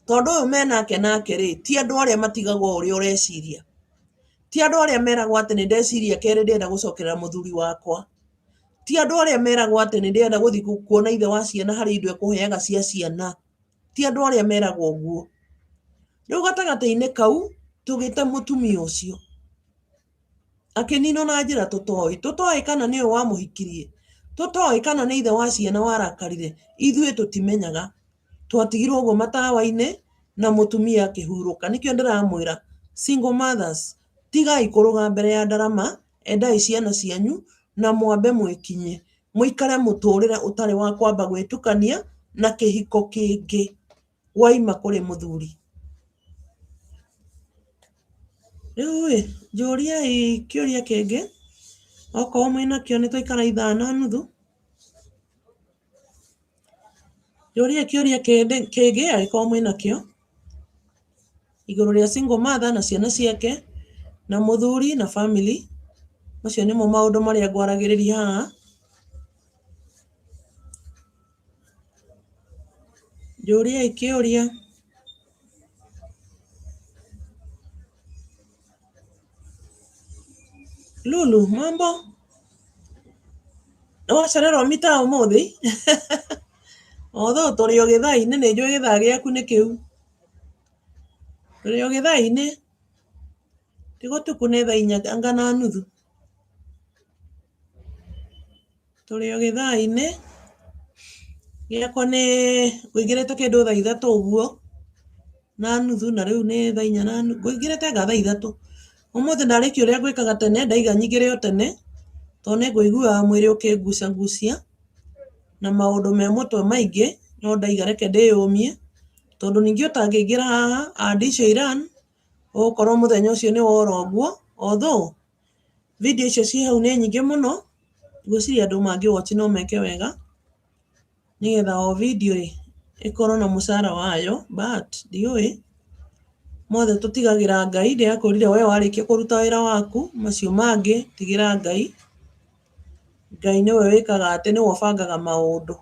Tondũ ũyũ menake nake rĩ, ti andũ arĩa matigagwo ũrĩa ũreciria. Ti andũ arĩa meragwo atĩ nĩ ndeciria kerĩ ndĩrenda gũcokerera mũthuri wakwa. Ti andũ arĩa meragwo atĩ nĩ ndĩrenda gũthiĩ kuona ithe wa ciana harĩ indo ekũheaga cia ciana. Ti andũ arĩa meragwo ũguo. Rĩu gatagatĩ-inĩ kau, tũgĩte mũtumia ũcio. Akĩninwo na njĩra tũtoĩ. Tũtoĩ kana nĩ ũyũ wamũhikirie, tũtoĩ kana nĩ ithe wa ciana warakarire, ithuĩ tũtimenyaga. Twatigirwo ũguo matawa-inĩ na mũtumia akĩhurũka. Nĩkĩo ndĩramwĩra single mothers, tigai kũrũga mbere ya ndarama, endai ciana cianyu na mwambe mwĩkinye. Mũikare mũtũrĩre ũtarĩ wa kwamba gwĩtukania na kĩhiko kĩngĩ waima kũrĩ mũthuri. Rĩu ĩ, njũriai kĩũria kĩngĩ, okorwo mwĩnakĩo nĩ twaikara ithaa na nuthu. Njũriai kĩũria kĩngĩ angĩkorwo mwĩnakĩo, igũrũ rĩa single mother na ciana ciake, na mũthuri na family, macio nĩmo maũndũ marĩa ngwaragĩrĩria haha. Njũriai kĩũria. Lulu, mambo? Nĩwacererwo mita ũmũthĩ? Although tũrĩ o gĩthaa-inĩ nĩ njũĩ gĩthaa gĩaku nĩ kĩu. Tũrĩ o gĩthaa-inĩ, ti gũtukũ nĩ thaa inya anga na nuthu. Tũrĩ o gĩthaa-inĩ, gĩakwa nĩ ngũingĩrĩte kĩndũ thaa ithatũ ũguo na nuthu na rĩu nĩ thaa inya na nuthu, ngũingĩrĩte anga thaa ithatũ. Ũmũthĩ ndarĩkia ũrĩa ngwĩkaga tene, ndaiga nyingĩre o tene, tondũ nĩ ngũiguaga mwĩrĩ ũkĩngucagucia na maũndũ me mũtwe maingĩ, no ndaiga reke ndĩyũmie, tondũ ningĩ ũtangĩingĩra haha and icio iran, ũgũkorwo mũthenya ũcio nĩ wora ũguo, although video icio ciĩ hau nĩ nyingĩ mũno, ngwĩciria andũ mangĩ watch no meke wega, nĩgetha o video ĩ, ĩkorwo na mũcara wayo, but ndiũĩ, mothe tũtigagĩra Ngai, ndĩrakwĩrire we warĩkia kũruta wĩra waku, macio mangĩ tigĩra Ngai, Ngai nĩwe wĩkaga atĩ, nĩwe ũbangaga maũndũ.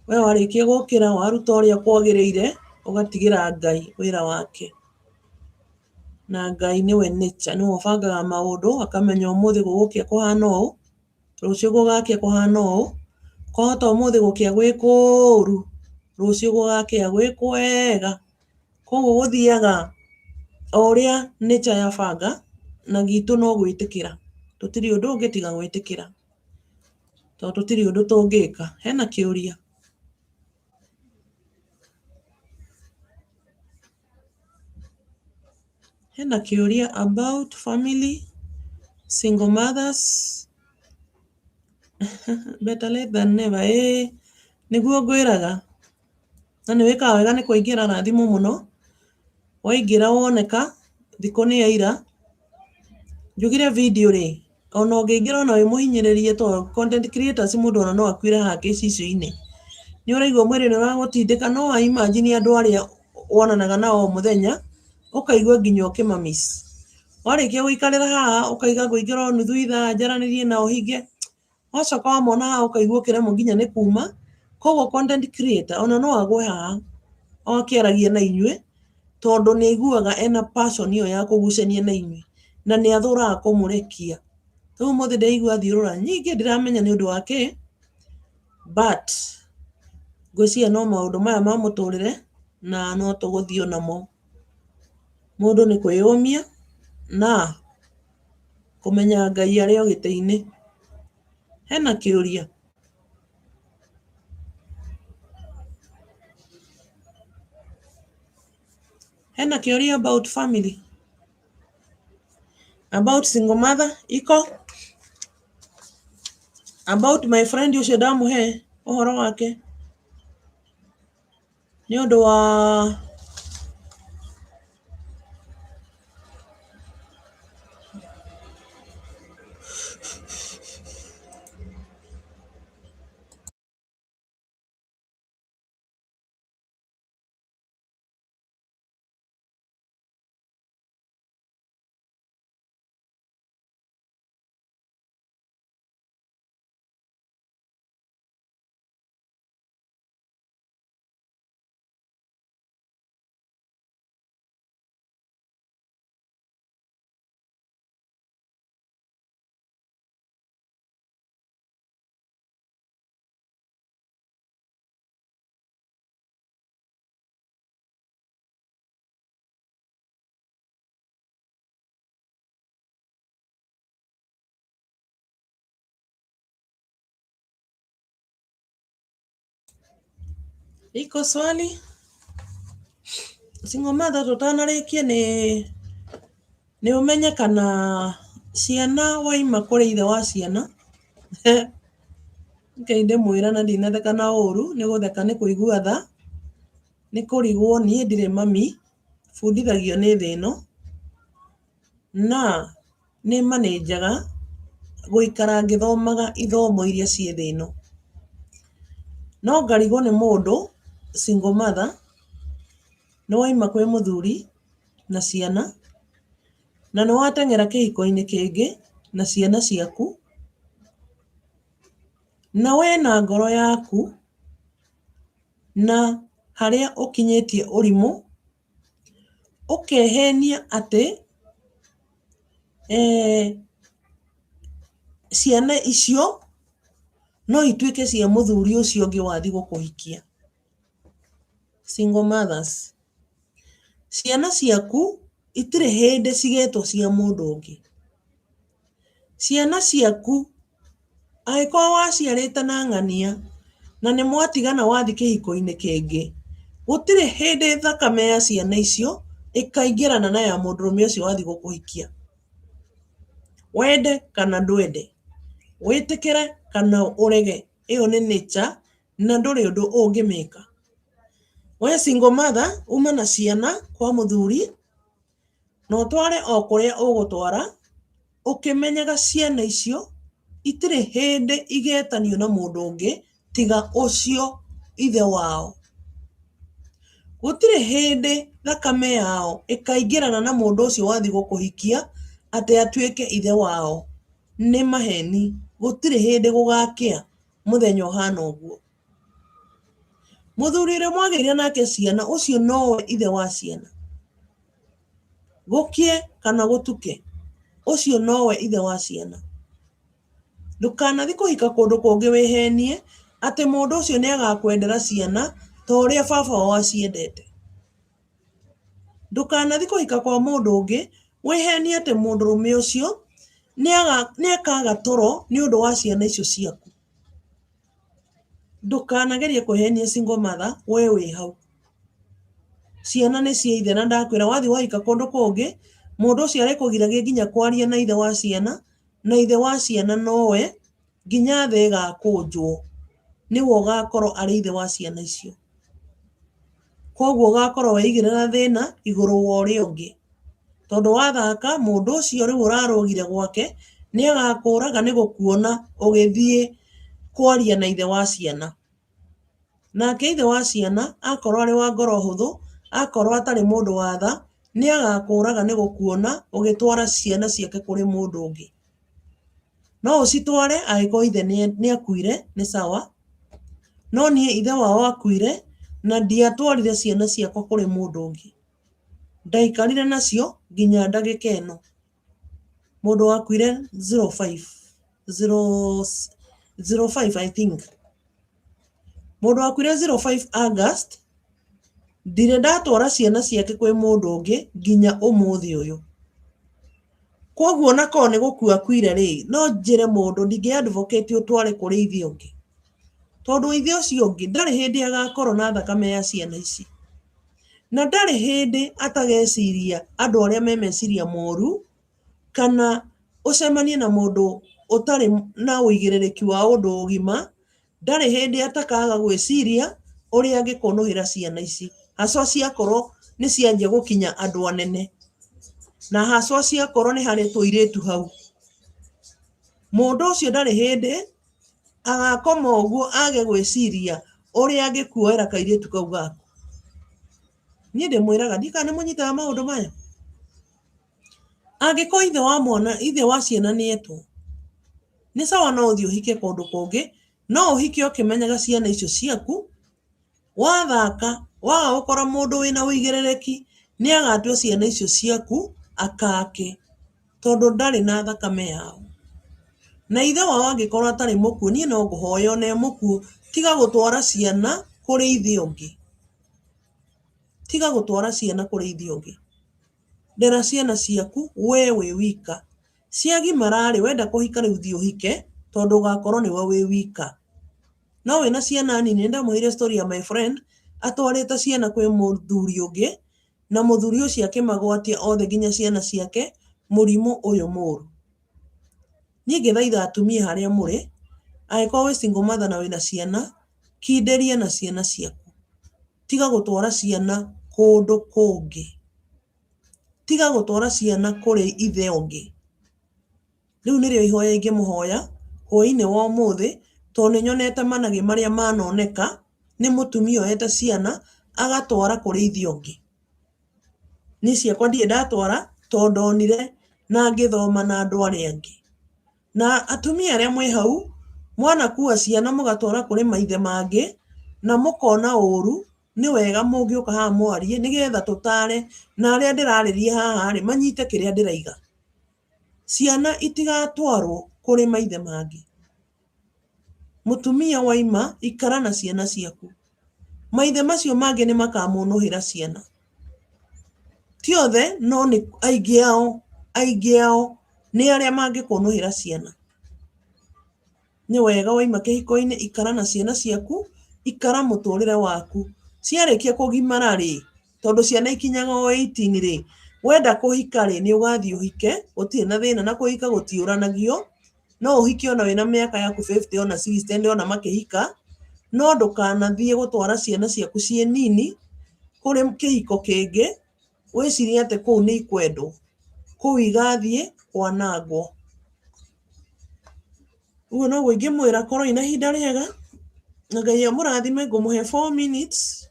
We warĩkia gũkĩra waruta ũrĩa kwagĩrĩire, ũgatigĩra Ngai wĩra wake. Na Ngai nĩwe nature, nĩwe ũbangaga maũndũ, akamenya ũmũthĩ gũgũkĩa kũhana ũũ, rũciũ gũgakĩa kũhana ũũ. Kwahota ũmũthĩ gũkĩa gwĩ kũũru, rũciũ gũgakĩa gwĩ kwega. Koguo gũthiaga o ũrĩa nature yabanga, na gitũ no gwĩtĩkĩra. Tũtirĩ ũndũ ũngĩ tiga gwĩtĩkĩra, tondũ tũtirĩ ũndũ tũngĩka. Hena kĩũria? Hena kĩũria about family, single mothers? Better late than never. Ĩĩ nĩguo ngwĩraga. Na nĩ wĩkaga wega nĩ kũingĩra na thimũ mũno. Waingĩra woneka, thikũ nĩ ya ira. Njugire video rĩ, ona ũngĩingĩra ona wĩ mũhinyĩrĩrie tondũ content creators mũndũ ona no akuĩre haha gĩcicio-inĩ. Nĩ ũraigua mwĩrĩ nĩ ũragũtindĩka no wa imagine andũ arĩa wonanaga nao o mũthenya, ũkaigua nginya ũkĩma miss. Warĩkia gũikarĩra haha ũkaiga ngũingĩra o nuthu ithaa njaranĩrie nao hinge, wacoka wamona haha ũkaigua ũkĩremwo nginya nĩ kuma. Koguo content creator ona no agwe haha o akĩaragia na inyuĩ, tondũ nĩ aiguaga ena passion ĩyo ya kũgucania na inyuĩ, na nĩ athũraga kũmũrekia. Rĩu ũmũthĩ ndĩraigua thiũrũra nyingĩ ndiramenya nĩ ũndũ wa kĩ, but ngwĩciria no maũndũ maya ma mũtũrĩre na no tũgũthiĩ o namo. Mũndũ nĩ kwĩyũmia na kũmenya Ngai arĩ o gĩtĩ-inĩ. Hena kĩũria? Hena kĩũria about family? About single mother? Iko? About my friend ũcio ndamũhe ũhoro wake? Nĩ ũndũ wa Iko swali? Single mother tũtanarĩkia nĩ nĩ ũmenye kana ciana waima kũrĩ ithe wa ciana Ngai ndĩmwĩra na ndinatheka na ũru nĩ gũtheka nĩ kũigua tha nĩ kũrigwo niĩ ndirĩ mami bundithagio nĩ thĩ ĩno na nĩ manĩnjaga gũikara ngĩthomaga ithomo iria ciĩ thĩ ĩno. No ngarigwo nĩ mũndũ single mother, nĩ waima kwĩ mũthuri na ciana, na nĩ wateng'era kĩhiko-inĩ kĩngĩ na ciana ciaku, na we na ngoro yaku na harĩa ũkinyĩtie ũrimũ, ũkehenia atĩ ciana icio no ituĩke cia mũthuri ũcio ũngĩ wathiĩ gũkũhikia. Single mothers, ciana ciaku itirĩ hĩndĩ cigetwo cia mũndũ ũngĩ. Ciana ciaku angĩkorwo waciarĩte na ng'ania na nĩ mwatigana wathiĩ kĩhiko-inĩ kĩngĩ, gũtirĩ hĩndĩ thakame ya ciana icio ĩkaingĩrana na ya mũndũrũme ũcio wathiĩ gũkũhikia. Wende kana ndwende, wĩtĩkĩre kana ũrege, ĩyo nĩ nature na ndũrĩ ũndũ ũngĩmĩka. We single mother uma na ciana kwa mũthuri na ũtware o kũrĩa ũgũtwara ũkĩmenyaga ciana icio itirĩ hĩndĩ igetanio na mũndũ ũngĩ tiga ũcio ithe wao. Gũtirĩ hĩndĩ thakame yao ĩkaingĩrana na mũndũ ũcio wathiĩ gũkũhikia atĩ atuĩke ithe wao. Nĩ maheni, gũtirĩ hĩndĩ gũgakĩa mũthenya ũhana ũguo. Mũthuri ũrĩa mwagĩire nake ciana ũcio nowe ithe wa ciana. Gũkĩe kana gũtuke, ũcio nowe ithe wa ciana. Ndũkanathiĩ kũhika kũndũ kũngĩ wĩhenie Atĩ mũndũ ũcio nĩ agakwendera ciana ta ũrĩa baba wao aciendete. Ndũkanathiĩ kũhika kwa mũndũ ũngĩ wĩhenie atĩ mũndũrũme ũcio nĩ akaga toro nĩ ũndũ wa ciana icio ciaku. Ndũkanagerie kwĩhenia single mother we wĩ hau. Ciana nĩ cia ithe na ndakwĩra wathiĩ wahika kũndũ kũngĩ, mũndũ ũcio arĩkũgiragia nginya kwaria na ithe wa ciana, na ithe wa ciana nowe nginya thĩ ĩgakũnjwo, nĩwe ũgakorwo arĩ ithe wa ciana icio. Koguo ũgakorwo weigĩrĩra thĩna igũrũ wa ũrĩa ũngĩ. Tondũ wathaka mũndũ ũcio rĩu ũrarũgire gwake nĩ agakũraga nĩ gũkuona ũgĩthiĩ kwaria na ithe wa ciana. Nake ithe wa ciana akorwo arĩ wa ngoro hũthũ, akorwo atarĩ mũndũ wa tha, nĩ agakũraga nĩ gũkuona ũgĩtwara ciana ciake kũrĩ mũndũ ũngĩ. No ũcitware angĩkorwo ithe nĩ akuire nĩ sawa, no niĩ ithe wao akuire na ndiatwarire ciana ciakwa kũrĩ mũndũ ũngĩ. Ndaikarire nacio nginya ndagĩka ĩno. Mũndũ wakuire 05, 05 I think. Mũndũ wakuire 05 August, ndirĩ ndatwara ciana ciake kwĩ mũndũ ũngĩ nginya ũmũthĩ ũyũ. Koguo ona korwo nĩ gũkua akuire rĩ, no njĩre mũndũ ndingĩ advocate ũtware kũrĩ ithe ũngĩ. Tondũ ithe ũcio ũngĩ ndarĩ hĩndĩ agakorwo na thakame ya ciana ici. Na ndarĩ hĩndĩ atageciria andũ arĩa me meciria moru, kana ũcemanie na mũndũ ũtarĩ na ũigĩrĩrĩki wa ũndũ ũgima, ndarĩ hĩndĩ atakaga gwĩciria ũrĩa angĩkũnũhĩra ciana ici, haswa ciakorwo nĩ cianjia gũkinya andũ anene, na haswa ciakorwo nĩ harĩ tũirĩtu hau. Mũndũ ũcio ndarĩ hĩndĩ agakoma ũguo age gwĩciria ũrĩa angĩkuoera kairĩtu kau gaku. Niĩ ndĩmwĩraga, ndiũĩ kana nĩ mũnyitaga maũndũ maya. Angĩkorwo ithe wa mwana, ithe wa ciana nĩ etwo, nĩ sawa no ũthiĩ ũhike kũndũ kũngĩ, no ũhike ũkĩmenyaga ciana icio ciaku, wathaka, waga gũkora mũndũ wĩna ũigĩrĩrĩki, nĩ agatua ciana icio ciaku akake, tondũ ndarĩ na thakame yao. Na ithe wao angĩkorwo atarĩ mũkuũ, niĩ no ngũhoe ona e mũkuũ, tiga gũtwara ciana kũrĩ ithe ũngĩ. Tiga gũtwara ciana kũrĩ ithe ũngĩ. Rera ciana ciaku we wĩ wika. Ciagimara-rĩ, wenda kũhika rĩu thiĩ ũhike, tondũ ũgakorwo nĩwe wĩ wika. No wĩna ciana nini, nĩ ndamũheire story ya my friend, atwarĩte ciana kwĩ mũthuri ũngĩ, na mũthuri ũcio akĩmagwatia othe nginya ciana ciake mũrimũ ũyũ mũru. Niĩ ingĩthaitha atumia harĩa mũrĩ, angĩkorwo wĩ single mother na wĩna ciana, kindĩria na ciana ciaku. Tiga gũtwara ciana kũndũ kũngĩ. Tiga gũtwara ciana kũrĩ ithe ũngĩ. Rĩu nĩrĩo ihoya ingĩmũhoya hwaĩ-inĩ wa ũmũthĩ, tondũ nĩ nyonete managĩ marĩa manoneka nĩ mũtumia oete ciana agatwara kũrĩ ithe ũngĩ. Niĩ ciakwa ndirĩ ndatwara tondũ ndonire na ngĩthoma na andũ arĩa angĩ. Na atumia arĩa mwĩ hau, mwanakua ciana mũgatwara kũrĩ maithe mangĩ, na mũkona ũru, nĩ wega mũngĩũka haha mwarie nĩgetha tũtare na arĩa ndĩrarĩria haha rĩ, manyite kĩrĩa ndĩraiga. Ciana itigatwarwo kũrĩ maithe mangĩ. Mũtumia waima ikara na ciana ciaku. Maithe macio mangĩ nĩ makamũnũhĩra ciana. Ti othe no nĩ aingĩ ao, aingĩ ao nĩ arĩa mangĩkũnũhĩra ciana. Nĩ wega waima kĩhiko-inĩ ikara na ciana ciaku, ikara mũtũrĩre waku. Ciarĩkia kũgimara rĩ, tondũ ciana ikinyaga o 18 rĩ, wenda kũhika rĩ, nĩ ũgathiĩ ũhike, gũtirĩ na thĩna na kũhika gũtiũranagio, no ũhike ona wĩna mĩaka yaku 50 ona 60 ndĩrona makĩhika, no ndũkanathiĩ gũtwara ciana ciaku ciĩ nini kũrĩ kĩhiko kĩngĩ, wĩcirie atĩ kũu nĩ ikwendwo, kũu igathiĩ kwanangwo. Ũguo noguo ingĩmwĩra korwo ina ihinda rĩega, na Ngai amũrathime, ngũmũhe 4 minutes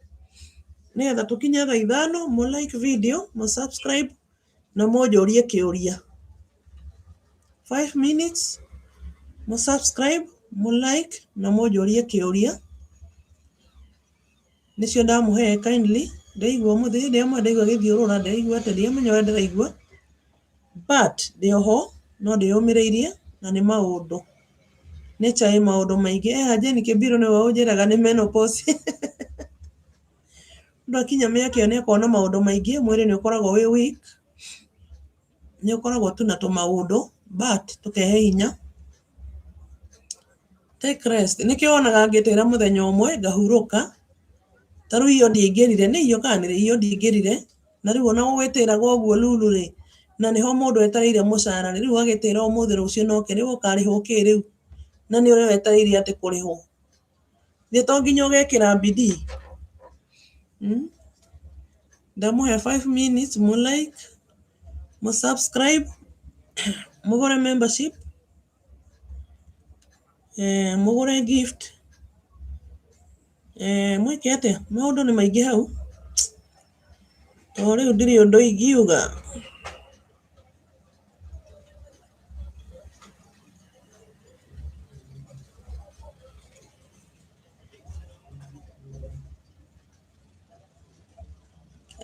nĩgetha tũkinye thaa 5, mũ like video, mũ subscribe na mũnjũrie kĩũria. 5 minutes, mũ subscribe, mũ like na mũnjũrie kĩũria. Nĩcio ndamũhe kindly, ndaigua ũmũthĩ hĩndĩ ĩmwe ndaigua gĩthiũrũra, ndĩraigua atĩa, ndiramenya ũrĩa ndĩraigua, but ndĩ oho no ndĩyũmĩrĩirie na nĩ maũndũ. Nature ĩ maũndũ maingĩ. Eha Jane Kĩmbirũ nĩwe ũnjĩraga nĩ menopause. Mũndũ akinya mĩaka ĩyo nĩ akoragwo na maũndũ maingĩ, mwĩrĩ nĩ ũkoragwo wĩ weak, nĩ ũkoragwo tu na tũmaũndũ but tũkehe hinya. Take rest. Nĩkĩo wonaga ngĩtĩra mũthenya ũmwe ngahurũka, ta rĩu iyo ndiaingĩrire, nĩ iyo kana nĩ iyo ndiaingĩrire, na rĩu ona gũgĩtĩraga ũguo Lulu rĩ, na nĩho mũndũ etereire mũcara rĩ, rĩu ũgagĩtĩra ũmũthĩ rũciũ no ũke, rĩu ũkarĩhwo kĩ rĩu? Na nĩ ũrĩa wetereire atĩ kũrĩhwo. Githĩ to nginya ũgekĩra bidii? Ndamũhe 5 minutes mũ like, mũ subscribe, mũgũre membership, mũgũre gift, mwĩke atĩa? Maũndũ nĩ maingĩ hau, to rĩu ndirĩ ũndũ ingiuga.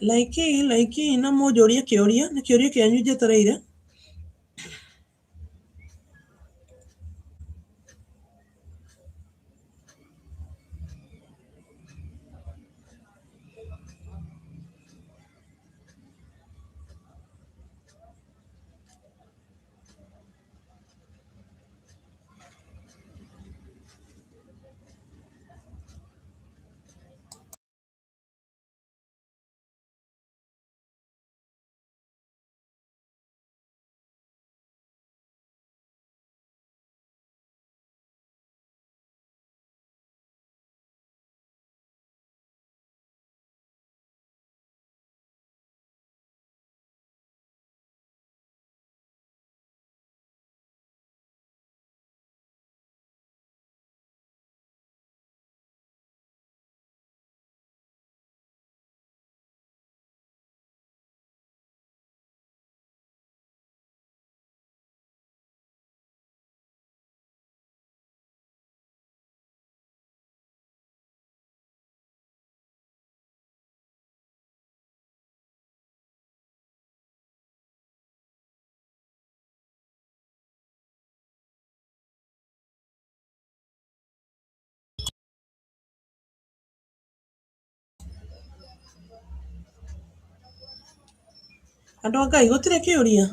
Like like na mũnjũrie kĩũria, nĩ kĩũria kĩanyu njetereire. Andũ a Ngai gũtirĩ kĩũria?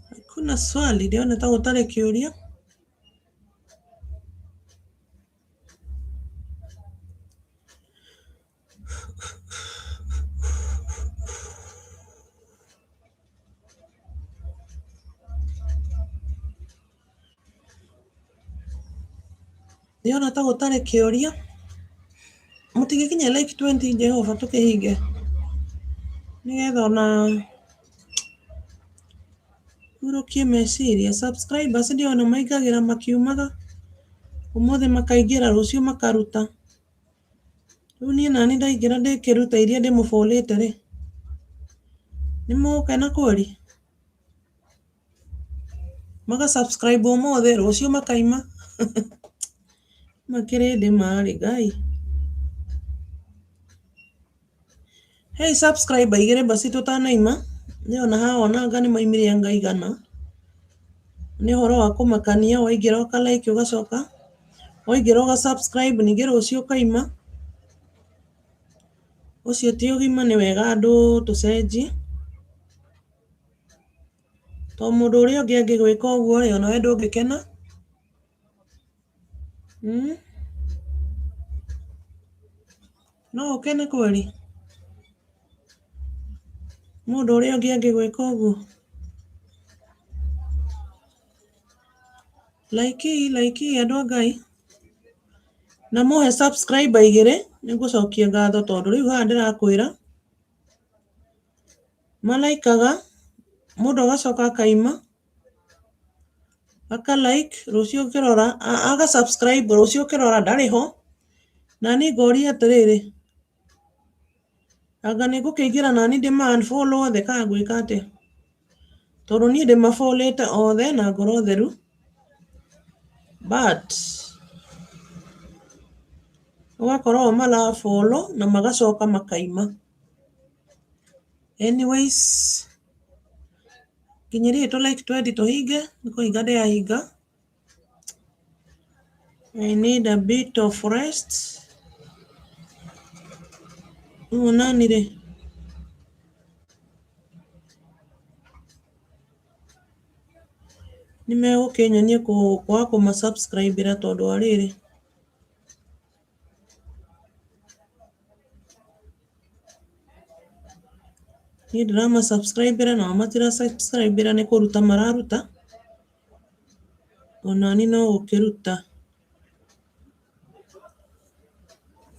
Hakuna swali, ndĩrona ta gũtarĩ kĩũria. Ndĩrona ta gũtarĩ kĩũria. Mũtingĩkinyia like 20 Jehova tũkĩhinge nĩgetha ona hurũkie meciria. Subscribers ndĩrona maingagĩra makiumaga, ũmũthĩ makaingĩra rũciũ makaruta. Rĩu niĩ nani ndaingĩra ndĩkĩruta iria ndĩmũbũrĩte rĩ, nĩ mũgũkena kweri? Maga subscribe ũmũthĩ rũciũ makaima. Makĩrĩ marĩ Ngai. Hey subscribe igĩrĩ basi tũtanaima, nĩona haha ona anga nĩ maimire anga igana. Nĩ ũhoro wa kũmakania waingĩra ũka like ũgacoka, waingĩra ũga subscribe ningĩ rũciũ ũkaima. Ũcio ti ũgima nĩ wega andũ tũcenjie. To mũndũ ũrĩa ũngĩ angĩgwĩka ũguo rĩ, onawe ndũngĩkena. No ũkene kweri? Mũndũ ũrĩa ũngĩ angĩgwĩka ũguo? Like like andũ a Ngai. Na mũhe subscriber igĩrĩ, nĩngũcokia ngatho tondũ rĩu haha ndĩrakwĩra, Malaikaga, mũndũ agacoka akaima, aka like rũciũ ũkĩrora, aga subscribe rũciũ ũkĩrora ndarĩ ho, na niĩ ngoria atĩrĩrĩ, anga nĩ ngũkĩingĩra naniĩ ndĩma unfollow othe kana ngwĩka atĩa? Tondũ niĩ ndĩmabolĩte othe na ngoro theru, but ũgakora o marafollow na magacoka makaima. Anyways, nginyĩria tũ like twendi tũhinge, nĩ kũhinga ndĩrahinga. I need a bit of rest. Rĩu onani rĩ, nĩ megũkĩnyonia kwaga kũma subscribe ĩra tondũ wa rĩrĩ. Niĩ ndĩrama subscribe ĩra nao matira subscribe ĩra nĩ kũruta mararuta. Onani no gũkĩruta.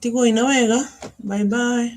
Tigwoi na wega. Bye bye.